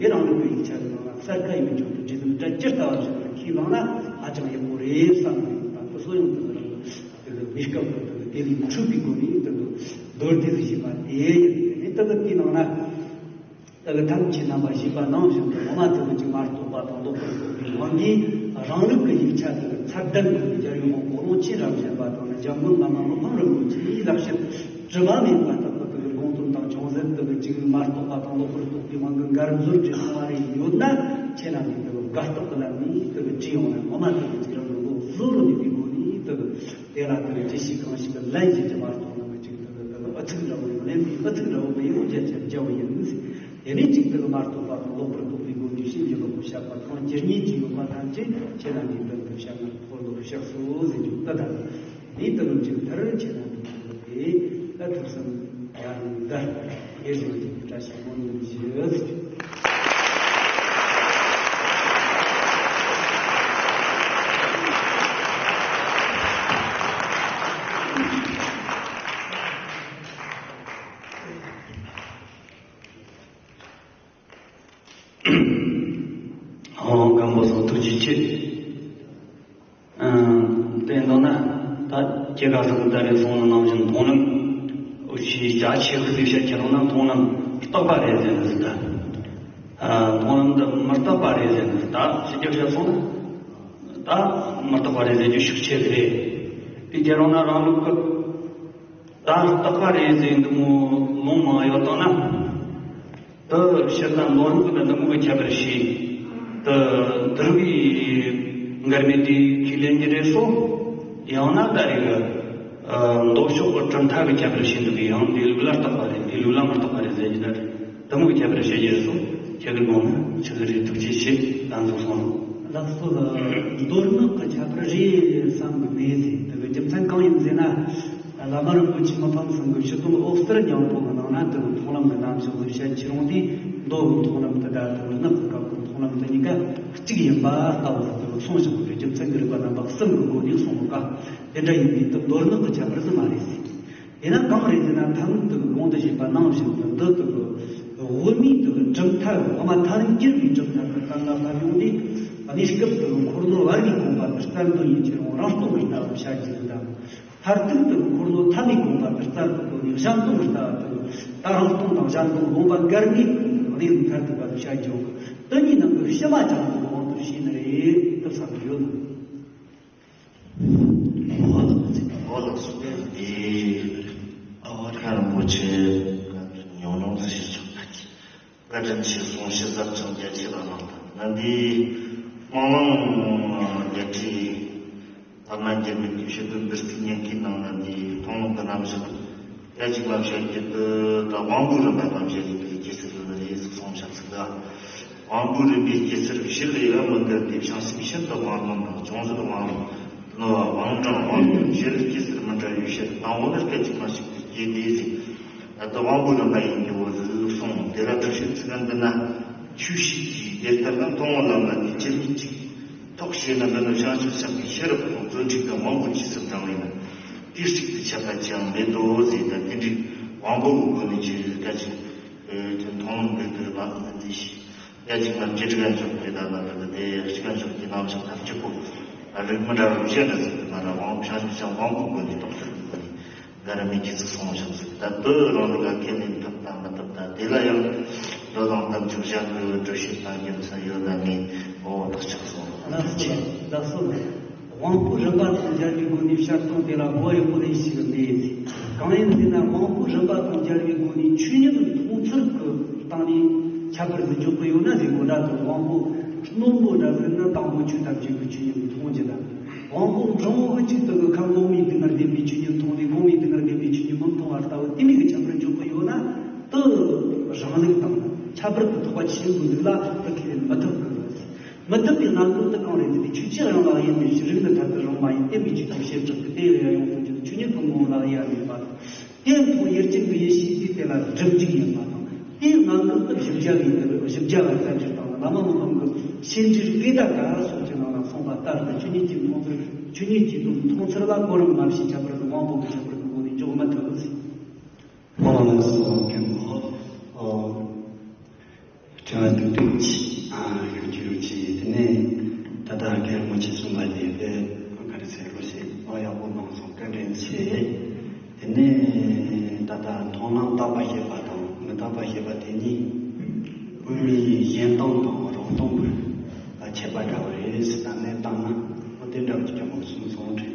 དེ་རང་ལུགས་ཀྱི་ཡིག་ཆ་གི་ནང་ན་གསལ་ཁ་ཡོད་རྒྱུ་དེ་འབྲི་དོན་སྒྲ་ཇི་ལྟ་བ་བཞིན་དུ་ཁས་བླངས་ན་ཧ་ཅང་ཡག་པོ་རེད་བསམ་གི་ཡོད། ད་དེ་ཚོ་ཡང་དེ་གི་རང་གི་དེ་གི་གནས་སྐབས་ཀྱི་དེ་གི་དེ་ལས་འཕྲོས་པའི་སྒོ་ནས་དེ་གི་མདོར་བསྡུས་སུ་བྱས་པ་དེ་ཡིན། དེ་ནས་དེ་གི་དེའི་ནང་ན་དེ་གི་ཐམས་ཅད་རྣམ་པར་ཤེས་པ་ནང་བཞིན་དུ་འོ་མ་དེ་གི་ཅིག་མ་རྟོགས་པ་དང་ལོག་པར་རྟོགས་པའི་དབང་གིས་རང་ལུགས་ཀྱི་ཡིག་ཆ་དེ་གི་ཚད་ལྡན་གྱི་རྒྱལ་བའི་དབང་པོ་ཀློང་ཆེན་རབ་འབྱམས་པ་དང་ནི་འཇམ་མགོན་བླ་མ་མི་ཕམ་རིན་པོ་ཆེའི་ལེགས་བཤད་དྲི་མ་མེད་པ་དག་གི་དེ་གི་དགོངས་དོན་དང་ཅུང་ཟད་དེ་གི་ཅིག་མ་རྟོགས་པ་དང་ལོག་པར་རྟོགས་པའི་དབང་གིས་འགལ་འཛོལ་གྱི་སོང་བ་རེ་ཡོད་ན། ཁྱེད་རྣམས་ཀྱིས་དེ་གི་དགག་རྟོག་གི་ལམ་ནས་དེ་གི་བྲིས་ཡོང་ན། ངོ་མ་དེ་གི་ཅིག་རང་གི་བློ་གཟུ་བོར་ནུས་པའི་སྒོ་ནས་དེ་གི་དེ་ལ་དེ་གི་ཅི་ཞིག་གང་ཞིག་གི་ལན་ཞིག་ཅི་མ་གཏོགས་ནི་མི་གཅིག་དེ་གི་དེ་གི་ཨུ་ཚུགས་འདྲ་བོ་ཡང་ལེན་པའི་ཨུ་ཚུགས་འདྲ་བོ་མི་ཡོང་རྒྱ་ཆེར་རྒྱ་བོ་ཡིན། དེ་ནས་གཅིག་དེ་གི་མ་རྟོགས་པ་དང་ལོག་པར་རྟོག་པའི་སྒོ་ནས་ཕྱིན་ཅི་ལོག་གི་བཤད་པ་གང་ཇི་སྙེད་ཅིག་ཡོད་པ་ཐམས་ཅད་ཁྱེད་རྣམས་ཀྱི་མདུན་དུ་བཤད་ན་འཁོར་ལོ་བཤགས་སོ་ཟེར་རྒྱུ་དེ་དང་། དེའི་དེ་གི་མཇུག་མཐར་ཁྱེད་རྣམས་ཀྱི་དེ་ལ་ཐུགས་བསམ་ཡར་ངོའི་བརྡ་དེ་བཞིན་གྱི་བཀྲ་ཤིས་སྨོན་ལམ་ཞུ། ཨོ་སྒམ་པོ་སོགས་ཐུགས་རྗེ་ཆེ། ཨ་དེ་འདོད་ན་ད་ཁྱེད་ག་ཟེར་ད་རེས་གསུངས་ནང་བཞིན་མཐོང་ལམ་འུ་ཆོས་རྒྱ་ཆེ་གི་ཟེར་བཤད་ཁྱེད་རང་ན་མཐོང་ལམ་རྟག་པ་རེད་ཟེར་ནི་ཟེར་ད། ཨ་མཐོང་ལམ་འདི་མི་རྟག་པ་རེད་ཟེར་ནི་ཟེར་ད་ཕྱི་རྒྱལ་བཤད་སོང་ན་ད་མི་རྟག་པ་རེད་ཟེར་རྒྱུ་ཤུགས་ཆེ་གི་རེད། དེ་ཁྱེད་རང་ན་རང་ལུགས་གི་ད་རྟག་པ་རེད་ཟེར་འདི་མོ་ལུང་མང་ཡོད་དང་ན། དུ་ཕྱིར་ན་ནོར་མུག་དང་ནུབ་མུག་གི་ཁྱད་པར་ཤེས། དུ་དུར་བའི་མགར་མེད་དེ་ཁས་ལེན་གྱི་རེད་སོ། ཡང་ན་ད་རེས་མདོ་ཕྱོགས་གྲུབ་མཐའ་གི་ཁྱད་པར་ཤེས་འདུག་གི། ཡང་འདི་ལུགས་ལ་བརྟག་པ་རེད། འདི་ལུགས་ལ་མི་རྟག་པ་རེད་ཟེར་གྱི་ད་རེད། དུ་མུག་གི་ཁྱད་པར་ཤེས་ཀྱི་རེད་སོ། ཁྱེད་ཀྱི་དགོངས་ན་ཆི་ཟིག་རེད། ཐུགས་རྗེ་ཆེ། ད་ཚོ་སོང་། ལགས་སོ། མདོ་སྔགས་ཀྱི་ཁྱད་པར་རེད་བསམ་གི་མེད་ཟེར། དེ་གི་རྒྱུ་མཚན་གང་ཡིན་ཟེར་ན། བླ་མ་རིན་པོ་ཆེ་མི་ཕམ་ཚང་གི་ཕྱི་དོན་འོད་གསལ་སྙིང་པོ་གི་ནང་ན་དེ་གི་མཐོང་ལམ་གྱི་རྣམ་གཞག་ལ་བཤད་ཀྱི་རུང་དེ། མདོ་གི་མཐོང་ལམ་དེ་དང་དེ་གི་སྔགས་ཀྱི་སྐབས་ཀྱི་མཐོང་ལམ་དེ་གཉིས་ཀ་གཅིག་ཡིན་པ་ལྟ་བུ་དེ་གི་གསུངས་བཞག་པའི་རྒྱུ་མཚན་གྱི་རིགས་པ་རྣམ་པ་གསུམ་གྱི་སྒོ་ནས་གསུངས་པ་ཀ། དེ་འདྲ་ཡིན་དུས་དེ་མདོ་སྔགས་ཀྱི་ཁྱད་པར་དེ་མ་རེད་ཟེར། དེས་ན་གང་རེད་ཟེར་ན། ཐ་མ་དེ་གི་གོང་དུ་བཤད་པ་ནང་བཞིན་དུ་འདི་དེ་གི་དབུ་མའི་དེ་གི་གྲུབ་མཐའ། དབུ་མ་ཐལ་འགྱུར་བའི་གྲུབ་མཐའ་དེ་གཏན་ལ་ཕབ་ཡོང་དུས། གནས་སྐབས་དེ་གི་འཁོར་ལོ་བར་བའི་དགོངས་པ་དེ་རྩལ་འདོན་ཡིན་གྱི་རུང་རང་སྟོང་གི་ལྟ་བ་བྱ་རྒྱུ་དང་། མཐར་ཐུག་དེ་གི་འཁོར་ལོ་ཐ་མའི་དགོངས་པ་དེ་རྩལ་དུ་བཀོད་ནས་གཞན་སྟོང་གི་ལྟ་བ་དེ་གི། ད་རང་སྟོང་དང་གཞན་སྟོང་དགོངས་པ་འགལ་མེད་གནས་ལུགས་མཐར་ཐུག་པ་དེ་བྱ་རྒྱུ། དེ་གཉིས་ནང་གི་ཕྱི་མ་ཅང་དེ་གི་དབང་དུ་བྱས་ནི་རེད་དེ་བསམ་གྱི་ཡོད། འོ་ལགས་སོ། འདི་ཨ་བ་ཁ་རིན་པོ་ཆེ་ཉོ་ཉོ་ཟེར་ཞིག་ཆོག་ད་ཅི། བཀའ་དྲིན་ཆེ་གསུང་བཤད་ཟབ་ཅིང་རྒྱ་ཆེ་བ་གནང་དང་། ང་འདི་སྨོན་ལམ་རྒྱ་ཁྲི་ཐ་མ་རྒྱལ་མི་གི་ཤེས་ལྡན་འབུལ་ཚིག་ཉན་མཁན་ནང་ན་འདི་མཐོང་ལམ་གྱི་རྣམ་གཞག་ཡ་གཅིག་མ་བཤད་རྒྱུ་དེ་ད་དབང་པོའི་རིམ་པ་རྣམ་བཤད་རིག་པའི་རྒྱལ་སྲས་ལ་རེ་ཟིག་གསུངས་བཞག་ཟིག་ག། དབང་པོའི་རིམ་པའི་སྐྱེ་ཚུལ་ཕྱི་ལས་ཡང་མི་འདུལ་ཏེ། བྱང་སེམས་ཤིན་ཏུ་དབང་རྣོན་དང་། བྱུང་ཚུལ་དབང་རྣོན་པ་དབང་དྲང་དབང་རྣོན་ཕྱི་རོལ་སྐྱེ་ཚུལ་མི་འདྲ་བའི་ཕྱིར། དང་པོ་ནི་སྐད་ཅིག་མ་གཅིག་ཏུ་སྐྱེས་ཏེ་ཟེར། ད་ལྟ་དབང་པོའི་རིམ་པ་ཡིན་གྱི་འོ་ཟིག་གསུངས། དེ་ལ་དྲུག་ཤུ་ཚིག་ག་འདི་ན་ཆོས་ཤིག་གིས་དེ་ལྟར་ན་མཐོང་བ་ལམ་ལ་དེ་ཇི་སྙེད་ཅིག་ཐོགས་ཤེ་ན། འདི་ནི་བྱང་ཆུབ་སེམས་དཔའི་ཤེས་རབ་དང་བརྩོན་འགྲུས་དང་དབང་པོ་ཇི་སྲིད་དྲང་བས་ན། དེ་གཅིག་ཏུ་འཆད་པ་ཅིའང་མེད་དོ་ཟེར། ད་དེ་འདྲའི་དབང་པོ་གི་སྒོ་ནས་ཅི་ཟིག་ག་ཅིག་མཐོང་ལམ་གྱི་དུས་ལ་འདི་ཞིག་ཡ་གཅིག་ལ་ཇི་སྲིད་ཀྱང་འཇོག་པའི་ད་ལ་ལ་དེ་ཡ་གཅིག་ཀྱང་འཇོག་གི་རྣམ་གཞག་ཐམས་ཅད་པོ་རིགས་མི་འདྲ་བའི་བཤད་ན་ཟེར་དུས་ང་རང་དབང་བྱང་ཆུབ་སེམས་དབང་པོའི་སྒོ་ནས་རྟོགས་ཚུལ་གྱི་སྒོ་ནས་འགའ་རེ་མི་སྐྱེ་ཚུལ་གསུངས་བཞག་ཟེར། ད་དུ་རང་རིག་ལ་ཁས་ལེན་ཐུབ་དང་མི་ཐུབ་དང་དེ་ལ་ཡང་འདོད་དང་དམ་ཆོས་གཞན་གྱི་འགྲེལ་བཤད་གཏང་རྒྱུ་ས་ཡོད་ན་མིན་འོ་ཐག་ཆོད་སོང་། ལགས་སོ། ལགས་སོ། དབང་པོ་རིམ་པ་དང་སྦྱར་བའི་སྒོ་ནས་བཤད་སྟངས་དེ་ལ་གོ་ཡག་པོ་ནས་ཞིག་མེད། གང་ཡིན་ཟེར་ན་དབང་པོ་རིམ་པ་དང་སྦྱར་བའི་སྒོ་ནས་ཆོས་ཉིད་མཐོང་ཚུལ་གྱི་སྟེང་ནས་ཁྱད་པར་དུ་འཇོག་གི་ཡོད་ན་ཟེར་གོ་ད། དུ་དབང་པོ་རྣོན་པོ་འདྲ་ཟེར་ན་དང་པོ་ཆོས་ཐམས་ཅད་ཀྱི་ཆོས་ཉིད་མཐོང་རྒྱུ་དང་། དབང་པོ་འབྲིང་བོ་གཅིག་ཏུ་གི་ཁམས་གོང་མའི་སྡུག་བསྔལ་བདེན་པའི་ཆོས་ཉིད་མཐོང་སྟེ་གོང་མའི་སྡུག་བསྔལ་བདེན་པའི་ཆོས་ཉིད་མི་མཐོང་བར་ལྟ་བུ་དེ་མིན་གྱི་ཁྱད་པར་འཇོག་གི་ཡོད་ན། དུ་རང་ལུགས་དང་ཁྱད་པར་དུ་ཐོགས་པ་ཆེན་པོའི་ལུགས་ལ་དུ་ཁས་ལེན་མི་ཐུབ་གི། མི་ཐུབ་པའི་རྣམ་ལུགས་དེ་གང་རེད་ཟེར་ན། ཆོས་ཅན་རང་ལ་ཡིན་པའི་ཕྱིར། རིགས་ནི་ཐ་དད་རང་མ་ཡིན། བརྟེན་པའི་ཆོས་ཀྱང་བྱེ་བྲག་སྟེ། དེ་ཡང་ཡོངས་སུ་འཛིན་ཆོས་ཉིད་ཐུན་མོང་ལ་ཡང་མེད་པ་དང་། དེ་མཐོང་ཡུལ་ཅན་གྱི་ཡེ་ཤེས་དེ་དེ་ལ་སྒྲིབ་འཇུག་ཡིན་པ་དང་། དེའི་རྣམ་ལུགས་དེ་བཞི་བརྒྱ་བའི་དེ་བཞི་བརྒྱ་བ་རྩ་འགྱུར་དང་བླ་མ་དམུ་ཁམས་ཀྱི་ཤེས་འགྱུར་བཀའི་ད་ག་སོགས་ཀྱི་ནང་ལ་གསུངས་པ་ལྟར་དུ། ཆོས་ཉིད་ཀྱི་མཐོང་ཚུལ། ཆོས་ཉིད་ཀྱི་དོན་མཐོང་ཚུལ་ལ་གོ་རིམ་མ་བྱས་ཁྱད་པར་དུ་དབང་པོ་གི་ཁྱད་པར་གྱི་སྒོ་ནས་འཇོག་མི་ཐུབ་ཟེར། ཨོ་ལགས་སོ། མཁན་པོ། ཨོ། དྲི་བ་ཏོག་ཙམ་ཅིག་ཨ་ཞུ་རྒྱུ་ཡོད་ཅེས། དེ་ནས་ད་ལྟ་རྒན་མོ་ཆེ་གསུངས་པ་དེ་དཔེ་ག་རེ་ཟེར་རོ་ཞེས། ཨོ་ཡག་པོ་གནང་སོང་། བཀའ་དྲིན་ཆེ། དེ་ནས་ད་ལྟ་མཐོང་ལམ་བརྟག་པ་ཞེས་པ་དང་མི་རྟག་པ་ཞེས་པ་དེ་གཉིས་དབུ་མའི་གཞན་སྟོང་དང་རང་སྟོང་གི་ཁྱད་པར་འདྲ་བ་རེད་ཟེར་ད་གནས་བཏང་ན། ཨོ་དེ་འདྲ་བ་ཅིག་ཀྱང་མ་གསུངས་སོང་དྲན།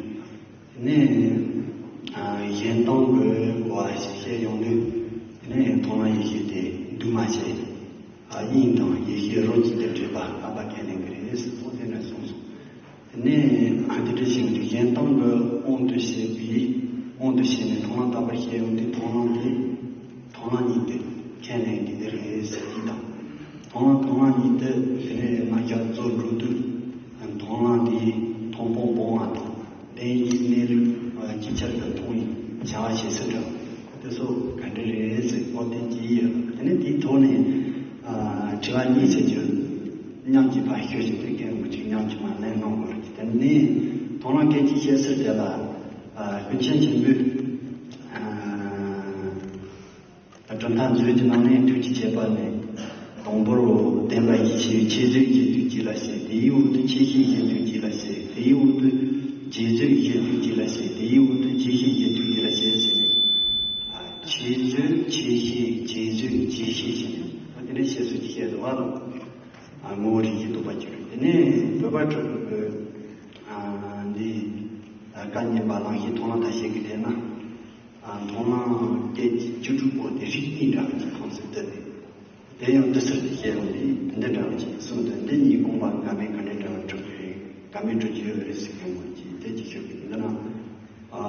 དེ་ནས་ཨ་གཞན་སྟོང་གི་གོ་བ་ཞིག་བཤད་ཡོང་དུས། དེ་ནས་མཐོང་ལམ་ཡེ་ཤེས་དེ་འདུས་མ་བྱས། ཨ་དབྱིངས་དང་ཡེ་ཤེས་རོ་གཅིག་ཏུ་འདྲེས་པ་ལྷག་པ་ཁས་ལེན་གྱི་རེད་ཟེར་ཐོག་དེ་ནས་གསུངས་སོང་། དེ་ནས་ཨ་དེ་འདྲ་བྱུང་དུས་གཞན་སྟོང་གི་དབང་དུ་བྱས་པའི། དབང་དུ་བྱས་ནས་མཐོང་ལམ་བརྟག་པ་བཤད་ཡོང་དུས། མཐོང་ལམ་དེ་མཐོང་ལམ་ཉིད་དུ་ཁས་ལེན་གྱི་འདི་རེད་ཟེར་གྱི་དང་། མཐོང་ལམ་མཐོང་ལམ་ཉིད་དུ་དེ་ནས་རྣམ་གཞག་རྫོགས་འགྲོ་དུས། མཐོང་ལམ་དེའི་མཐོང་སྤང་སྤོང་བ་དང་། བདེན་བཞིའི་གནས་ལུགས་ཅིག་ཆར་དུ་མཐོང་བའི་བྱ་བ་བྱེད་ཚུལ་འདྲ་དེ་ཚོ་ག་འདྲ་རེད་ཟེར། ཨོ་དེ་གྱིས་ཡོད། དེ་ནས་དེའི་ཐོག་ནས་ཨ་དྲི་བ་གཉིས་ཟེར་རྒྱུ་མཉམ་གྱིས་ཕར་ཞུས་ཤིང་། དེ་གའི་མུ་གཅིག་མཉམ་གྱིས་མར་ལན་གནང་དགོས་རེད། དེ་ནས་མཐོང་ལམ་སྐད་ཅིག་བཤད་ཚུལ་དེ་ལ་ཨ་ཀུན་མཁྱེན་ཆེན་པོས་ཨ། གྲུབ་མཐའ་མཛོད་ཀྱི་ནང་ནས་ཐུགས་ཀྱི་བྱེད་པ་ནི། དང་པོར་བདེན་པ་ཡིད་ཆེས་ཆོས་མཛོད་ཀྱི་ཐུགས་ཀྱི་ལ་བྱེད། དེའི་འོག་ཏུ་ཆོས་ཤེས་ཀྱི་ཐུགས་ཀྱི་ལ་བྱེད། དེའི་འོག་ཏུ་རྗེས་མཛོད་ཀྱི་ཐུགས་ཀྱི་ལ་བྱེད། དེའི་འོག་ཏུ་རྗེས་ཤེས་ཀྱི་ཐུགས་ཀྱི་ལ་བྱེད་ཟེར་ནས། ཨ་ཆོས་མཛོད་ཆོས་ཤེས་རྗེས་མཛོད་རྗེས་ཤེས་ཟེར་ནས། ཨ་དེ་ནས་བཤད་སྲོལ་གྱི་བཤད་སྲོལ་བ་དང་། ཨ་ངོ་བོ་རིགས་ཀྱི་རྟོགས་པ་གཅིག་རེད། དེ་ནས་བོད་པ་ཕྲུ་གུ་གི་ཨ་འདི་ཨ་བཀའ་གཉན་པ་གླེང་གཞི་མཐོང་ལམ་ད་བཤད་གི་རེད་ན། ཨ་མཐོང་ལམ་སྐད་ཅིག་བཅུ་དྲུག་པོ་དེ་རིགས་གཉིས་འདྲ་བའི་ཁོངས་སུ་བསྡུས་ཏེ། དེ་ཡང་དུས་ཚོད་དེ་བཤད་ཡོང་དུས་འདི་འདྲ་བ་ཅིག་གསུངས་དུས། འདི་གཉིས་སྒོམ་པ་དགའ་མེད་ག་འདྲ་འདྲ་བ་འགྲུབ་ཀྱི་རེད། དགའ་མེད་འགྲུབ་ཀྱི་ཡོད་རེད་ཟེར་མཁན་མོ་ཅིག་དེ་ཅིག་ཤོད་ཀྱི་འདི་ན། ཨ་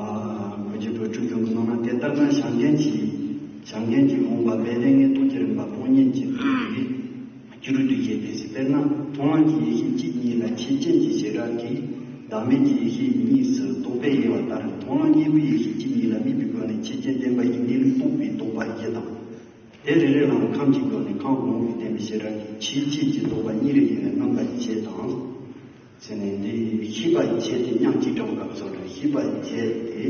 ཁོ་ཚོའི་བོད་ཕྲུག་ཚོ་གི་ནང་ན་དེ་ལྟར་ན་བྱམས་ལྡན་གྱི་བྱམས་ལྡན་གྱི་སྒོམ་པ་དཔལ་ལྡན་ངེས་རྟོགས་ཀྱི་རིམ་པ་སྤོང་གཉེན་གྱི་བསྒྱུར་དུ་བྱས་ཏེ་ཟེར། དཔེར་ན་མཐོང་ལམ་གྱི་ཡེ་ཤེས་གཅིག་ཉིད་ལ་ཆོས་ཅན་གྱི་བྱེ་བྲག་གིས་བདག་མེད་ཀྱི་ཡེ་ཤེས་གཉིས་སུ་རྟོག་པས་དབྱེ་བ་ལྟར། མཐོང་ལམ་གཉིས་པོའི་ཡེ་ཤེས་གཅིག་ཉིད་ལ་དམིགས་པའི་སྒོ་ནས་ཆོས་ཅན་བདེན་པ་ཡི་གནས་ལུགས་རྟོགས་པའི་རྟོག་པ་བཞི་དང་། དེ་རེ་རེ་ལའང་ཁམས་ཀྱི་སྒོ་ནས་ཁམས་གོང་འོག་གི་བདེན་པའི་བྱེ་བྲག་གིས་ཆོས་ཅན་གྱི་རྟོག་པ་གཉིས་རེ་ཡོད་པའི་རྣམ་པ་བཞི་དང་། ཟེར་ནས་འདི་ཤེས་པ་ཡི་ཆོས་དེ་མཉམ་གཅིག་དྲངས་སྐབས་སུ་རེད། ཤེས་པ་ཡི་ཆོས་དེ་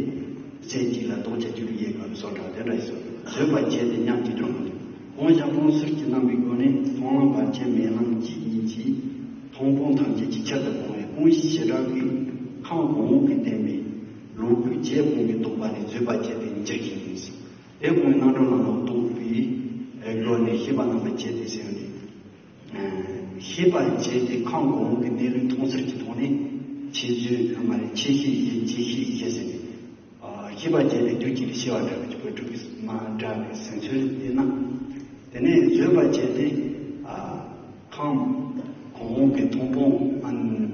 རྫས་གཅིག་ལ་རྟོགས་བྱ་རྒྱུར་ཡོད་སྐབས་སུ་རེད། དེ་འདྲ་ཞིག་བཟོད་པ་བྱས་ཏེ་མཉམ་གཅིག་དྲངས་ནས། གང་ཞག་སྤོང་ཟུར་གྱི་རྣམ་པའི་སྒོ་ནས་མཐོང་ལམ་བར་ཆད་མེད་ལམ་གཅིག་ཉིད་ཀྱིས་མཐོང་སྤང་ཐམས་ཅད་ཀྱི་ཆེད་དུ་སྤོང་བའི་ཀུན་གཞི་བྱེ་བྲག་གིས་ཁམས་གོང་འོག་གི་བདེན་པའི་ལོག་པའི་རྗེས་སྤོང་བའི་རྟོག་པ་ནི་བཟོད་པ་བྱས་ཏེ་འགྱུར་གྱི་ཡིན། དེ་སྤོང་བའི་རྣམ་གྲོལ་ལམ་ལ་རྟོགས་པའི་སྒོ་ནས་ཤེས་པ་རྣམ་པར་འབྱེད་དེ་ཟེར་བ་ནི། ཤེས་པར་བྱས་ཏེ་ཁམས་གོང་འོག་གི་གནས་ལུགས་མཐོང་ཚུལ་གྱི་ཐོག་ནས་ཆོས་བཟོད་མ་རེད། ཆོས་ཤེས་བཞི། རྗེས་ཤེས་བཞི་ཟེར་ནས། ཤེས་པར་བྱས་ཏེ་དུས་གཅིག་ལ་ཤེས་པ་འདྲ་བའི་བོད་ཕྲུག་གི་མ་འདྲ་བའི་ཟིན་ཚུལ་ཡིན་ན། དེ་ནས་བཟོད་པར་བྱས་ཏེ་ཁམས་གོང་འོག་གི་མཐོང་སྤང་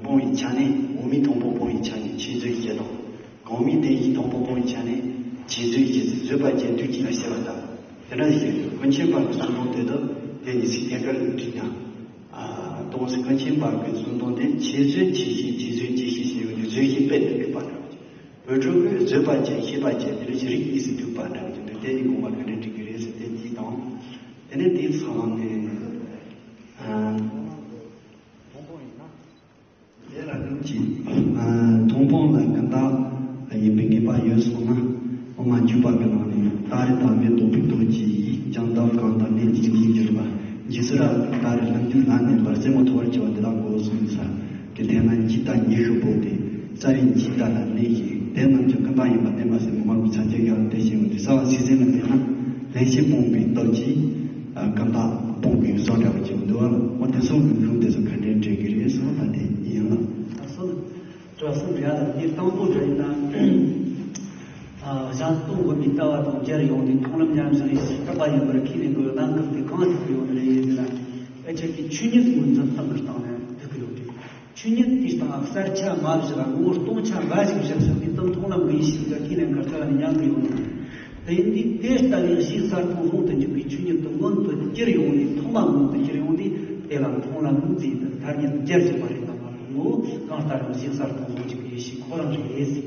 སྤོང་བའི་ཆ་ནས། འོག་མིན་མཐོང་སྤང་སྤོང་བའི་ཆ་ནས་ཆོས་བཟོད་བཞི་དང་། གོང་མིན་བདེན་བཞིའི་མཐོང་སྤང་སྤོང་བའི་ཆ་ནས་ཆོས་བཟོད་བཞི་ཟེར། བཟོད་པར་བྱས་དུས་གཅིག་ལ་ཤེས་པ་དང་། དེ་འདྲ་ཞིག་ཀུན་མཁྱེན་པ་གི་གསུང་དོན་དེ་དག་དེ་ཉིད་ཚིག་ཐད་ཀར་དུ་བྲིས་ཀྱང་། ཨ་ཏོང་སི་ཀུན་མཁྱེན་པ་གི་གསུང་དོན་དེ་ཆོས་བཟོད་ཆོས་ཤེས། ཆོས་བཟོད་ཆོས་ཤེས་ཞེས་པའི་བཟོད་ཤེས་སྤེལ་ཏེ་བྲིས་པ་འདྲ། བོད་ཕྲུག་གིས་བཟོད་པ་བྱས། ཤེས་པ་བྱས། དེ་ལས་རིགས་གཉིས་སུ་འདུས་པ་འདྲ་བ་ཅིག་འདུག་དེ་ནི་དགོངས་པ་ག་འདྲ་འགྲིག་གི་རེད་ཟེར་དེ་གཅིག་དང་། དེ་ནས་དེའི་ཚང་ནས་ཨ། དེ་ལ་ནི་ཅི། མཐོང་སྤང་ལ་ཀུན་བརྟགས་ཡིན་པའི་ངེས་པ་ཡོད་སོང་ན། དབུ་མ་འཇུག་པ་གི་ནང་ནས་རྟག་རེད་བདག་མེད་རྟོགས་པའི་དོན་གྱིས་ཀྱང་འདབ་གང་དང་གནས་ཀྱི་གཞི་གྱུར་པ། འཇིག་ཚུལ་རབ་རྟག་རེད་ལྷུན་གྱིས་ལ་གནས་པར་རྩེ་མོ་ཐོ་བར་བྱེད་པ་འདི་དག་གོ་གསུངས་ས་གི་དེ་ན་འཇིག་ལྟ་ཉི་ཤུ་པོ་དེ་ས་རིན་འཇིག་ལྟ་ལ་གནས་ཤིང་དེ་རྣམས་ཀྱང་ཀུན་བརྟགས་ཡིན་པ་བསྟན་པ་ཟེར་མི་མང་པོ་ཚར་གཅིག་ཡང་དེ་བཞིན་དུ་གསལ་བ་ཚིག་ཟིན་ལ་བལྟས་ན་ལྷན་སྐྱེས་སྤོང་བའི་སྟོབས་ཀྱིས་ཀུན་བརྟགས་སྤོང་བའི་བཟོ་འདྲ་བ་ཅིག་འདུག་ཨ། འོ་དེ་ཚོ་གི་ལུང་དེ་ཚོ་ག་འདྲའི་འགྲིག་གི་རེད་གསུངས་པ་དེ་ཡིན་ལ། ཨ་སོ། དྲི་བ་གསུམ་རེད་ཨ། དེ་དང་པོ་དེ་ཡིན་ན། ཨ་གཞན་སྟོང་དབུ་མའི་ལྟ་བ་དང་སྦྱར་ཡོང་དུས་མཐོང་ལམ་མཉམ་བཞག་ཡེ་ཤེས་རྟག་པ་ཡིན་པར་ཁས་ལེན་དགོས། གནད་འགག་དེ་གང་ཐུག་གི་ཡོད་ནི་རེད་ཟེར་ན། ཨེ་ཁྱེད་ཀྱི་ཆོས་ཉིད་ངོས་འཛིན་སྟངས་ཀྱི་སྟེང་ནས་ཐུག་གི་ཡོད་རེད། ཆོས་ཉིད་དེའི་སྟེང་གསལ་ཆ་མ་བཞག་ངོ་བོ་སྟོང་ཆ་འགའ་ཞིག་བཞག་ཚུལ་དེ་དང་མཐོང་ལམ་གྱི་ཡེ་ཤེས་ཀྱི་ཁས་ལེན་ཁར་ལྟ་བ་ནི་མཉམ་གི་ཡོད་ནི་རེད། དེ་ཡིན་དུས་དེ་ལྟ་བུའི་གཞིའི་གསལ་སྟོང་ཟུང་དུ་འཇུག་པའི་ཆོས་ཉིད་དུ་མངོན་དུ་གྱུར་ཡོང་ནས་ཐོག་མ་མངོན་དུ་གྱུར་ཡོང་དུས་དེ་ལ་མཐོང་ལམ་ཟེར་ཏེ་ཐ་སྙད་སྦྱར་བཞག་པ་རེད་དམ། ངོ་བོ་གང་ལྟར་གཞིའི་གསལ་སྟོང་ཟུང་འཇུག་པའི་ཡེ་ཤེས་ཁོ་རང་རེད་ཟེར།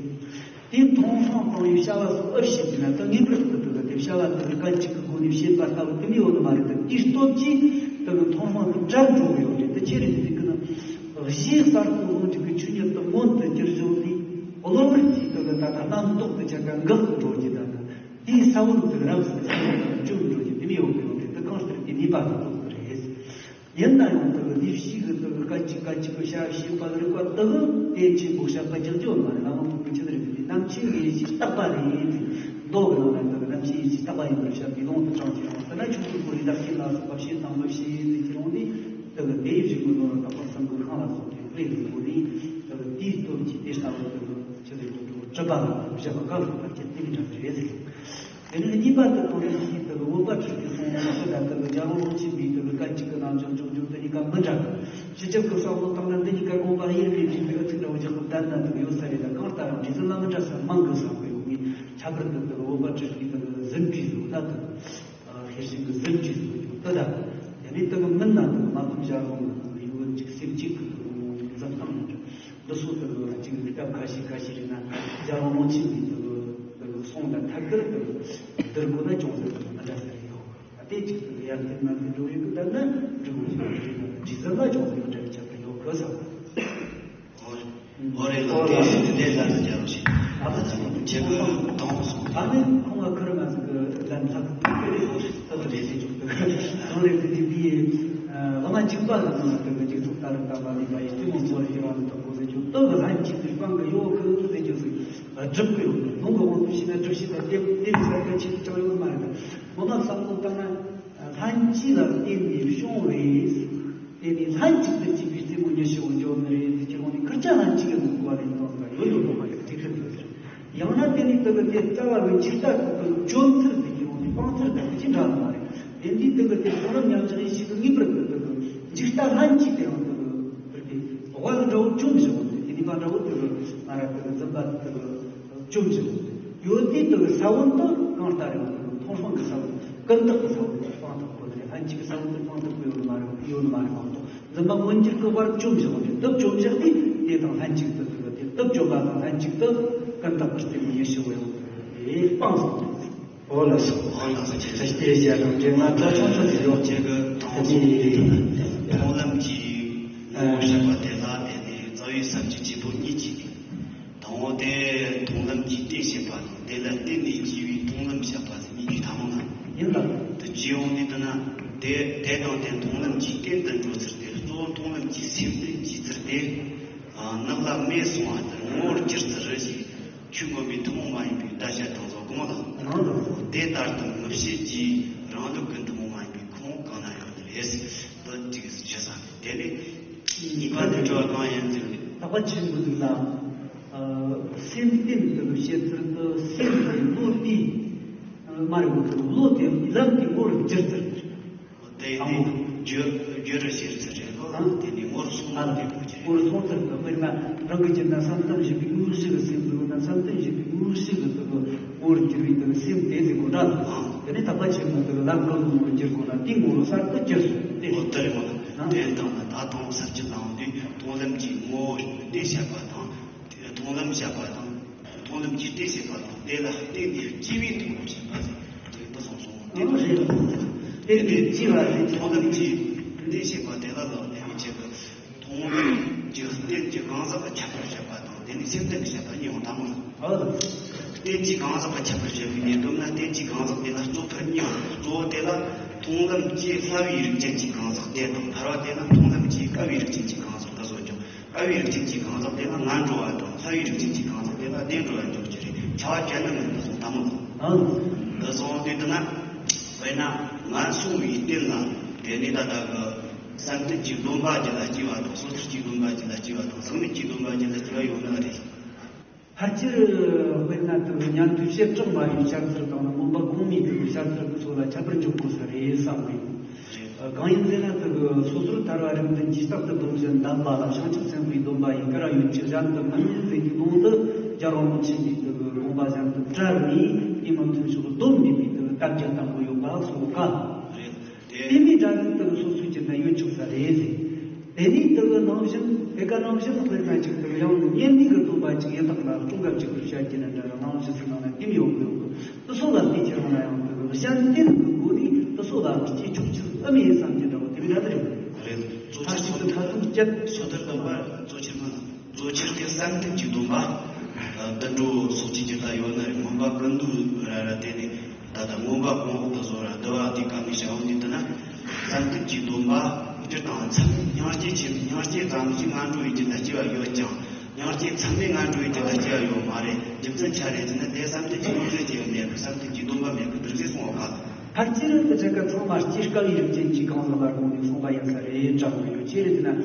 དེ་མཐོང་སྤང་སྤང་བའི་བྱ་བ་སོགས་ཨེ་བྱེད་ཟེར་ན། ད་ངེས་པར་དུ་དེ་ལ་དེ་བྱ་བ་དེ་ལ་སྐད་ཅིག་གི་སྒོ་ནས་བྱེད་པ་ལྟ་བུ་དེ་མི་ཡོང་ནི་མ་རེད། ད་དེའི་སྟོབས་ཀྱིས་དེ་ལ་མཐོང་སྤང་དེ་བྲལ་འགྲོ་གི་ཡོད་རེད། དེ་ཆི་རེད་ཟེར་གི་ན། གཞིའི་གསལ་སྟོང་ཟུང་འཇུག་པའི་ཆོས་ཉིད་དུ་མངོན་དུ་གྱུར་བྱུང་དུས་གློ་བུར་གྱིས་དེ་ལ་ད་ལྟ་རྣམ་རྟོག་ཏུ་ཆ་ག་འགག་ཏུ་འགྲོ་རྒྱུ་དང་། དེའི་ས་བོན་དེ་རབ་ཟིན་ས་བོན་དུ་བཅོམ་འགྲོ་རྒྱུ་དེ་མི་ཡོང་གི་ཡོད་རེད། དེ་གང་ལྟར་དེ་ནུས་པ་དང་ལྡོག་གི་རེད། ཡིན་ན་ཡང་དེ་གི་ལས་བྱེད་ཀྱི་དེ་གི་སྐད་ཅིག་སྐད་ཅིག་གི་བྱ་བྱེད་པ་གི་རིགས་པ་དེ་གི་དེ་ཆེན་པོ་བཤད་པ་རྒྱག་རྒྱུ་མ་རེད། བླ་མ་ཁོང་གི་ཆེད་རིག་པའི་རྣམ་མཁྱེན་གྱི་ཡེ་ཤེས་རྟག་པ་རེད་ཟེར། མདོ་གི་ནང་ན་དེ་གི་རྣམ་མཁྱེན་ཡེ་ཤེས་རྟག་པ་ཡིན་པར་བཤད་པའི་ལུང་དུ་དྲངས་ཀྱི་ཡོད། དེ་ན་ཆོས་ཀྱི་སྐོར་ཡི་བདག་རྐྱེན་ལ་སོགས་པ་བྱེད་དང་མི་བྱེད་ཟེར་གྱི་རུང་ནི་དེ་གི་དེའི་རིགས་ཀྱི་ནོར་བུ་དག་པ་སེམས་ཀྱི་ཤིང་ལ་སོགས་ཏེ་སྤེལ་གྱི་ཡོད་ནི། དེ་གི་དེའི་སྟོབས་ཀྱིས་དེ་ལྟ་བུ་དེ་གི་ཆེད་རིག་པའི་གྲུབ་པ་ལ་བཤད་པ་གང་ལ་བར་ཁྱད་དེ་གི་འདྲ་རེད་ཟེར། དེ་ནས་གཉིས་པ་དེ་གང་རེད་ཟེར་དུས་བོད་པ་ཁྲིད་ཀྱི་སོང་བ་སོ་ད་དེ་གི་རྒྱལ་བ་དབང་ཆེན་པའི་དེ་གི་སྐད་ཅིག་གི་རྣམ་འགྱུར་འཇོག་རྒྱུ་དེ་གཉིས་ཀ་མི་འདྲ། སྤྱི་ཁྱབ་ཀྱི་བསམ་བློ་བཏང་ན་འདི་གཉིས་ཀ་དགོངས་པ་དབྱེར་མེད་ཅིག་ཏུ་ཚིག་འདྲ་བོ་ཅིག་གི་བསྡད་ན་དེ་གི་ཡོད་ས་རེད། ད་གང་ལྟར་འབྲས་ཟིན་ལ་མི་འདྲ་ས་མང་གི་བསམ་གི་ཡོད་ངེས། ཁྱད་པར་དུ་དེ་གི་བོད་པ་ཁྲིད་ཀྱི་དེ་གི་ཟིན་བྲིས་བཟོ་ད་དེ་ཤེར་ཕྱིན་གྱི་ཟིན་བྲིས་བཟོ་རྒྱུ་དེ་ད་དེ་ནས་དེ་གི་མིན་ན་དེ་གི་མ་ཐུབ་བྱ་རུང་ཡུལ་གཅིག་སེམས་གཅིག་གི་དེ་གི་འཛིན་སྟངས་མི་འདྲ། འདི་ཚོ་དེ་གི་གཅིག་ནི་སྐབས་ཁ་ཤས་ཁ་ཤས་རིག་ན་རྒྱལ་བ་དབང་ཆེན་གྱི་དེ་གི་དེ་གི་གསུང་དང་ཐད་ཀར་དེ་གི་བསྡུར་དགོས་ན་ཅུང་ཟད་དེ་གི་མི་འདྲ་ས་རེད་ཡོད། ད་དེ་གཅིག་དེ་གི་ཡར་ཐེབས་ན་དེ་འགྲོ་ཡོད་གི་ད་ནི་འགྲོ་གི་ཡོད་རེད། ན་དེ་ཇི་ཙམ་ལ་ཅུང་ཟད་མི་འདྲ་བའི་ཁྱད་པར་ཡོད་གི་བསམ། འོ་རེད་ལགས། དེ་དེ་ལ་ཟེར་རོགས་ཞེས། ཨ་ཕ་ཚང་མ་ཁྱེད་ཀྱི་དང་སོང་། ད་ནི་ཁོང་ལ་ཁུར་མ་ཟིག་གི་ལན་ལྷག་གི་རེད། འོ་རེད། ད་རེད་ཟེར་ཆོག་གི་རེད། གང་རེད་དེ་དེ་དེ་བླ་མ་གཅིག་པ་ལ་ནང་ལ་དེ་གི་འཇིག་ཚོགས་ལྟ་རུ་ལྟ་བ་ལས་པ་ཡི་གཏི་མུག་མོ་རེ་རང་དུ་གོ་ཟེར་ཆོག་སྟོབས་ལྷན་ཅིག་ཏུ་སྤང་གི་ཡོད་གི་ཟེར་ཆོག་ཟིག་སྒྲུབ་གི་ཡོད་གི་ལུང་གི་དབང་དུ་བྱས་ན་སྒྲུབ་བྱེད་དང་དེ་དེ་ལས་གསར་པ་ཆེ་ཅང་ཡོད་མ་རེད། ངོ་མ་བསམ་བློ་བཏང་ན་ལྷན་སྐྱེས་ལ་བརྟེན་ནས་བྱུང་བའི། དེ་ནི་ལྷན་ཅིག་ཏུ་སྐྱེས་པའི་རྩེ་མོ་ཉི་ཤུ་བོ་འཇོག་ནི་རེད་ཟེར་གྱི་རུང་ནི་ཁུར་ཆ་ལྷན་ཅིག་གི་ནང་གོ་བ་ལེན་སྟངས་ལ་ཡོད་དོ་ལོག་པ་ཡོད་ཅིག་ཏུ་ཡོད་ཟེར། ཡང་ན་དེ་ནི་དེ་གི་དེ་རྩ་བ་བའི་ཇི་ལྟ་གི་དེ་གི་སྤྱོད་ཚུལ་ཟེར་གྱི་རུང་ནི་སྤང་ཚུལ་དང་དེ་ཅི་འདྲ་མ་རེད། དེ་འདིའི་དེ་གི་དེ་མཐོང་ལམ་མཉམ་བཞག་ཡེ་ཤེས་ འཇིག་ལྟ་ལྷན་ཅིག་དེ་རང་དུ་བར་གྱི་དབལ་འདྲ་བོ་བཅོམ་བཞག་པ་དེ་ནི་པ་འདྲ་བོ་དུ་མ་ར་དུ་འཛིན་པ་དུ་བཅོམ་བཞག་པ་ཡོད་དེ་དུ་ས་བོན་དུ་གང་ལྟར་ཡང་དུ་མཐོང་སྲང་གི་ས་བོན་ཀུན་བརྟགས་ཀྱི་ས་བོན་དུ་སྤང་ཐུབ་དགོས་ཏེ་ལྷན་ཅིག་གི་ས་བོན་དུ་སྤང་ཐུབ་དགོས་ཡོད་མ་རེད་ཡོད་མ་རེད་མ་གཏོགས། འཛིན་པ་མངོན་གྱུར་གྱི་བར་བཅོམ་བཞག་པ་དེ་དུ་བཅོམ་བཞག་དེ་དེ་དང་ལྷན་ཅིག་ཏུ་དུ་དེ་དུ་བཅོམ་པ་དང་ལྷན་ཅིག་ཏུ་ཀུན་བརྟགས་པར་བརྟེན་ནས་ཡེ་ཤེས་འོད་ཡོད་དེ་སྤངས་སོང་། འོ་ལགས་སོ། འོ་ལགས་སོ། ཁྱེད་ཚོ་ལྟས་བྱ་དང་འདྲེ་ང་ཚོ་ཆུང་ཆུང་ཞིག་ཡོད་ཅེས་གི་དོགས་ཟོན་ཡིན་དུས་མཐོང་ལམ་གྱི་ངོ་བོ་བཤད་པ་དེ་ལ་བརྟེན་ནས་རྩ་བའི་ས་བཅུ་གཅིག་པོ་གཉིས་ཀྱིས་དང་པོ་དེ་མཐོང་ལམ་གྱི་རྟེན་བྱེད་པ་དང་དེ་ལ་བརྟེན་ནས་སྐྱེ་བའི་མཐོང་ལམ་བཤད་པ་ཟེར་གཉིས་ཀྱི་ཐ་མ་ན་ཡིན་ལ། དུ་བརྗེ་འོང་དུས་དུ་ན་དེ་དེ་དང་དེ་མཐོང་ལམ་གྱི་རྟེན་དུ་འགྲོ་ཚུལ་དེ་གཙོ་བོ་མཐོང་ལམ་གྱི་སེམས་རྟེན་བྱེད་ཚུལ་དེ་ནགས་ལ་མེ་སོང་བ་ལྟར་ངོ་བོར་འགྱུར་ཚུལ་རེད་ཅེས། ཆོས་མངོན་པའི་ཐུན་མོང་མ་ཡིན་པའི་བརྡ་ཆད་དང་བཟོ་སྒོང་ལ། རང་དང་། དེ་ལྟར་དུ་ངེས་ཤེས་ཀྱི་རང་ལུགས་ཀྱི་ཐུན་མོང་མ་ཡིན་པའི་ཁུངས་གང་ན་ཡང་དེ་རེད། འདི་གཅིག་ཞུ་ས་རེད། དེ་ནས་གཉིས་པ་དེ་དྲི་བ་གང་ཡིན་ཟེར་ནས། དག་པ་ཆེན་པོ་འདུག་ལ། སེམས་རྟེན་དུ་བཤད་ཚུལ་དུ་སེམས་ཀྱི་བློ་དེ་མ་རེད་མོད་བློ་དེ་ལམ་གྱི་ངོ་བོར་འགྱུར་ཚུལ། དེ་ནི་བརྗོད་བརྗོད་རུ་བྱེད་ཚུལ་རེད་ལོ། དེ་ནི་ངོར་སོང་ལ་དེ་དགོས་ཀྱི་རེད། ངོར་སོང་ཚུལ་དུ་དཔེར་ན་རང་གི་རྒྱུད་ན་བསམ་གཏན་བཞི་པའི་དངོས་གཞི་གི་སེམས་དུ་ན་བསམ་གཏན་བཞི་པའི་དངོས་གཞི་གི་དུ་ངོར་གྱུར་པའི་དུ་སེམས་དེ་དེ་དགོས་འདྲ། དེ་ནི་དག་པ་ཆེན་མོ་དུ་ལམ་གང་དུ་ངོར་གྱུར་དགོས་ན་དེ་ངོར་གསར་དུ་གྱུར་སོང་སྟེ། འོ་དེ་རེད་མོ། དེ་དང་ན་ད་དུང་ས་བཅུ་ལའང་དུས་མཐོང་ལམ་གྱི་ངོ་བོ་དེ་བཤད་པ་དང་། མཐོང་ལམ་བཤད་པ་དང་། མཐོང་ལམ་གྱི་རྟེན་བཤད་པ་དང་དེ་ལ་བརྟེན་ནས་སྐྱེ་བའི་མཐོང་ལམ་བཤད་པ་ཟེར་དེ་འདི་སོང་སོང་དེ་ལ་རེད། དེ་ནས་སྐྱེ་བ་རེད། མཐོང་ལམ་གྱི་རྟེན་བཤད་པ་དེ་ལ་ལ་བརྟེན་ནས་བྱེད་པ་མཐོང་ལམ་གྱི་རྟེན་གྱི་གང་ཟག་གི་ཁྱད་པར་བཤད་པ་དང་དེ་ནས་སེམས་ལྡན་གྱི་བཤད་པ་གཉིས་ཡོང་དང་མོ། རྟེན་གྱི་གང་ཟག་གི་ཁྱད་པར་བཤད་པའི་ཉེ་དོན་ན་རྟེན་གྱི་གང་ཟག་དེ་ལ་གཙོ་ཕལ་གཉིས་ཡོད། གཙོ་བོ་དེ་ལ་མཐོང་ལམ་གྱི་སླ་བའི་རིགས་ཅན་གྱི་གང་ཟག་དེ་དང་ཕལ་བ་དེ་ལ་མཐོང་ལམ་གྱི་དཀའ་བའི་རིགས་ཅན་གྱི་གང་ཟག་དེ་བཟོ་ཆོག་དཀའ་བའི་རིགས་ཅན་གྱི་གང་ཟག་དེ་ལ་ངལ་འགྲོ་བ་དང་སླ་བའི་རིགས་ཅན་གྱི་གང་ཟག་དེ་ལ་བདེ་འགྲོ་བ་འཇོག་རྒྱུ་རེད། བྱ་བ་གྱ་ནོམ་མིན་པ་སོང་དང་མོ། ཨང་། འདི་སོང་དུས་དུ་ན་དཔེར་ན་ངལ་སོང་བའི་རྟེན་ལ་དེ་ནི་ད་ལྟ་གི་བསམ་གཏན་གྱི་སྡོམ་པ་ཅིག་ལ་སྐྱེ་བ་དང་སོ་ཐར་གྱི་སྡོམ་པ་ཅིག་ལ་སྐྱེ་བ་དང་ཟག་མེད་ཀྱི་སྡོམ་པ་ཅིག་ལ་སྐྱེ་བ་ཡོད་ན་རེད། ཕལ་ཆེར་དཔེར་ན་དུ་ཉན་ཐོས་བྱེ་བྲག་སྨྲ་བའི་བཤད་ཚུལ་དང་ན་མོན་པ་གོང་མའི་དུ་བཤད་ཚུལ་དུ་སོགས་ལ་ཁྱད་པར་འཇོག་དགོས་ས་རེད་བསམ་གི་ཡོད། གང་ཡིན་ཟེར་ན་དུ་སོ་སོར་ཐར་བ་རིམ་བདུན་གྱི་རྟགས་དུ་སྡོམ་བཞིན་གདམས་པ་ལ་བྱང་ཆུབ་སེམས་དཔའི་སྡོམ་པ་ཡི་ག་ར་ཡོད་ཅེས་གཞན་དུ་མི་ནུས་ཟེར་གྱི་ལུང་དུ་རྒྱལ་བ་རིན་པོ་ཆེ་གིས་དུ་དགོངས་པ་གཞན་དུ་བཀྲལ་ནས་དེ་མི་མཐུན་ཕྱོགས་སྡོམ་མེད་པའི་དུ་སྟབས་ཀྱིས་བསྟན་པོ་ཡོད་པ་སོགས་ག་དེ་མིན་འདྲ་མིན་དུ་སོ་སོའི་རྒྱུད་ན་ཡོད་ཆོག་ས་རེད་ཟེར། དེ་ནས་དུ་གི་ནང་བཞིན་དེ་ག་ནང་བཞིན་དཔེར་ན་ཅིག་དུ་ཡང་གཉེན་ཉེ་གི་སྡོམ་པ་ཅིག་ཡིན་དག་ན་སྟོང་སྐབས་ཅིག་གི་བཤད་ཀྱི་ན་འདྲ་ན་ནང་བཞིན་སུ་ནང་ན་དེ་མི་ཡོང་གི་ཡོང་གི་དུ་སོ་ལ་དེ་ཁྱེད་རང་ལ་ཡང་དུ་གི་བཤད་དེ་གི་སྒོ་ནས་དུ་སོ་ལ་སྐྱེ་ཆོག་ཆོག་ཨ་མི་ཡིན་བསམ་གྱི་འདྲ་བོ་དེ་མི་འདྲ་དེ་རེད། རེད། གཙོ་ཆེར་ཐ་ཚིག་ཏུ་ཐ་ཚིག་བཅད། སོ་ཐར་སྡོམ་པ་གཙོ་ཆེར་མ་གཙོ་ཆེར་དེ་བསམ་གཏན་གྱི་སྡོམ་པ། བདུན་འགྲོ་སོགས་ཀྱི་རྒྱུད་ལ་ཡོད་ན་རེད། མོན་པ་ཀུན་འདུས་ར་ར་དེ་ནས་ད་ལྟ་མངོན་པ་གོང་འོག་ཏུ་བཟོ་ར་བསྡུ་བ་དེ་ག་ནས་བྱ་བ་འདི་ལྟ་ན། བསམ་གཏན་གྱི་སྡོམ་པ་སྤྱིར་བཏང་མཚམས་སྙིང་རྗེ་ཆེན་སྙིང་རྗེ་ཙམ་ཞིག་ངན་འགྲོ་བའི་རྒྱུད་ལ་སྐྱེ་བ་ཡོད་ཀྱང་། སྙིང་རྗེ་མཚམས་མེད་ངན་འགྲོ་བའི་རྒྱུད་ལ་སྐྱེ་བ་ཡོད་མ་རེད། རྒྱུ་མཚན་ཆ་རེ་ཟེར་ན་དེ་བསམ་གཏན་གྱི་སྙིང་རྗེ་ཅིག་མེད་པར་བསམ་གཏན་གྱི་སྡོམ་པ་མེད་པར་འདུག་ཟེར་གསུངས་པ་ག་ཕལ་ཆེར་དུ་ཆ་ག་ཚང་མ་སྐྱེ་དཀའ་བའི་རིགས་ཅན་གྱི་གང་ཟག་ལ་དགོངས་ནས་གསུངས་པ་ཡིན་ས་རེད་དྲན་གྱི་ཡོད། ཅི་རེད་ཟེར་ན།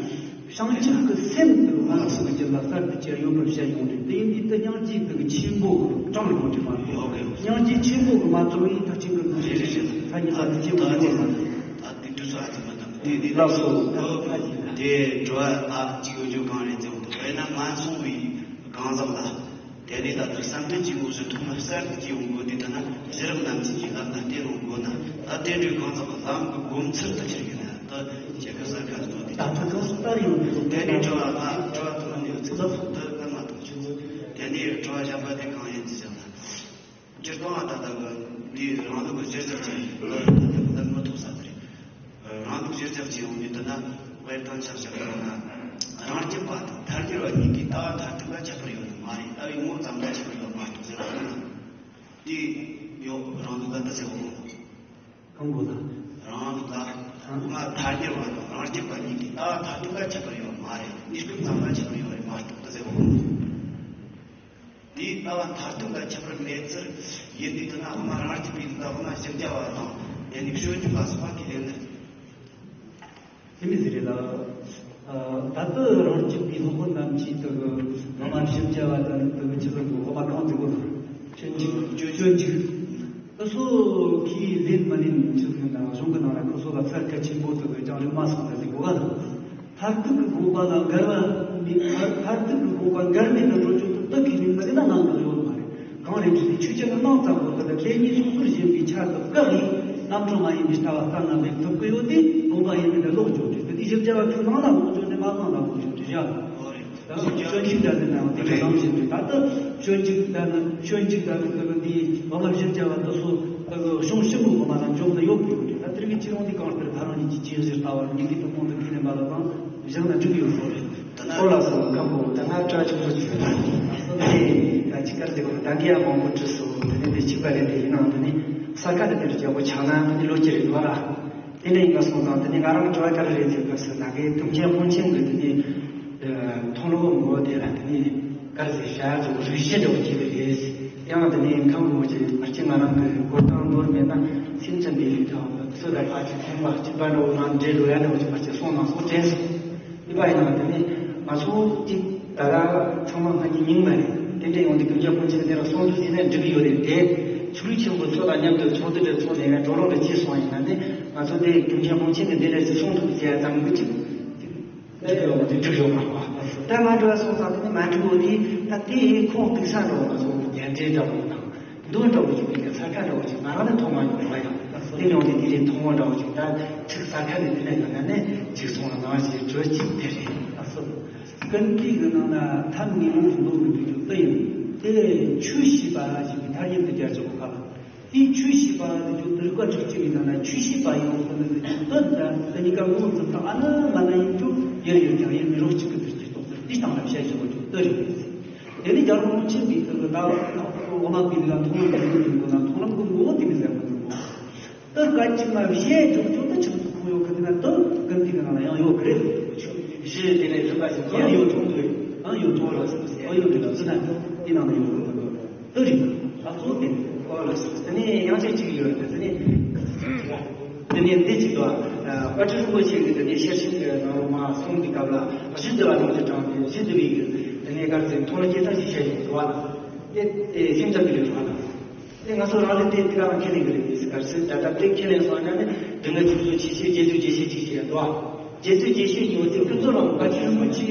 བྱང་ཆུབ་ཀྱི་སེམས་དེ་ང་ཚོ་གི་རྒྱུད་ལ་གསར་དུ་སྐྱེ་ཡོད་པར་བཤད་ཡོང་དུས་དེ་ཡིན་དུས་དེ་སྙིང་རྗེ་དེ་གི་ཆེན་པོ་གི་གྲངས་ཡོང་གི་མ་རེད། སྙིང་རྗེ་ཆེན་པོ་གི་མ་གཏོགས་ཡིན་ཐག་ཆོད་གི་ལུང་ཞིག་རེད། ཐ་སྙད་པ་དེ་སྐྱེ་བོ་ཡོད་མ་རེད། ད་དེ་དུས་སུ་ཨ་ཙི་མ་དང་དེ་དེ་ལགས་སོ། དེ་དྲི་བ་ད་གཅིག་ཡོད་རྒྱུ་གང་རེད་ཟེར་བ་དེ་དཔེར་ན་ངན་སོང་བའི་གང་ཟག་ལ། དེ་ནས་ད་ལྟ་བསམ་གཏན་གྱི་དངོས་སུ་ཐོག་མ་གསར་དུ་སྐྱེ་ཡོང་དགོས་དུས་ད་ན་གཞི་རིམ་རྣམ་ཅན་གྱི་ལམ་ལ་བརྟེན་རུང་དགོས་ན་ད་དེ་འདྲའི་གང་ཟག་གི་ལམ་གྱི་སྒོ་མཚར་དུ་ཁྱེར་གྱི་ན་ད་ཁྱེད་ཀྱི་གསར་ཁ་ཐོག་དེ་ད་ད་གང་ཟག་ལྟར་ཡོང་དུས་དེ་ནས་དྲི་བ་ལ་དྲི་བ་དུ་མ་ནས་ཚིག་ལ་ཕོག་ཏུ་ཀརྨ་དང་ཆུ་ཚོད་དེ་ནས་དྲི་བ་གཞན་པ་དེ་གང་ཡིན་ཅི་བྱ་ན་སྤྱིར་བཏང་ལ་ད་ལྟ་གི་འདི་རང་ལུགས་ཀྱི་གཞིར་བཞག་ཅིག་ལ་ད་ལྟ་མི་ཐུབ་ས་དེ་རེད། རང་ལུགས་གཞིར་བཞག་ཅིག་ཡོང་དུས་ད་ན་དཔེར་དང་ཆ་བཞག་པ་ན་རང་རྒྱུད་པ་དང་ཐལ་འགྱུར་བ་གཉིས་ཀྱི་ལྟ་བ་མཐར་ཐུག་ལ་ཁྱད་པར་ཡོད་ནི་མ་རེད། ལྟ་བའི་ངོ་ཙམ་ལ་ཁྱད་པར་ཡོད་མ་གཏོགས་ཟེར་བ་ན། འདི་ཡོད་རང་ལུགས་ལ་ད་ཟེར་བ་ཡོད། གང་གོ་ད། རང་ལུགས་ལ་ང་ཐལ་འགྱུར་བ་དང་རང་རྒྱུད་པ་གཉིས་ཀྱི་ལྟ་བ་མཐར་ཐུག་ལ་ཁྱད་པར་ཡོད་མ་རེད། གནས་སྐབས་ཙམ་ལ་ཁྱད་པར་ཡོད་རེད་མ་གཏོགས་ད་ཟེར་བ་ཡོད། དེའི་ལྟ་བ་མཐར་ཐུག་ལ་ཁྱད་པར་མེད་ཚུལ་ཡིན་དུས་དེ་ན་ཨ་མ་རང་རྒྱུད་པའི་ལྟ་བ་ཨ་མ་བཞི་བརྒྱ་བ་དང་དེ་ནས་སྤྱོད་འཇུག་ལ་སོགས་པ་གི་ལན་ནི། དེ་མི་ཟེར་རེད་ལ། ད་ལྟ་རང་རྒྱུད་པའི་སློབ་དཔོན་རྣམས་ཀྱིས་དུ་ཨ་མ་བཞི་བརྒྱ་བ་དང་དུ་ཅི་ཟེར་གོ་ཨ་མ་གང་ཟེར་གོ་དང་སྤྱོད་འཇུག་སྤྱོད་འཇུག་དུ་སོ་གིས་ལན་མ་ལན་ཅི་ཟེར་ན་གཞུང་གི་ནང་ལ་ཁོ་ཚོ་ལ་ཚད་གལ་ཆེན་པོ་དུ་ཅང་རིག་མ་སོང་ཟེར་ཟིག་བ་དང་། མཐར་ཐུག་གི་དགོངས་པ་ལ་འགལ་བ་མེད། མཐར་མཐར་ཐུག་གི་དགོངས་པ་འགལ་མེད་དུ་འགྲོ་རྒྱུ་དེ་དག་གིས་མིན་པ་དེ་ན་ནང་དུ་ཡོད་མ་རེད། གང་རེད་ཟེར་ན་ཆོས་ཅན་གྱི་སྣང་ཙམ་པོ་དེ་དང་ལྷའི་གཉིས་སོ་སོར་ཞེན་པའི་ཆ་དེ་བཀག་ཡིན་རྣམ་གྲངས་མ་ཡིན་པའི་ལྟ་བ་ལྟར་ན་མེད་ཐུབ་ཀྱི་ཡོད་དེ། དགོངས་པ་ཡིན་མིན་དེ་ལོག་འཇོག་རྒྱུ་དེ་དེ་བཞི་བརྒྱ་པ་ཚོའི་ནང་ལ་ལོག་འཇོག་ནས་མ་གང་ལ་ལོག་འཇོག་རྒྱུ་བཞག་ད་སྤྱོད་འཇུག་དང་དེ་ནང་དེ་ག་ནང་བཞིན་རེད། ད་ལྟ་སྤྱོད་འཇུག་ད་ནི་སྤྱོད་འཇུག་ད་ནི་ད་ནི་འདིའི་བླ་མ་བཞི་བརྒྱ་པ་འདི་ཚོ་ད་གི་གཞུང་ཞིབ་མོ་གི་མ་ལ་འཇོག་ཏུ་ཡོད་དགོས་ཡོད་རེད། ད་དེར་མི་ཁྱེད་རང་འདི་གང་ལྟར་ད་རང་ཉིད་ཀྱི་ཇི་ཟེར་ལྟ་བར་ཉིད་ཀྱི་ཐུགས་དགོངས་དུ་ཁས་ལེན་པ་ལ་དང་བཞག་ན་འགྲིག་ཡོད་ཚོད་རེད། ད་ཚོ་ལ་སོང་ཁམས་པོ་ད་ང་སྐྲ་ཆུང་ཆུང་ཅིག་ཡོད་ད། ད་ཅི་དཀར་ཟེར་གོ་ད་གི་ཡ་མང་པོ་བྲིས་སོ། དེ་ནས་དེ་ཆིབས་པ་རེད་དེ་ཡིན་ནའང་དེ་ནས་ས་ཁ་དེ་དེར་རྒྱལ་པོ་ཆགས་ན་དེ་ནས་ལོ་ཅི་རེད་བ་ལ། དེ་ནས་ཡིན་པ་སོང་ཙང་དེ་ནས་ང་རང་དྲི་བ་ག་རེ་རེད་ཟེར་སྐབས་སུ་ད་གའི་ཀུན་མཁྱེན་དཔོན་ཆེན་གྱི་དེ་ནས་མཐོང་ལོ་ངོ་དེ་ལ་དེ་ནས་ག་རེ་ཟེར་བྱ་ཟེར་རིགས་བཞི་འདྲ་བོ་ཅིག་རེད། ཡང་དེ་ནས་ཁམས་ངོ་ཅིག་ཕལ་ཆེར་ང་རང་གི་གོ་སྟངས་ནོར་མེད་ན་སེམས་ཙམ་པའི་ལུས་དང་སུ་ལ་ཕལ་ཆེར་ཐེངས་མ་གཅིག་པ་འདྲ་བོ་ང་འདྲེ་ལོ་ཡ་འདྲ་བོ་ཅིག་ཕལ་ཆེར་སོང་ན་སོང་དྲན་སོང་། དེ་པ་ཡིན་ན་དེ་ནས་ང་ཚོ་གཅིག་ད་ལྟ་ཚང་མ་ང་གཉིས་རྙིང་མ་རེད། དེ་འདྲ་ཡོང་དུས་ཀུན་མཁྱེན་དཔོན་ཆེན་དེ་ལ་གསུང་དུས་ཟིན་ན་འགྲིག་གི་ཡོད་རེད་དེ། ཆོས་ལུགས་ཆེན་པོ་ཚོ་དང་མཉམ་དུ་ཚོགས་འདུ་འདྲ་ཚོགས་ནས་ཡང་བགྲོ་གླེང་འདྲ་བྱས་སོང་ཡིན་ན་ནི་ང་ཚོ་དེ་ཀུན་མཁྱེན་དཔོན་ཆེན་གྱི་འདི་འདྲ་ཞིག་གསུང་ཐུབ་ཟེར་ཡ་ཙམ་གྱི་ཅིག་ཅིག་འགྲིག་ཡོད་མ་རེད། ད་མ་འགྲིག་པ་སོང་ཙང་དེ་ནི་མ་འགྲིག་གོ་དེ་ད་དེ་ཁོང་གཏུག་ས་འགྲོ་ང་ཚོ་རྒྱ་འདྲེ་འདྲ་བོ་དང་། མདོ་འདྲ་བོ་ཅིག་གི་ས་ཁ་འདྲ་བོ་ཅིག་ང་རང་ནས་མཐོང་མ་མྱོང་བ་ཡང་དེ་མྱོང་དེ་དེ་རིང་མཐོང་བ་འདྲ་བོ་ཅིག་ད་ཁྲིག་ས་ཁ་ནས་དེ་ནས་ཡོང་ན་ནས་ཅིག་སོང་ལ་ནང་ཞེས་གྲོས་ཅིག་དེ་རེད། ཨ་སོ། ཀུན་བཏུས་ཀྱི་ནང་ན་ཐབས་ངེས་མེད་ཀྱི་མདོ་གི་འདུས་རྒྱུ་དེ་ཡིན། དེ་ཆོས་ཤེས་པ་ཞེས་པའི་ཐ་སྙད་དུ་སྦྱར་ཆོག་ག་ལ། དེའི་ཆོས་ཤེས་པ་འདུས་རྒྱུ་དེ་རིགས་པ་ཆོས་ཅན་གྱི་ནང་ན་ཆོས་ཤེས་པ་ཡིན་འོང་དུ་འདུས་རྒྱུ་དེ་ད་དེ་གཉིས་ཀ་ངོ་བོ་འཛིན་སྟངས་ཨ་ན་མ་ན་ཡིན་རྒྱུ་ཡིན་ཡོད་ཀྱང་ཡིན་མི་རུང་གཅིག་གི་དུས་ཀྱི་རྟོགས་ཚུལ་དེ་སྟངས་ལ་བཤད་བཞག་རྒྱུ་དེ་རེད། དེ་ནི་རྒྱལ་བ་རིན་པོ་ཆེ་འདིའི་ཐོག་ཏུ་ད་འོ་མ་པའི་ལ་མཐོང་ལམ་གྱི་ལུགས་ཀྱི་ནང་མཐོང་ལམ་གྱི་ངོ་བོ་དེ་མི་ཟད་པ་ནི་ངོ་། ཏི་སྐད་ཅིག་མ་བཤད་འཇོག་ཆོག་ཏི་ཆི་ཟིག་ཁུངས་ཡོད་གི་དེ་ན་ཏི་ཀུན་བཏུས་ཀྱི་ནང་ལ་ཡང་ཡོད་གི་རེད། གཞི་དེ་ནས་རིམ་པ་ཞིག་ཡང་ཡོད་ཐོག་ཏུ་ཡང་ཡོད་ཐོག་ལ་ཟེར་ཨ་ཡོད་རེད་ལ་ཟེར་ན་དེ་ནང་ལ་ཡོད་གི་ཏི་རེད། ད་གཙོ་བོ་དེ་ཨོ་ལ་ཟེར་དེ་ནས་ཡང་ཅིག་ཅིག་ཡོད་རེད། དེ་ནས་དེ་ནས་འདི་ཅིག་ཏུ་དཔལ་སྤྲུལ་རིན་པོ་ཆེ་གི་དེ་ནས་ཤེར་ཕྱིན་གྱི་ནང་ལ་མ་གསུངས་པའི་སྐབས་ལ་གཞི་འདི་བ་ནང་དུ་དྲངས་ཏེ་གཞི་འདི་བའི་གི་དེ་ནས་གར་ཟེར་མཐོང་ལ་སྐྱེ་ཐབས་ཀྱི་བཤད་ཡོད་དོ་བ་ལ་དེ་དེ་ཤིང་རྟ་པི་ལི་ར་ལ། དེ་ང་ཚོ་རང་ལུགས་དེ་དེ་ག་རང་ཁས་ལེན་གི་རེད་མི་སྲིད་ག་རེ་ཟེར་ད་ལྟ་དེ་ཁས་ལེན་སོང་ན་ནི་དེ་ནི་ཆོས་ཚོགས་ཆེ་ཆེ་རྗེ་བཙུན་དགེ་བཤེས་ཅིག་བྱས་འདུག་རྗེ་བཙུན་དགེ་བཤེས་ཉོ་དེ་ཀུན་རྫོབ་ལ་མ་ཆོས་མ་ཆེ་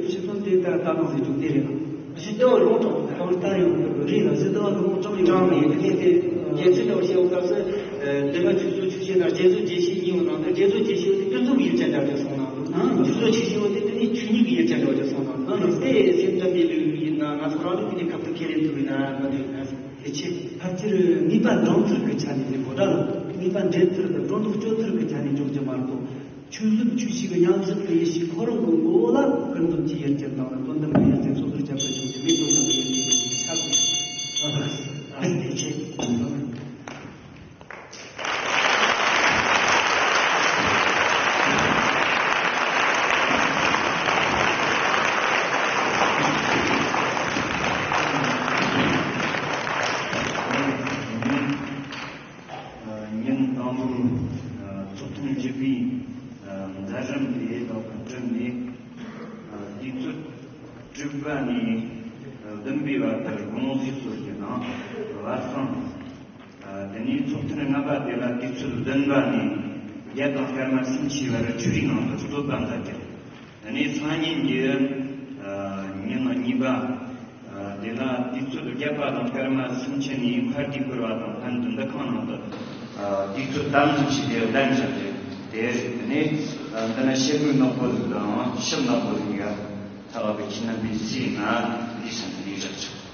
ཆེ་ཚོ་དེ་ལྟར་ལྟ་སྟངས་ཟེར་རྒྱུ་དེ་རེད་ལ། གཞི་ལྟ་བ་རང་དྲང་ད་བར་ལྟར་ཡོང་གི་རེད་ལ་གཞི་ལྟ་བ་རང་དྲང་ཡོང་དྲང་ནས་དེ་ནས་དེ་རྗེ་བཙུན་ལ་བཤད་སྐབས་སུ་དེ་ནི་ཆོས་ཚོགས་ཆེ་ཆེ་ན་རྗེ་བཙུན་དགེ་བཤེས་ཉོ་ནང་དུ་རྗེ་བཙུན་དགེ་བཤེས་དེ་ཀུན་རྫོབ་ཡིད་ཅན་འདྲ་བ་སོང་ན་ཆོས་ཚོགས་ཆེ་ཆེ་བ་དེ་དེ་ནི་ཆོས་ཉིད་ཀྱི་ཡིད་ཅན་འདྲ་བ་སོང་ན་དེ་སེམས་ཙམ་པའི་ལུགས་ཡིན་ན་ང་ཚོ་རང་ལུགས་ཀྱི་ནི་ཁབ་ཏུ་ཁས་ལེན་ཐུབ་ཡིན་ན་མ་འདོད་ན། དེ་ཆེད་ཕལ་ཆེར་ངེས་པ་འདྲེན་ཚུལ་གྱི་ཆ་ནས་ལས་གོ་ད་ལ་ངེས་པ་འདྲེན་ཚུལ་དང་སྒྲོ་འདོགས་གཅོད་ཚུལ་གྱི་ཆ་ནས་འཇོག་རྒྱུ་མ་གཏོགས། ཆོས་ལུགས་ཆོས་ཤིག་གི་ཉམས་ཞིབ་ཏུ་ཡེ་ཤེས་ཁོ་རང་གི་ངོ་བོ་ལ་ཀུན་རྫོབ་ཀྱི་ཡུལ་ཅན་དང་དོན་དམ་གྱི་ཡུལ་ཅན་སོ་སོར་ཁྱབ་པར་འཇོག་རྒྱུ་མེད་དོ་བསམ་པའི་ཡུལ་ཅན་ཞིག་ཆགས་དགོས། ཨ་དེ་ཆེད། ཉིན་དང་པོའི་ཚོགས་ཐེངས་བཞི་པའི་མཛད་རིམ་དེ་དག་གི་གྲུབ་ནས་དུས་ཚོད་དྲུག་པ་ནས་བདུན་པའི་བར་དུ་དགོང་ཟས་གསོལ་གྱི་ནང་བར་གསེང་། དེ་ནས་ཚོགས་ཐེངས་ལྔ་པ་དེ་ལ་དུས་ཚོད་བདུན་པ་ནས་བརྒྱད་དང་སྐར་མ་སུམ་ཅུའི་བར་ཆོས་རིག་ནང་དུ་རྩོད་པ་མཛད་ཀྱི། དེ་ནས་སང་ཉིན་གྱི་ཉིན་གཉིས་པ་དེ་ལ་དུས་ཚོད་བརྒྱད་པ་དང་སྐར་མ་སུམ་ཅུ་ནས་མཁར་དུས་འཁོར་བ་དང་ལྷན་དུ་འདུ་ཁང་ནང་དུ་དུས་ཚོད་དམ་འཛིན་བྱས་ཏེ་གདན་འཇགས་ཏེ་དེ་རེད། དེ་ནས་འདི་ན་ཞེ་དགུའི་ནག་པོ་ཟིག་དང་ཞིབ་ནག་པོ་ཟིག་ཡ་ཐ་བ་གི་ཁྱི་རྣམ་པའི་སྲིད་ན་འདི་སང་འདི་རག་ཆོག